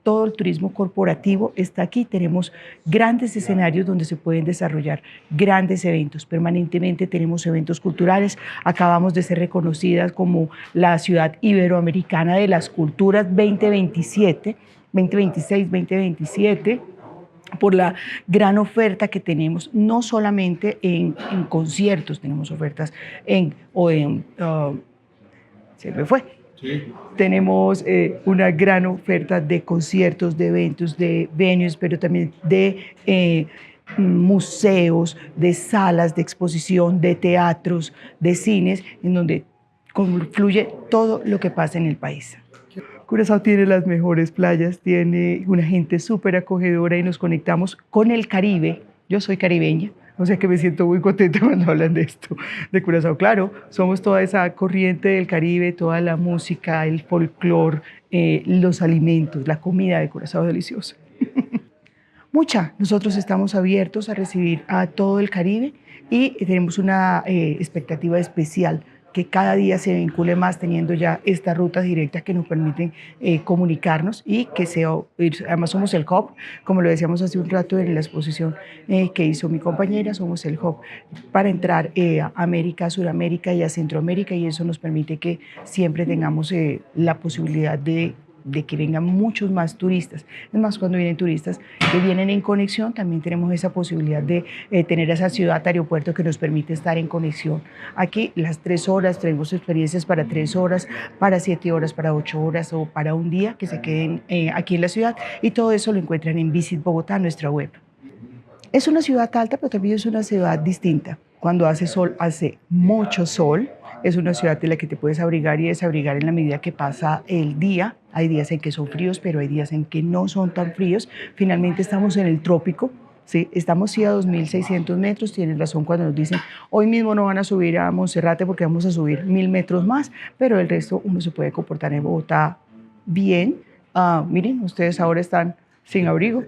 todo el turismo corporativo está aquí. Tenemos grandes escenarios donde se pueden desarrollar grandes eventos. Permanentemente tenemos eventos culturales. Acabamos de ser reconocidas como la ciudad iberoamericana de las culturas 2027, 2026, 2027 por la gran oferta que tenemos, no solamente en conciertos, tenemos ofertas en, o en, se me fue. Tenemos una gran oferta de conciertos, de eventos, de venues, pero también de museos, de salas de exposición, de teatros, de cines, en donde confluye todo lo que pasa en el país. Curazao tiene las mejores playas, tiene una gente súper acogedora y nos conectamos con el Caribe. Yo soy caribeña, o sea que me siento muy contenta cuando hablan de esto, de Curazao. Claro, somos toda esa corriente del Caribe, toda la música, el folclore, los alimentos, la comida de Curazao es deliciosa. Mucha. Nosotros estamos abiertos a recibir a todo el Caribe y tenemos una expectativa especial que cada día se vincule más teniendo ya estas rutas directas que nos permiten comunicarnos y que sea, además somos el hub, como lo decíamos hace un rato en la exposición que hizo mi compañera, somos el hub para entrar a América, Suramérica y a Centroamérica, y eso nos permite que siempre tengamos la posibilidad de que vengan muchos más turistas. Es más, cuando vienen turistas que vienen en conexión, también tenemos esa posibilidad de tener esa ciudad aeropuerto que nos permite estar en conexión. Aquí las 3 horas, tenemos experiencias para 3 horas, para 7 horas, para 8 horas o para un día que se queden aquí en la ciudad, y todo eso lo encuentran en Visit Bogotá, nuestra web. Es una ciudad alta, pero también es una ciudad distinta. Cuando hace sol, hace mucho sol. Es una ciudad en la que te puedes abrigar y desabrigar en la medida que pasa el día. Hay días en que son fríos, pero hay días en que no son tan fríos. Finalmente estamos en el trópico, ¿sí? Estamos sí a 2.600 metros. Tienen razón cuando nos dicen hoy mismo no van a subir a Monserrate porque vamos a subir 1.000 metros más, pero el resto uno se puede comportar en Bogotá bien. Miren, ustedes ahora están sin abrigo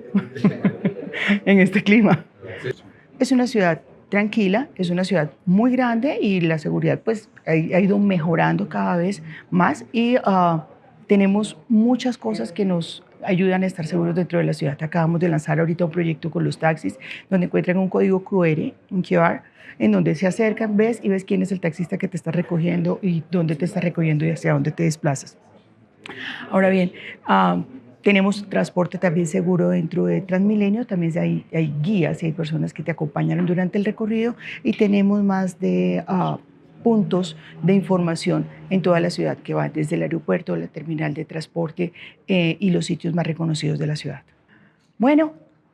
en este clima. Es una ciudad tranquila, es una ciudad muy grande y la seguridad ha ido mejorando cada vez más y tenemos muchas cosas que nos ayudan a estar seguros dentro de la ciudad. Acabamos de lanzar ahorita un proyecto con los taxis donde encuentran un código QR, un QR, en donde se acercan, ves y ves quién es el taxista que te está recogiendo y dónde te está recogiendo y hacia dónde te desplazas. Ahora bien, tenemos transporte también seguro dentro de Transmilenio, también hay guías y hay personas que te acompañan durante el recorrido y tenemos más de puntos de información en toda la ciudad que van desde el aeropuerto, la terminal de transporte y los sitios más reconocidos de la ciudad.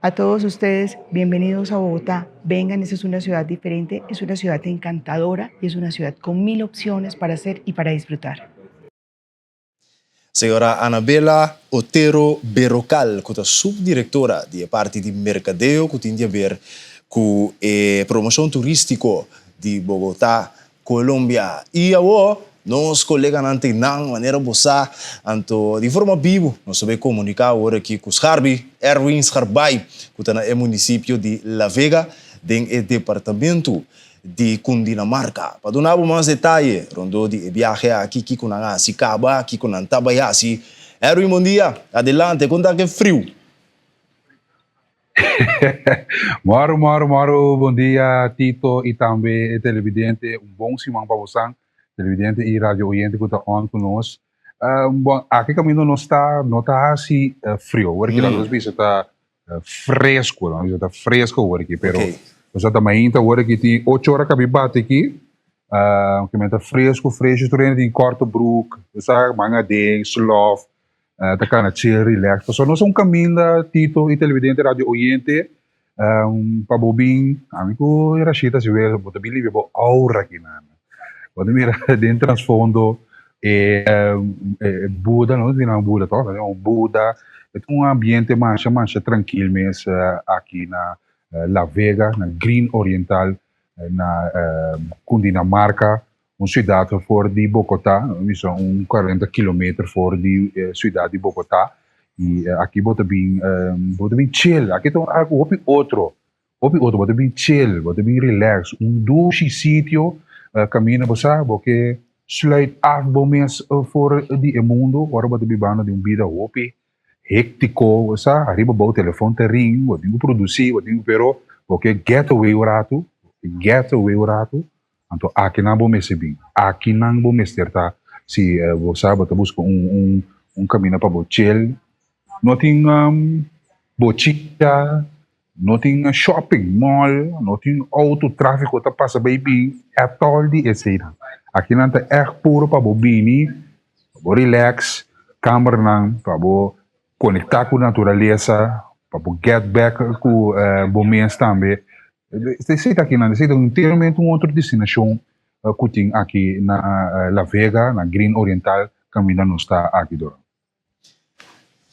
A todos ustedes, bienvenidos a Bogotá. Vengan, esa es una ciudad diferente, es una ciudad encantadora y es una ciudad con 1000 opciones para hacer y para disfrutar. Señora Anabela Otero Berrocal, ku ta subdirektora di parti di merkadeo, ku tin di aber ku promoshon turístiko di Bogotá, Colombia. I awor, nos koleganan nan, manera bo sa, anto, di forma bibu, nos ta bai komuniká awor aki ku Scharbi, Erwin Scharbai, ku ta na munisipio di La Vega, den departamento di Cundinamarca. Pa duna mas detaye, rondó di biahe aki, kiko nan a hasi kaba, kiko nan ta bai hasi. Erwin, bon dia. Adelante, konta ku friu. Moro, moro, moro, bon dia, Tito, i tambe televidente. Un bon siman pa boso, televidente i radio oyente ku ta on ku nos. Bon, aki kaminda nos ta, no ta asina friu. Awor ku nos bisa ta Fresco, no bisa ta fresco awor aki, pero nos ta mainta awor aki tin ocho ora kabi bati aki, ke men ta fresco, fresco, tur hende tin korte broek, bo sa, manga aden, slof, ta kana chill, relax, pasobra nos ta un kaminda, Tito i televidente, radio oyente, pa bo bin, ami ku Rashid a siwe, bo ta bin limpia bo aura aki nan, bo ta mira den trasfondo e Buda, no ta un Buda toch, un Buda, e ta un ambiente masha masha trankil mes aki na La Vega, na Green Oriental, na Cundinamarca, un siudat for di Bogotá, bisa un cuarenta kilometer for di siudat di Bogotá, y aki bo ta bin, bo ta bin chill, aki ta un algo hopi otro, hopi otro, bo ta bin chill, bo ta bin relax, un dushi sitio caminda bo sa bo ke sluit af bo mes for di e mundo, ora bo ta bibando di un bida hopi hectico, bo sa, ariba bou telefon ta ring, bo tin cu produci, bo tin cu, pero bo ke get away un ratu, get away un ratu, Anto akinan bo mester bin, akinan bo mester ta. Si bo sa bo ta buska un un un kaminda pa bo chill, no tin bochita, no tin shopping mall, no tin auto trafiko ta pasa bai bin, etòl di eseinan. Akinan ta ègt puro pa bo bini, pa bo relax, kamernan pa bo konektá ku naturalesa, pa bo get back ku bo mes tambe. Esei ta akinan, esei ta enteramente un otro destinashon ku tin aki na La Vega, na Green Oriental, kaminda nos ta aki dor.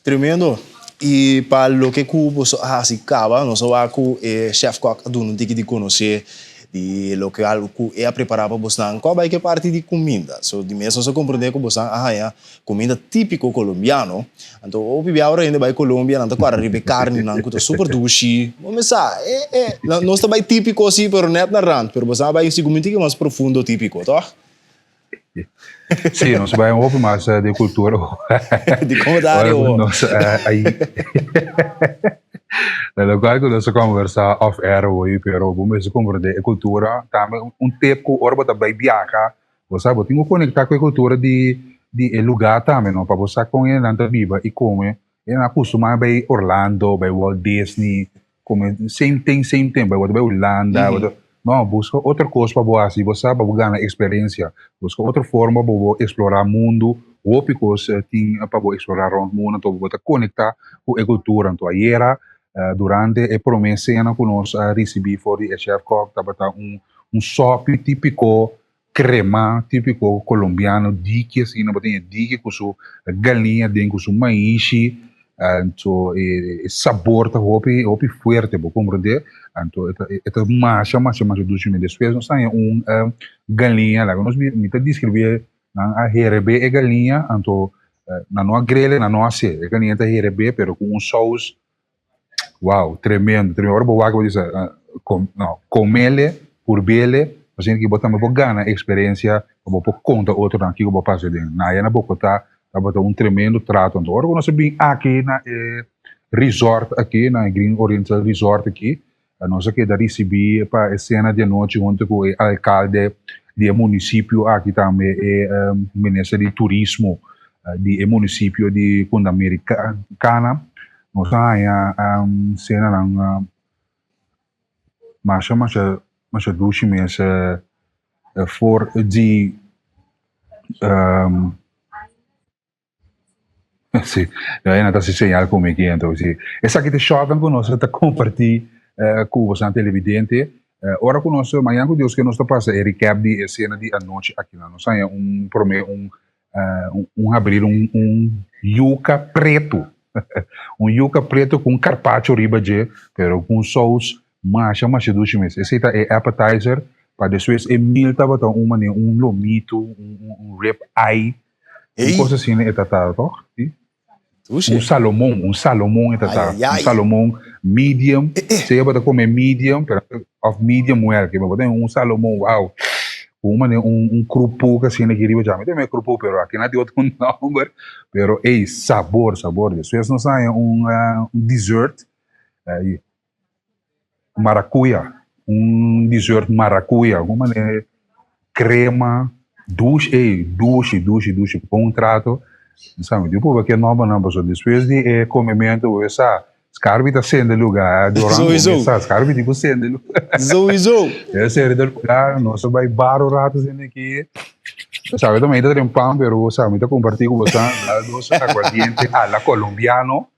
Tremendo! I pa loke ku boso a hasi kaba, nos a wak ku e chef kòk a duna un tiki di konosé di loke algu ku e a prepará pa bosnan. Kua bai ku e parti di kuminda? So di mes nos a komprendé ku bosnan a haña Kuminda típiko kolombiano. Anto hopi bia ora hende bai Colombia nan ta kòrda riba e karninan ku ta super dushi. Bo mi sa, e e nos ta bai típiko si pero nèt na rand. Pero boso a bai un tiki mas profundo típiko, tòg? Si, nos a bai un hopi mas di kultura. Di komo ta área bo? Nos a Na lokual ku nos a kombersá off air awor, pero bo mester komprendé e kultura tambe un tip ku ora bo ta bai biaha Bo sa, bo tin ku konektá ku e kultura di di e lugá tambe, no? Pa bo sa kon e nan ta biba i kome. E nan a kustumá bai Orlando, bai Walt Disney, kome same thing, same thing. Bai bo ta bai Hulanda, bo ta, no, buska otro kos pa bo hasi, bo sa, pa bo gana eksperensia. Buska otro forma pa bo eksplorá mundu. Hopi kos tin pa bo eksplorá rònt mundu, anto bo ta konektá ku e kultura. Anto ayera, durante e promé sena ku nos a risibí for di e chèf kòk tabata un un sòpi típiko Crema típico colombiano diki asina bo tin e diki cu su galiña den cu su maishi anto e sabor ta hopi hopi fuerte bo comprende anto e ta e ta masha masha masha dushi mi despues nos haña un galiña laga nos mi ta describi nan a herebe e galiña anto nan no a grele nan no a hace e galiña ta herebe pero cu un saus Wow, tremendo, tremendo. Ora bo wak bo bisa, com, no, comele, purbele, asina ki bo tambe por gana experiencia, pa bo por conta otronan kiko bo pasa den. Na aya na Bogotá tabata un tremendo trato. Anto ora ku nos a bin aki na e resort aki, na e Green Oriental Resort aki, nos a keda ricibi pa e cena di anochi hunto ku e alcalde di e municipio aki tambe e minister di turismo di e municipio di Cundamericana. Nos a haña senanan masha masha masha dushi mes for di si nan ta hasi señal ku mi aki anto si esaki ta shòtnan ku nos ta kompartí ku boso televidente ora ku nos mañana ku Dios ke nos ta pasa e recap di e sena di anochi aki nan nos haña un promé un un habrir un un yuca preto un yuca preto cu un carpacho riba dje pero cu un saus masha masha dushi mes esey ta e appetizer pa despues e meal tabata un manera un lomito un un rib eye un cosa asina e ta ta toch si un salomon un salomon e ta ta un salomon medium sea bo ta come medium pero of medium well ke bo ta un salomon wow ku un manera un un krupu asina aki riba dja mi ta mira krupu pero aki nan tin otro nomber pero ey sabor sabor despues nos haña un un dessert maracuya un dessert maracuya un manera crema dushi ey dushi dushi dushi bon trato mi sa mi tin prueba ke nombernan pasobra despues di e comemento bo sa. Scarbi ta sende lugar, Doran Sowieso. Gomez, Scarbi tipo sende lugar. Sowieso. E sende lugar, nos a bai baro rato sende aki. Sabe tambe ta den pan, pero sa mi ta comparti cu boso, dos aguardiente a la colombiano.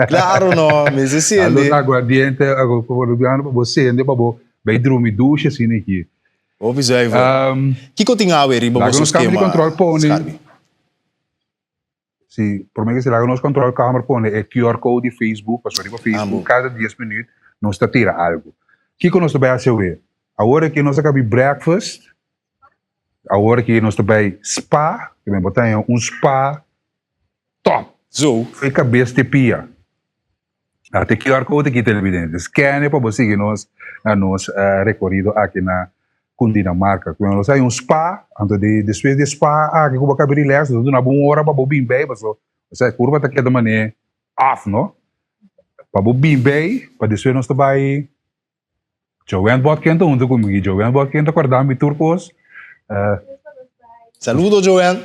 Claro no, mester sende. Dos aguardiente a la colombiano pa bo sende, pa bo bai drumi dushi asina aki. Hopi zuiver. Kiko tin awe riba Laga boso nos cambio di skema, control pone. Scarbi? Si, prome ke si laga nos control kamer pone e QR code di Facebook, pasobra riba Facebook kada dies minuut nos ta tira algu. Kiko nos ta bai hasi awe? Awor aki nos ta kabi breakfast, awor aki nos ta bai spa, ke men bo ta haña un spa top. Zo. Fo'i kabes te pia. Ate QR code aki televidente, scan e pa bo sigui nos na nos rekorido aki na Cundinamarca. Cu nos hay un spa, anto di despues di e spa aki cu bo cabe relax, nos ta duna bo un ora pa bo bin bay, paso osea e curva ta keda mane af no, pa bo bin bay, pa despues nos ta bay Joanne Botkin ta hunto cu mi, Joanne Botkin ta corda mi tur cos. Saludo Joanne.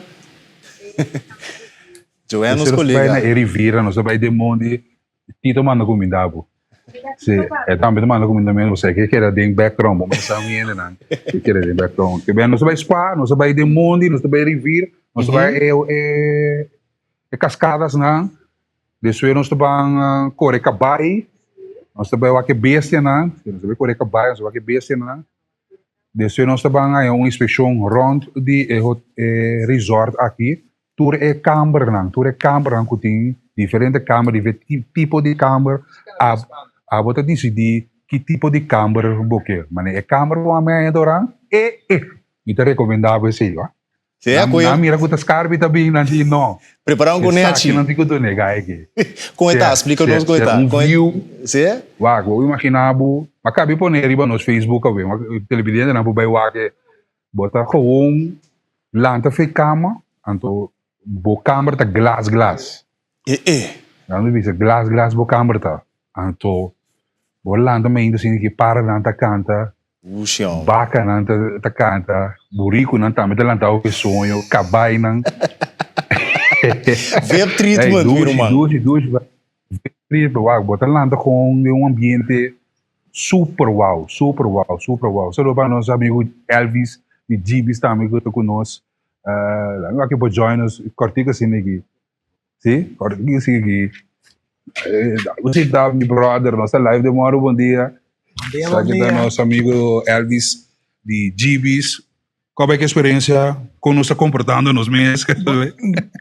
Joanne nos Nos ta bay colega. na e Riviera, nos ta bay den mondi, Tito manda cuminda bo. Si, e tambe ta manda cuminda mi, osea ke keda den background, bo mester sa mi hendenan ke keda den background. Ke ben nos ta bay spa, nos ta bay den mondi, nos ta bay Riviera, nos ta bay e e cascadasnan. Despues nos ta ban kore kabai, nos ta bai wak e bestianan, nos ta bai kore kabai, nos ta wak e bestianan. Despues nos ta ban haña un inspekshon rònt di e e resort aki, tur e kambernan, tur e kambernan ku tin diferente kamber, diferente tipo di kamber, abo ta disidí ki tipo di kamber bo ke. Manera e kamber ku ami haña Doran, e e mi ta rekomendá bo esei. Sea Nan, cu nan mira cu ta scarpi ta bin, nan di no. Prepara un conechi. Esaki nan tin cu dune gai aki. Con e ta? Splica nos con e ta. Un view. Sea? Wak, bo imagina bo, ma cabi pone riba nos Facebook awe, ma televidentenan por bay wak e. Bo ta gewoon lanta fe cama, anto bo camber ta glas glas. E e. Nan ta bisa glas glas bo camber ta. Anto bo lanta mainta sinti ki paranan ta canta. Ushon. Bakanan ta ta kanta, burikunan tambe ta lanta hopi soño, kabainan. Vip treatment, mi ruman. Dushi, dushi, dushi. Vip treatment, wak, bo ta lanta kon den un ambiente super wow, super wow, super wow. Saludo pa nos amigu Elvis di Gibis tambe ku ta ku nos. Laga wak bo join nos kòrtiku asina aki. Si, kòrtiku asina aki. Bo sinta mi brother, nos ta live den moro, bon dia. Bon dia, bon Esaki dia. ta nos amigo Elvis di Gibis. Kòp e eksperensia kon nos ta komportando nos mes?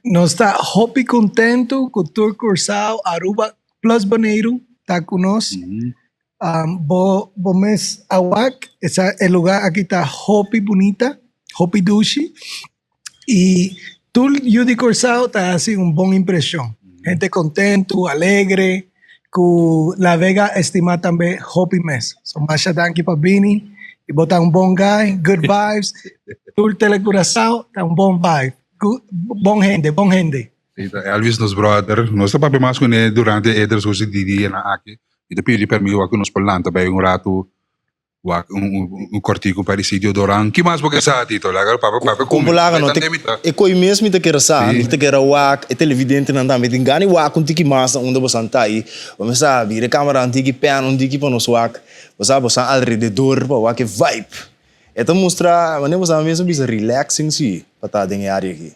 Nos ta hopi kontentu ku tur Kòrsou, Aruba plus Boneiru ta ku nos. Bo bo mes a wak esa e lugar aki ta hopi bunita, hopi dushi. Y tur yu di Kòrsou ta hasi un bon impreshon. Hende kontentu, alegre, ku La Vega estimá tambe hopi mes. So masha danki pa bini y bo ta un bon guy, good vibes. Tur Tele Curaçao ta un bon vibe. Bon hende, bon hende. Si ta Elvis nos brother, nos ta papia mas kuné durante e transcurso di dianan aki. Mi ta pidi permiso wak ku nos por lanta bai un ratu Wak un kortiku pa di sitio Doran. Ki mas bo ke sa, Tito? Laga papia papia ku mi. Kompo laga no. E koi mes mi ta kere sa. Mi ta kere wak e televidentenan tambe tin gana di wak un tiki mas na unda bosan ta i bo mi sa bira e kamera un tiki pèn un tiki pa nos wak. Bo sa bosan alrededor pa wak e vibe. E ta mustra manera bosan mes a bisa relaxing si pa ta den e área aki.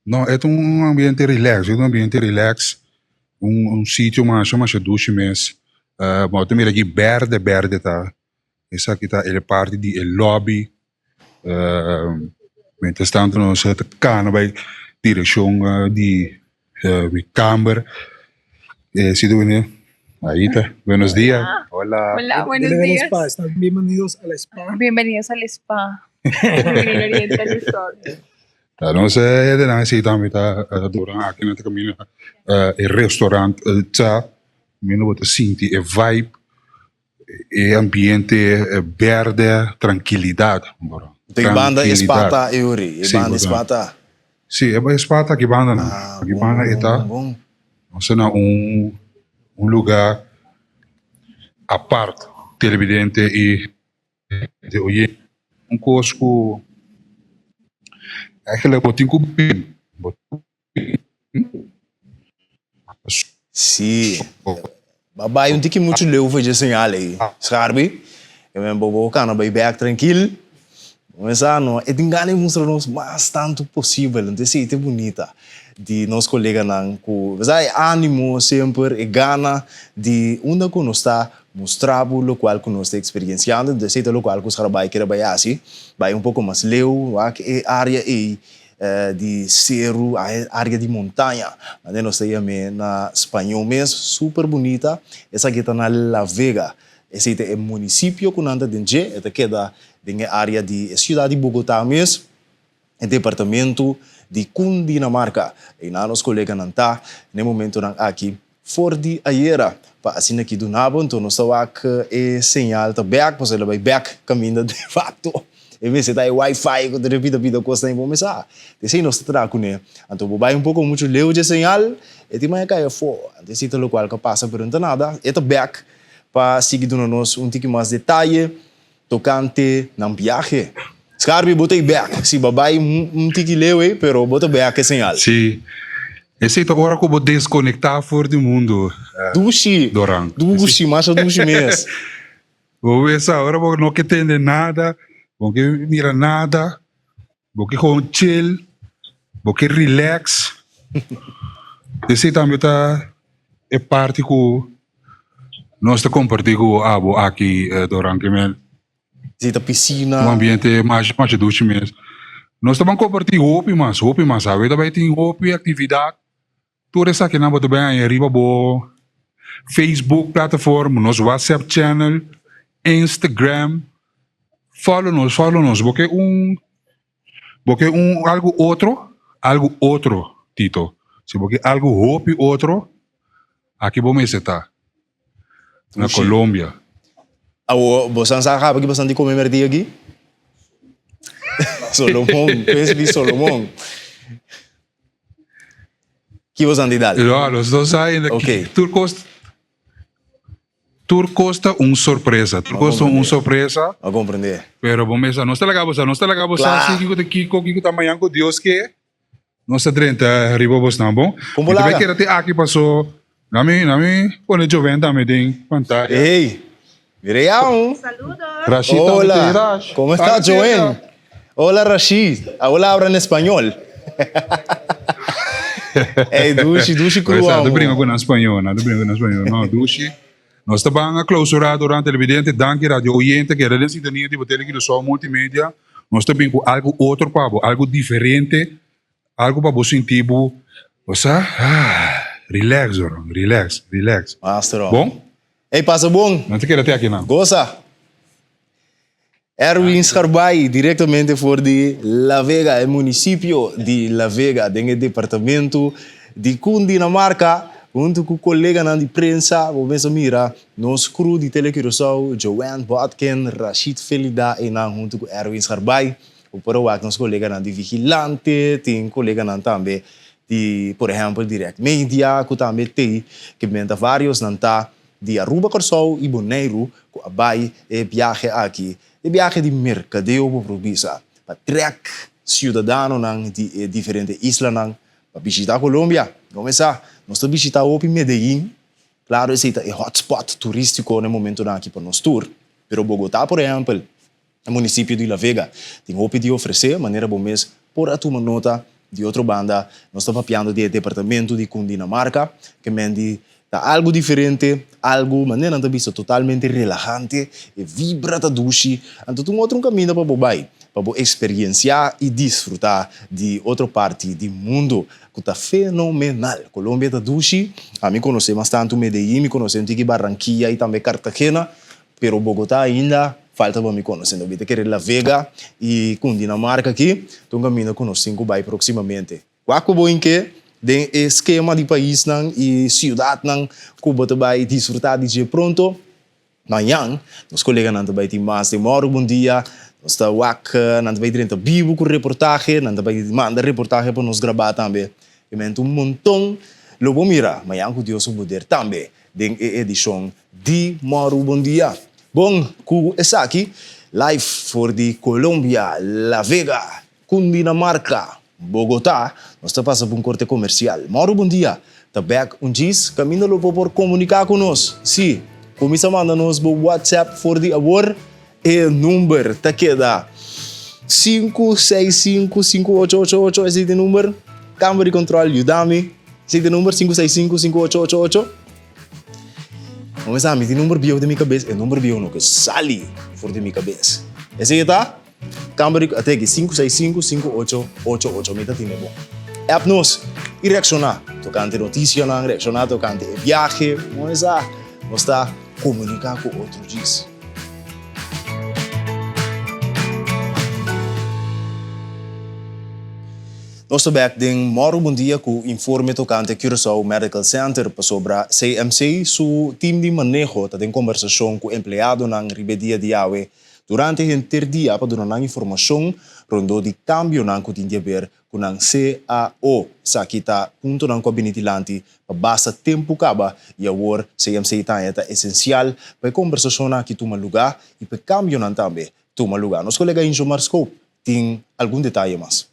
No, e ta un ambiente relax, e ta un ambiente relax, un sitio masha masha dushi mes. Bo ta mira aki berde berde ta, esaki ta e parti di e lobby. Mientras tanto nos ta cana bay direccion di mi camber. E sitio wende, ahí ta. Buenos dias. Hola. Hola, buenos Bienvenidos al días. spa. Están bienvenidos al spa. Bienvenidos al spa. Green Oriental Resort. Ta nos hendenan así tambe ta dura aki nan ta caminda e restaurant ta mi bo ta sinti e vibe e ambiente berde trankilidad Di banda e spa ta Yuri? E banda e spa ta? Si e spa ta aki banda nan aki banda e ta nos ta na un lugar apart televidente y De oye un kos ku eigenlijk bo tin ku bin bo. Sí. Ba bai un tiki muchu leu for dje señal ei, Scharbi. E men bo bo kana bai bek trankil. Bo mester no, e tin gana di mustra nos mas tantu posibel. Enton esei ta e bunita di nos koleganan ku apesar e animo semper, e gana di unda ku nos ta mustra bo lokual ku nos ta eksperienciando. Enton esei ta lokual ku Scharbai kere bai hasi, bai un poko mas leu, wak e area ei di seru, area di montaña, manera nos ta yam'é na spañó mes, super bunita. Esaki ta na La Vega. Esei ta e munisipio ku nan ta den dje, e ta keda den e area di e siudat di Bogotá mes, e departamento di Cundinamarca. Einan nos koleganan ta na e momentonan aki for di ayera pa asina ki duna bo, enton nos ta wak e señal ta bek, pasobra el a bai bek kaminda de facto e mester ta e wifi ku ta repita pita kosnan i bo mester esei nos ta traha kuné, anto bo bai un poko muchu leu dje señal e tin maya kai afó, anto esei ta lokual ka pasa pero no ta nada e ta bek pa sigui duna nos un tiki mas detaye tokante nan biahe. Scarby bo ta i bek, si bo a bai un tiki leu ei pero bo ta bek e señal. Si, esei ta ora ku bo deskonektá for di mundu, Dushi, Doran. dushi, masha dushi mes. Bo wesa ora bo no ke tende nada, bo no ke mira nada, bo ke gewoon chill, bo ke relax. Esei tambe ta e parti ku nos ta kompartí ku abo aki, Doran. Ke men. Si ta piscina. Un ambiente masha masha dushi mes. Nos ta ban comparti hopi mas, hopi mas. Awe ta bay tin hopi actividad. Tur esakinan bo ta bay haña riba bo Facebook platform, nos WhatsApp channel, Instagram. Follow nos, follow nos. Bo ke un, bo ke un algo otro, algo otro, Tito. Si bo ke algo hopi otro, aki bo mester ta. Na Colombia. Awo, bosan sa caba ki bosan di come merdia aki? Solomon, pensa di Solomon. Ki bosan di dal? No, nos no sa ainda. Ok. Tur cos, tur cos ta un sorpresa. Tur cos ta un sorpresa. A comprende. Pero bo mesa, nos ta laga bosa, nos ta laga bosa Kla. si kiko ta kiko, kiko ta mañan ku Dios ke. Nos ta drenta riba bosnan bon. Kon bo Mi ta bai laga? keda te aki paso na mi na mi pone Joven tambe den pantaya. Hey, mira ya un. Saludos. Rashid tambe Hola, te Rash. ¿cómo está Hola, Joen? Hola Rashid, hola habla en español. Hey, dushi, dushi Pues, cruan. nan ta bringa ku nan spañó, nan ta bringa ku nan spañó. No, dushi. Nos ta ban a clausura durante televidente, danki radio oyente keda den sintonia di bo Tele Curaçao Multimedia. Nos ta bin ku algu otro pa bo, algu diferente, algu pa bo sinti bo, bo sa, ah, relax oro, relax, relax. Master. Bon? Ey, pasa bon. Nan ta keda te akinan. Goza. Erwin Scharbaai, directamente for di La Vega, e municipio di La Vega, den e departamento di Cundinamarca, hunto cu coleganan di prensa, bo mester mira nos crew di Tele Curaçao, Joanne Botkin, Rashid Felida, eynan hunto cu Erwin Scharbaai. Bo por a wak nos coleganan di Vigilante, tin coleganan tambe di, por ehempel, Direct Media, cu tambe t'ey, ke menta varios nan ta di Aruba, Kòrsou i Boneiru ku a bai e biahe aki, e biahe di merkadeo bo por bisa, pa trèk siudadanonan di e diferente islanan pa bishitá Colombia. Kuminsá, nos ta bishitá hopi Medellín, klaro esei ta e hotspot turístiko na e momentunan aki pa nos tur, pero Bogotá por ehèmpel, E munisipio di La Vega tin hopi di ofresé, manera bo mes por a tuma nota. Di otro banda, nos ta papiando di e departamento di Cundinamarca, ke men di ta algu diferente, algu, manera nan ta bisa, totalmente relahante, e vibra ta dushi, anto ta un otro kaminda pa bo bai, pa bo eksperienciá i disfrutá di otro parti di mundu ku ta fenomenal. Colombia ta dushi, ami konosé mas tantu Medellín, mi konosé un tiki Barranquilla i tambe Cartagena, Pero Bogotá ainda falta pa mi conoce. No bita kere La Vega y Cundinamarca aki ta un caminda cu nos tin cu bay proximamente. Wak cu bo inke den e skema di paisnan y ciudadnan cu bo ta bay disfruta di dje pronto. Mañan nos coleganan ta bay tin mas den Moro Bon Dia. Nos ta wak nan ta bay drenta bibo cu reportahe, nan ta bay manda reportahe pa nos graba tambe. E menta un monton lo bo mira mañan cu Dios su poder tambe den e edicion Di Maru bon dia. Bon ku esaki, live for di Colombia, La Vega, Cundinamarca, Bogota, nos ta pasa pa un korte komersial. Maru bon dia. Ta bek un djis kaminda lo bo por komuniká ku nos. Sí, kuminsá manda nos bo WhatsApp for di awor. E number ta keda 565 5888, esei ta e number. Kamber di kontrol yuda mi. Esei ta e number 565 5888. Bo mester mi tin number bieu den mi kabes, e number bieu no ke sali for di mi kabes. Esei ta? Kamber di ateki 565 5888 mi ta tine bon. App nos i reakshoná tokante notisianan, reakshoná tokante e biahe. Bo mester nos ta komuniká ku otro djis. Nos ta bek den Mòru Bon Dia ku informe tokante Curaçao Medical Center pasobra CMC su tim di maneho ta den kombersashon ku empleadonan riba e dia di awe durante henter dia pa duna nan informashon rondó di kambionan ku tin di aber ku nan CAO. Esaki ta puntonan ku a bini dilanti pa basta tempu kaba i awor CMC ta haña ta esensial pa e kombersashonnan aki tuma lugá i pa e kambionan tambe tuma lugá. Nos kolega Injomar Scoop tin algun detaye mas.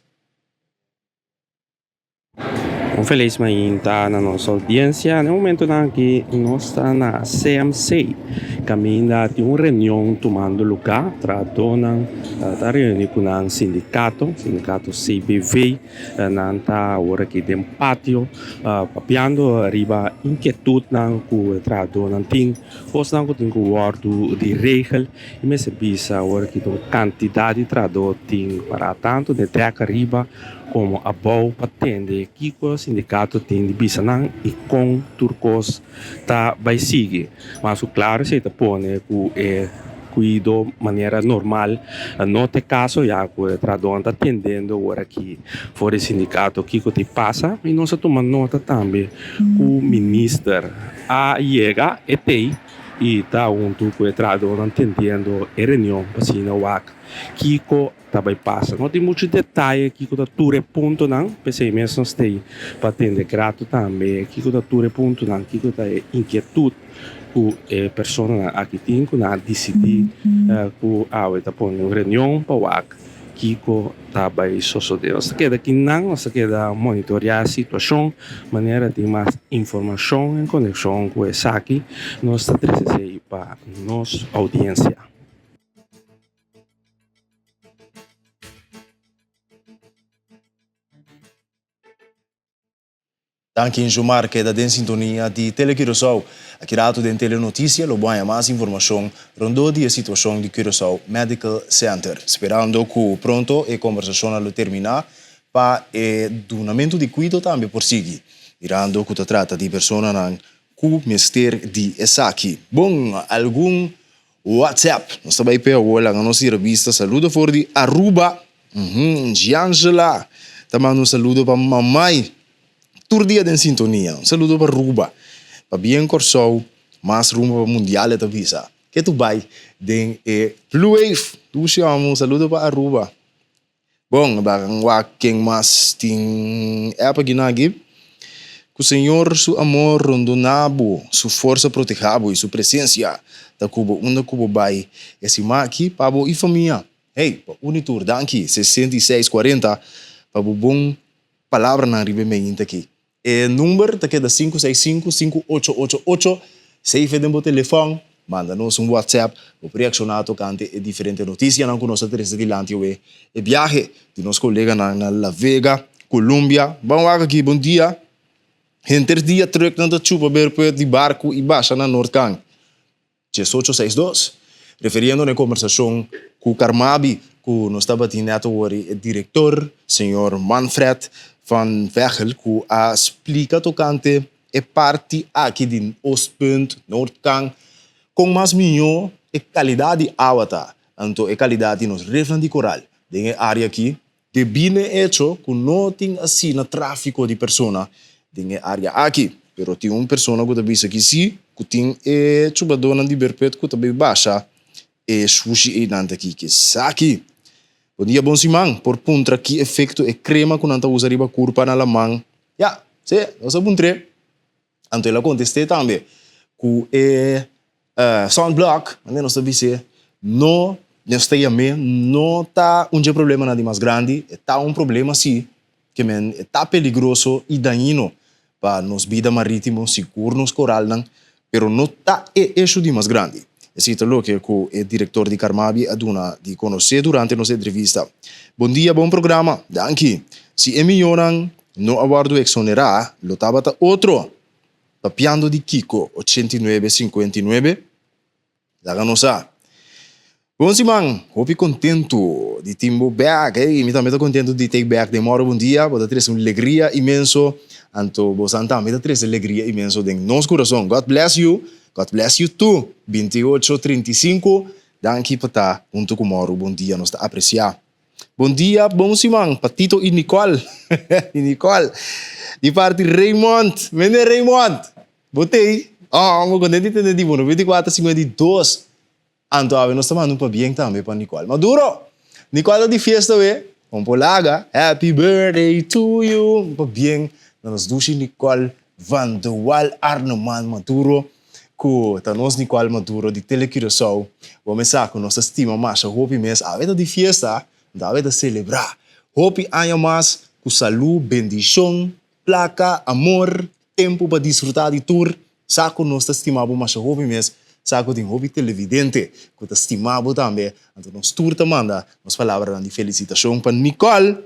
Un felis mainta na nos audiencia. Na e momentonan aki nos ta na CMC caminda tin un reunion tumando lugar. Trahadornan ta reuni cu nan sindicato, sindicato CBV. Nan ta awor aki den patio papiando riba inquietudnan cu e trahadornan tin, cosnan cu tin cu wordo di regel. I mester bisa awor ki ta un kantidat di trahadó tin pará tantu den dèk ariba komo abou pa tende kiko sindikato tin di bisa nan i kon tur kos ta bai sigui. Mas ku klaro esei ta pone ku e kuido manera normal no ta e kaso ya ku e trahadónan ta tendendo awor aki for di sindikato kiko ta pasa i nos a tuma nota tambe ku minister a yega e tei. I ta huntu ku e trahadónan tendiendo e reunion pa asina wak kiko ta bai pasa. No tin muchu detaye kiko ta tur e puntonan, p'esei mes nos t'ei pa tende grato tambe kiko ta tur e puntonan, kiko ta e inkietut ku e personanan aki tin ku nan a disidí ku awe ta pone un reunion pa wak. Kiko ta bai sosodé? Nos ta keda kinan, nos ta keda monitoreá e situashon, manera tin mas informashon en konekshon ku esaki, nos ta trese esei pa nos oudiensia. Danki Injomar, keda den sintonia di Tele Curaçao. Aki rato den Tele Noticia lo bo haña mas informashon rondó di e situashon di Curaçao Medical Center. Sperando ku pronto e kombersashonnan lo terminá pa e dunamentu di kuido tambe por sigui, mirando ku ta trata di personanan ku mester di esaki. Bon, algun WhatsApp. Nos ta bai p'e awor laga nos tira bista saludo for di Aruba. Uhmm Giangela ta manda un saludo pa mamai tur dia den sintonia. Un saludo pa Aruba. Pabien Kòrsou mas rumbo pa mundial e ta bisa. Ke tu bai den e Blue Wave. Dushi amo un saludo pa Aruba. Bon, baran wak ken mas tin app aki na aki. Ku Señor su amor rondona bo, su forsa proteha bo i su presensia ta ku bo unda ku bo bai. E siman aki pa bo i famia. Hey, pa uni tur danki 66 40 pa bo bon palabranan riba e meinta aki. E number ta keda 565 5888. Save e den bo telefòn, manda nos un WhatsApp, bo por reakshoná tokante e diferente notisianan ku nos a trese dilanti awe. E biahe di nos koleganan na La Vega, Colombia. Ban wak aki, bon dia. Henter dia trùknan ta chupa berpùt di barku i basha na Noordkant. 18 seis dos, Referiendo na e kombersashon ku Carmabi ku nos tabatin nèt awor i e direktor, señor Manfred van Veghel, ku a splika tokante e parti aki di Oostpunt, Noordkant, kon mas mihó e kalidat di awa ta, anto e kalidat di nos refnan di koral den e área aki, Debí n'e echo ku no tin asina tráfiko di persona den e área aki. Pero tin un persona ku ta bisa ki sí, ku tin e chubadónan di berpet ku ta bai basha e shushi einan ta kiko esaki. Bon dia, bon siman. Por puntra ki efekto e krema ku nan ta usa riba kurpa na laman? Ya, sí, nos a puntr'é. Anto el a kontest'é tambe ku e sunblock, manera nos ta bis'é, no, nos ta yam'é, no ta un dje problemanan di mas grandi, e ta un problema sí, ke men e ta peligroso i dañino. pa nos bida marítimo, sigur nos koralnan, pero no ta e eshu di mas grandi. Esei ta loke ku e direktor di Carmabi a duna di konosé durante nos entrevista. Bon dia, bon programa. Danki. Si e miyonan no a wòrdu eksonerá, lo tabata otro. Papiando di kiko? 89 59. Laga nos sa. Bon siman, hopi kontentu di tin bo bek. Ey, mi tambe ta kontentu di take bek den moro bon dia. Bo ta trese un legria inmenso, anto bosan tambe ta trese legria inmenso den nos kurason. God bless you, God bless you too. 28, 35, danki pa ta huntu ku moro bon dia, nos ta apresiá. Bon dia, bon siman pa Tito i Nicole. I Nicole, di parti Raymond, mende Raymond, bo t'ey? Oh, bo kontent di tende di bo, 94, 52. Anto awe nos ta manda un pabien tambe pa Nicole Maduro! Nicole ta di fiesta awe, con por laga, Happy birthday to you! Un pabien na nos dushi Nicole van de Wal Arneman Maduro, cu ta nos Nicole Maduro di Tele Curaçao. Bo mes sa cu nos ta stima masha hopi mes, awe ta di fiesta, anto awe ta celebra. Hopi aña mas cu salu, bendicion, placa, amor, Tempu pa disfrutá di tur. Sa ku nos ta stima bo masha hopi mes. Sa ku tin hopi televidente ku ta stima bo tambe. Anto nos tur ta manda nos palabranan di felisitashon pa Nicole,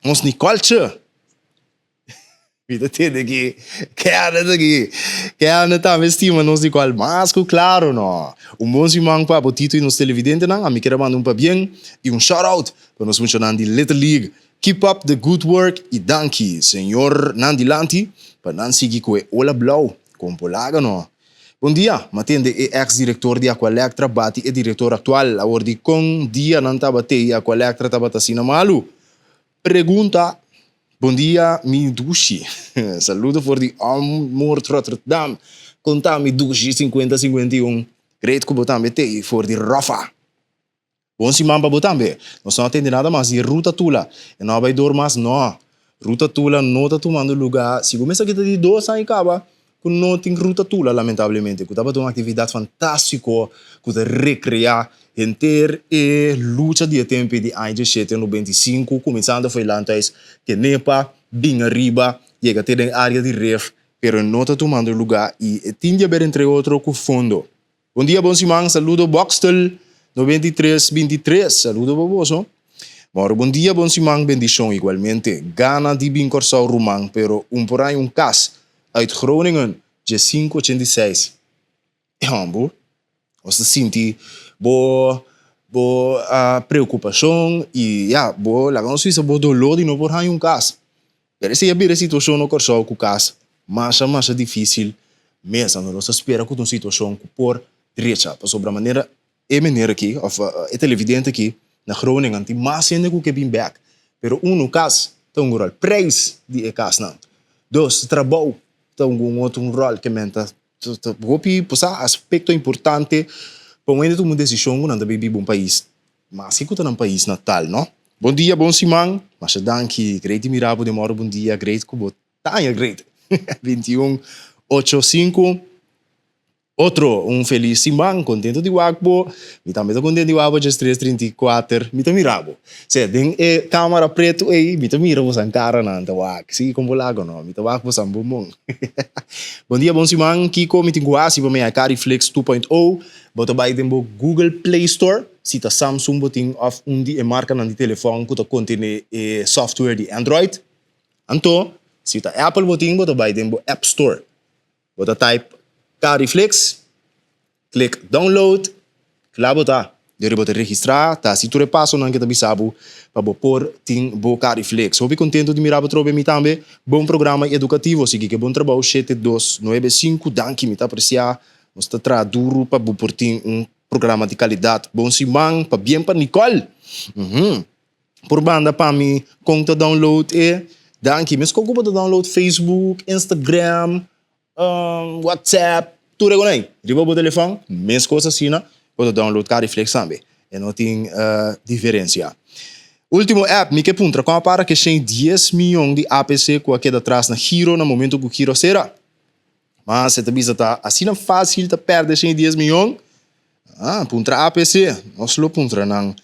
nos Nicoltje. Mi ta tende ki Kenneth aki. Kenneth tambe stima nos Nicole mas ku klaro no. Un bon siman pa bo Tito i nos televidentenan. Ami kier a manda un pabien i un shout out pa nos muchanan di Little League. Keep up the good work y danki señor nan dilanti pa nan sigui cu e ola blauw con por laga no. Bon dia, m'a tende e ex director di Aqualectra bati e director actual awor di con dia nan tabate y Aqualectra tabata asina malu? Pregunta. Bon dia mi dushi saludo for di Ommoord Rotterdam con ta mi dushi 50 51 great cu bo tambe tey for di Roffa. Bon siman pa bo tambe. Nos no a tende nada mas di Ruta Tula. E no a bai dor mas? No. Ruta Tula no ta tumando luga. Sigur mester kita di dos aña kaba ku no tin Ruta Tula lamentablemente. Ku tabata un aktividat fantastiko ku ta rekreá henter e lucha di e tempu di aña diesshete 95 kuminsando for e Landhuis Kenepa bin ariba yega te den área di Rif pero e no ta tumando luga i e tin di haber entre otro ku fondo. Bon dia bon siman saludo Boxtel 93 23 saludo pa boso Mauro bon dia bon siman bendishon igualmente gana di bin Kòrsou ruman pero un por aña un kas uit Groningen dje 5 86 e hòmber nos ta sinti bo bo preokupashon i ya bo laga nos bisa bo doló di no por haña un kas Pero esei a bira e situashon na Kòrsou ku kas masha masha difísil mes. Anto nos ta spera ku ta un situashon ku por drecha. Pasobra manera e meneer aki òf e televidente aki na Groningen tin mas hende ku ke bin bèk. Pero unu, kas ta un ròl, preis di e kasnan. Dos, trabou ta un otro un ròl ke men ta hopi por sa aspekto importante pa un hende tuma un desishon ku nan ta bai biba un pais. Maske ku ta nan pais natal no. Bon dia bon siman. Masha danki great di mira bo den moro bon dia great ku bo ta aña great 21 ocho sinku otro un felis siman kontento di wak bo mi tambe ta kontento di wak bo djes tres 34 mi ta mira bo sea den e kamara pretu ei mi ta mira bosan karanan ta wak si kon bo laga no mi ta wak bosan bon bon bon dia bon siman kiko mi tin ku hasi pa mi haña Cariflex 2.0 Bo ta bai den bo Google Play Store, si ta Samsung bo tin òf un di e markanan di telefòn ku ta kontené e software di Android. Anto, si ta Apple bo tin, bo ta bai den bo App Store. Bo ta type Cariflix, klik Download, kla bo ta. Deri bo ta registrá, ta hasi tur e pasonan ke ta bisa bo pa bo por tin bo Cariflix. Hopi kontentu di mira bo trobe mi tambe. Bon programa i edukativo. Sigui ke bon trabou shete dos nuebe sinku. Danki, mi ta apresiá Nos ta traha duru pa bo por tin un programa di kalidat. Bon siman, pabien pa Nicole! Uhum. Por banda pa mi kon ta download e. Danki. Meskos ku bo ta download Facebook, Instagram, WhatsApp, tur e konai riba bo telefòn, meskos asina bo ta download Cariflex tambe. E no tin diferensia. Ultimo app, mi ke puntra kon a para ke 110 miyon di APC ku a keda tras na Giro na momento ku Giro a sera? Mas e ta bisa ta asina fácil ta perde 110 miyon? Ah, puntra APC. Nos lo puntra nan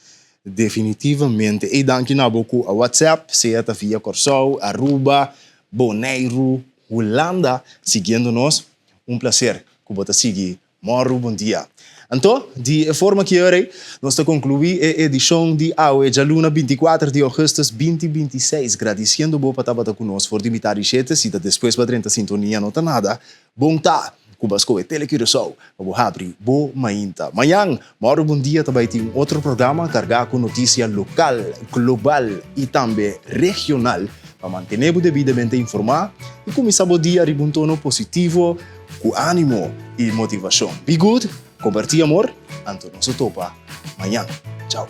definitivamente. Ey danki na bo ku a WhatsApp, sea ta via Kòrsou, Aruba, Boneiru. Hulanda siguiendo nos. Un placer ku bo ta sigui Mòru bon dia. Anto, di e forma ki ora ei, nos ta konkluí e edishon di awe djaluna 24 di ougùstùs 2026, gradisiendo bo pa tabata ku nos for di mitá di shete. Si ta despues bo a drenta sintonia no ta nada, bon ta ku bo a skohe Tele Curaçao pa bo habri bo mainta. Mañan, Mòru bon dia ta bai tin un otro programa kargá ku notisia lokal, global i tambe regional pa mantené bo debidamente informá i kuminsá bo dia riba un tono positivo. Ku ánimo i motivashon. Be good, kompartí amor, anto nos a topa mañan. Chao.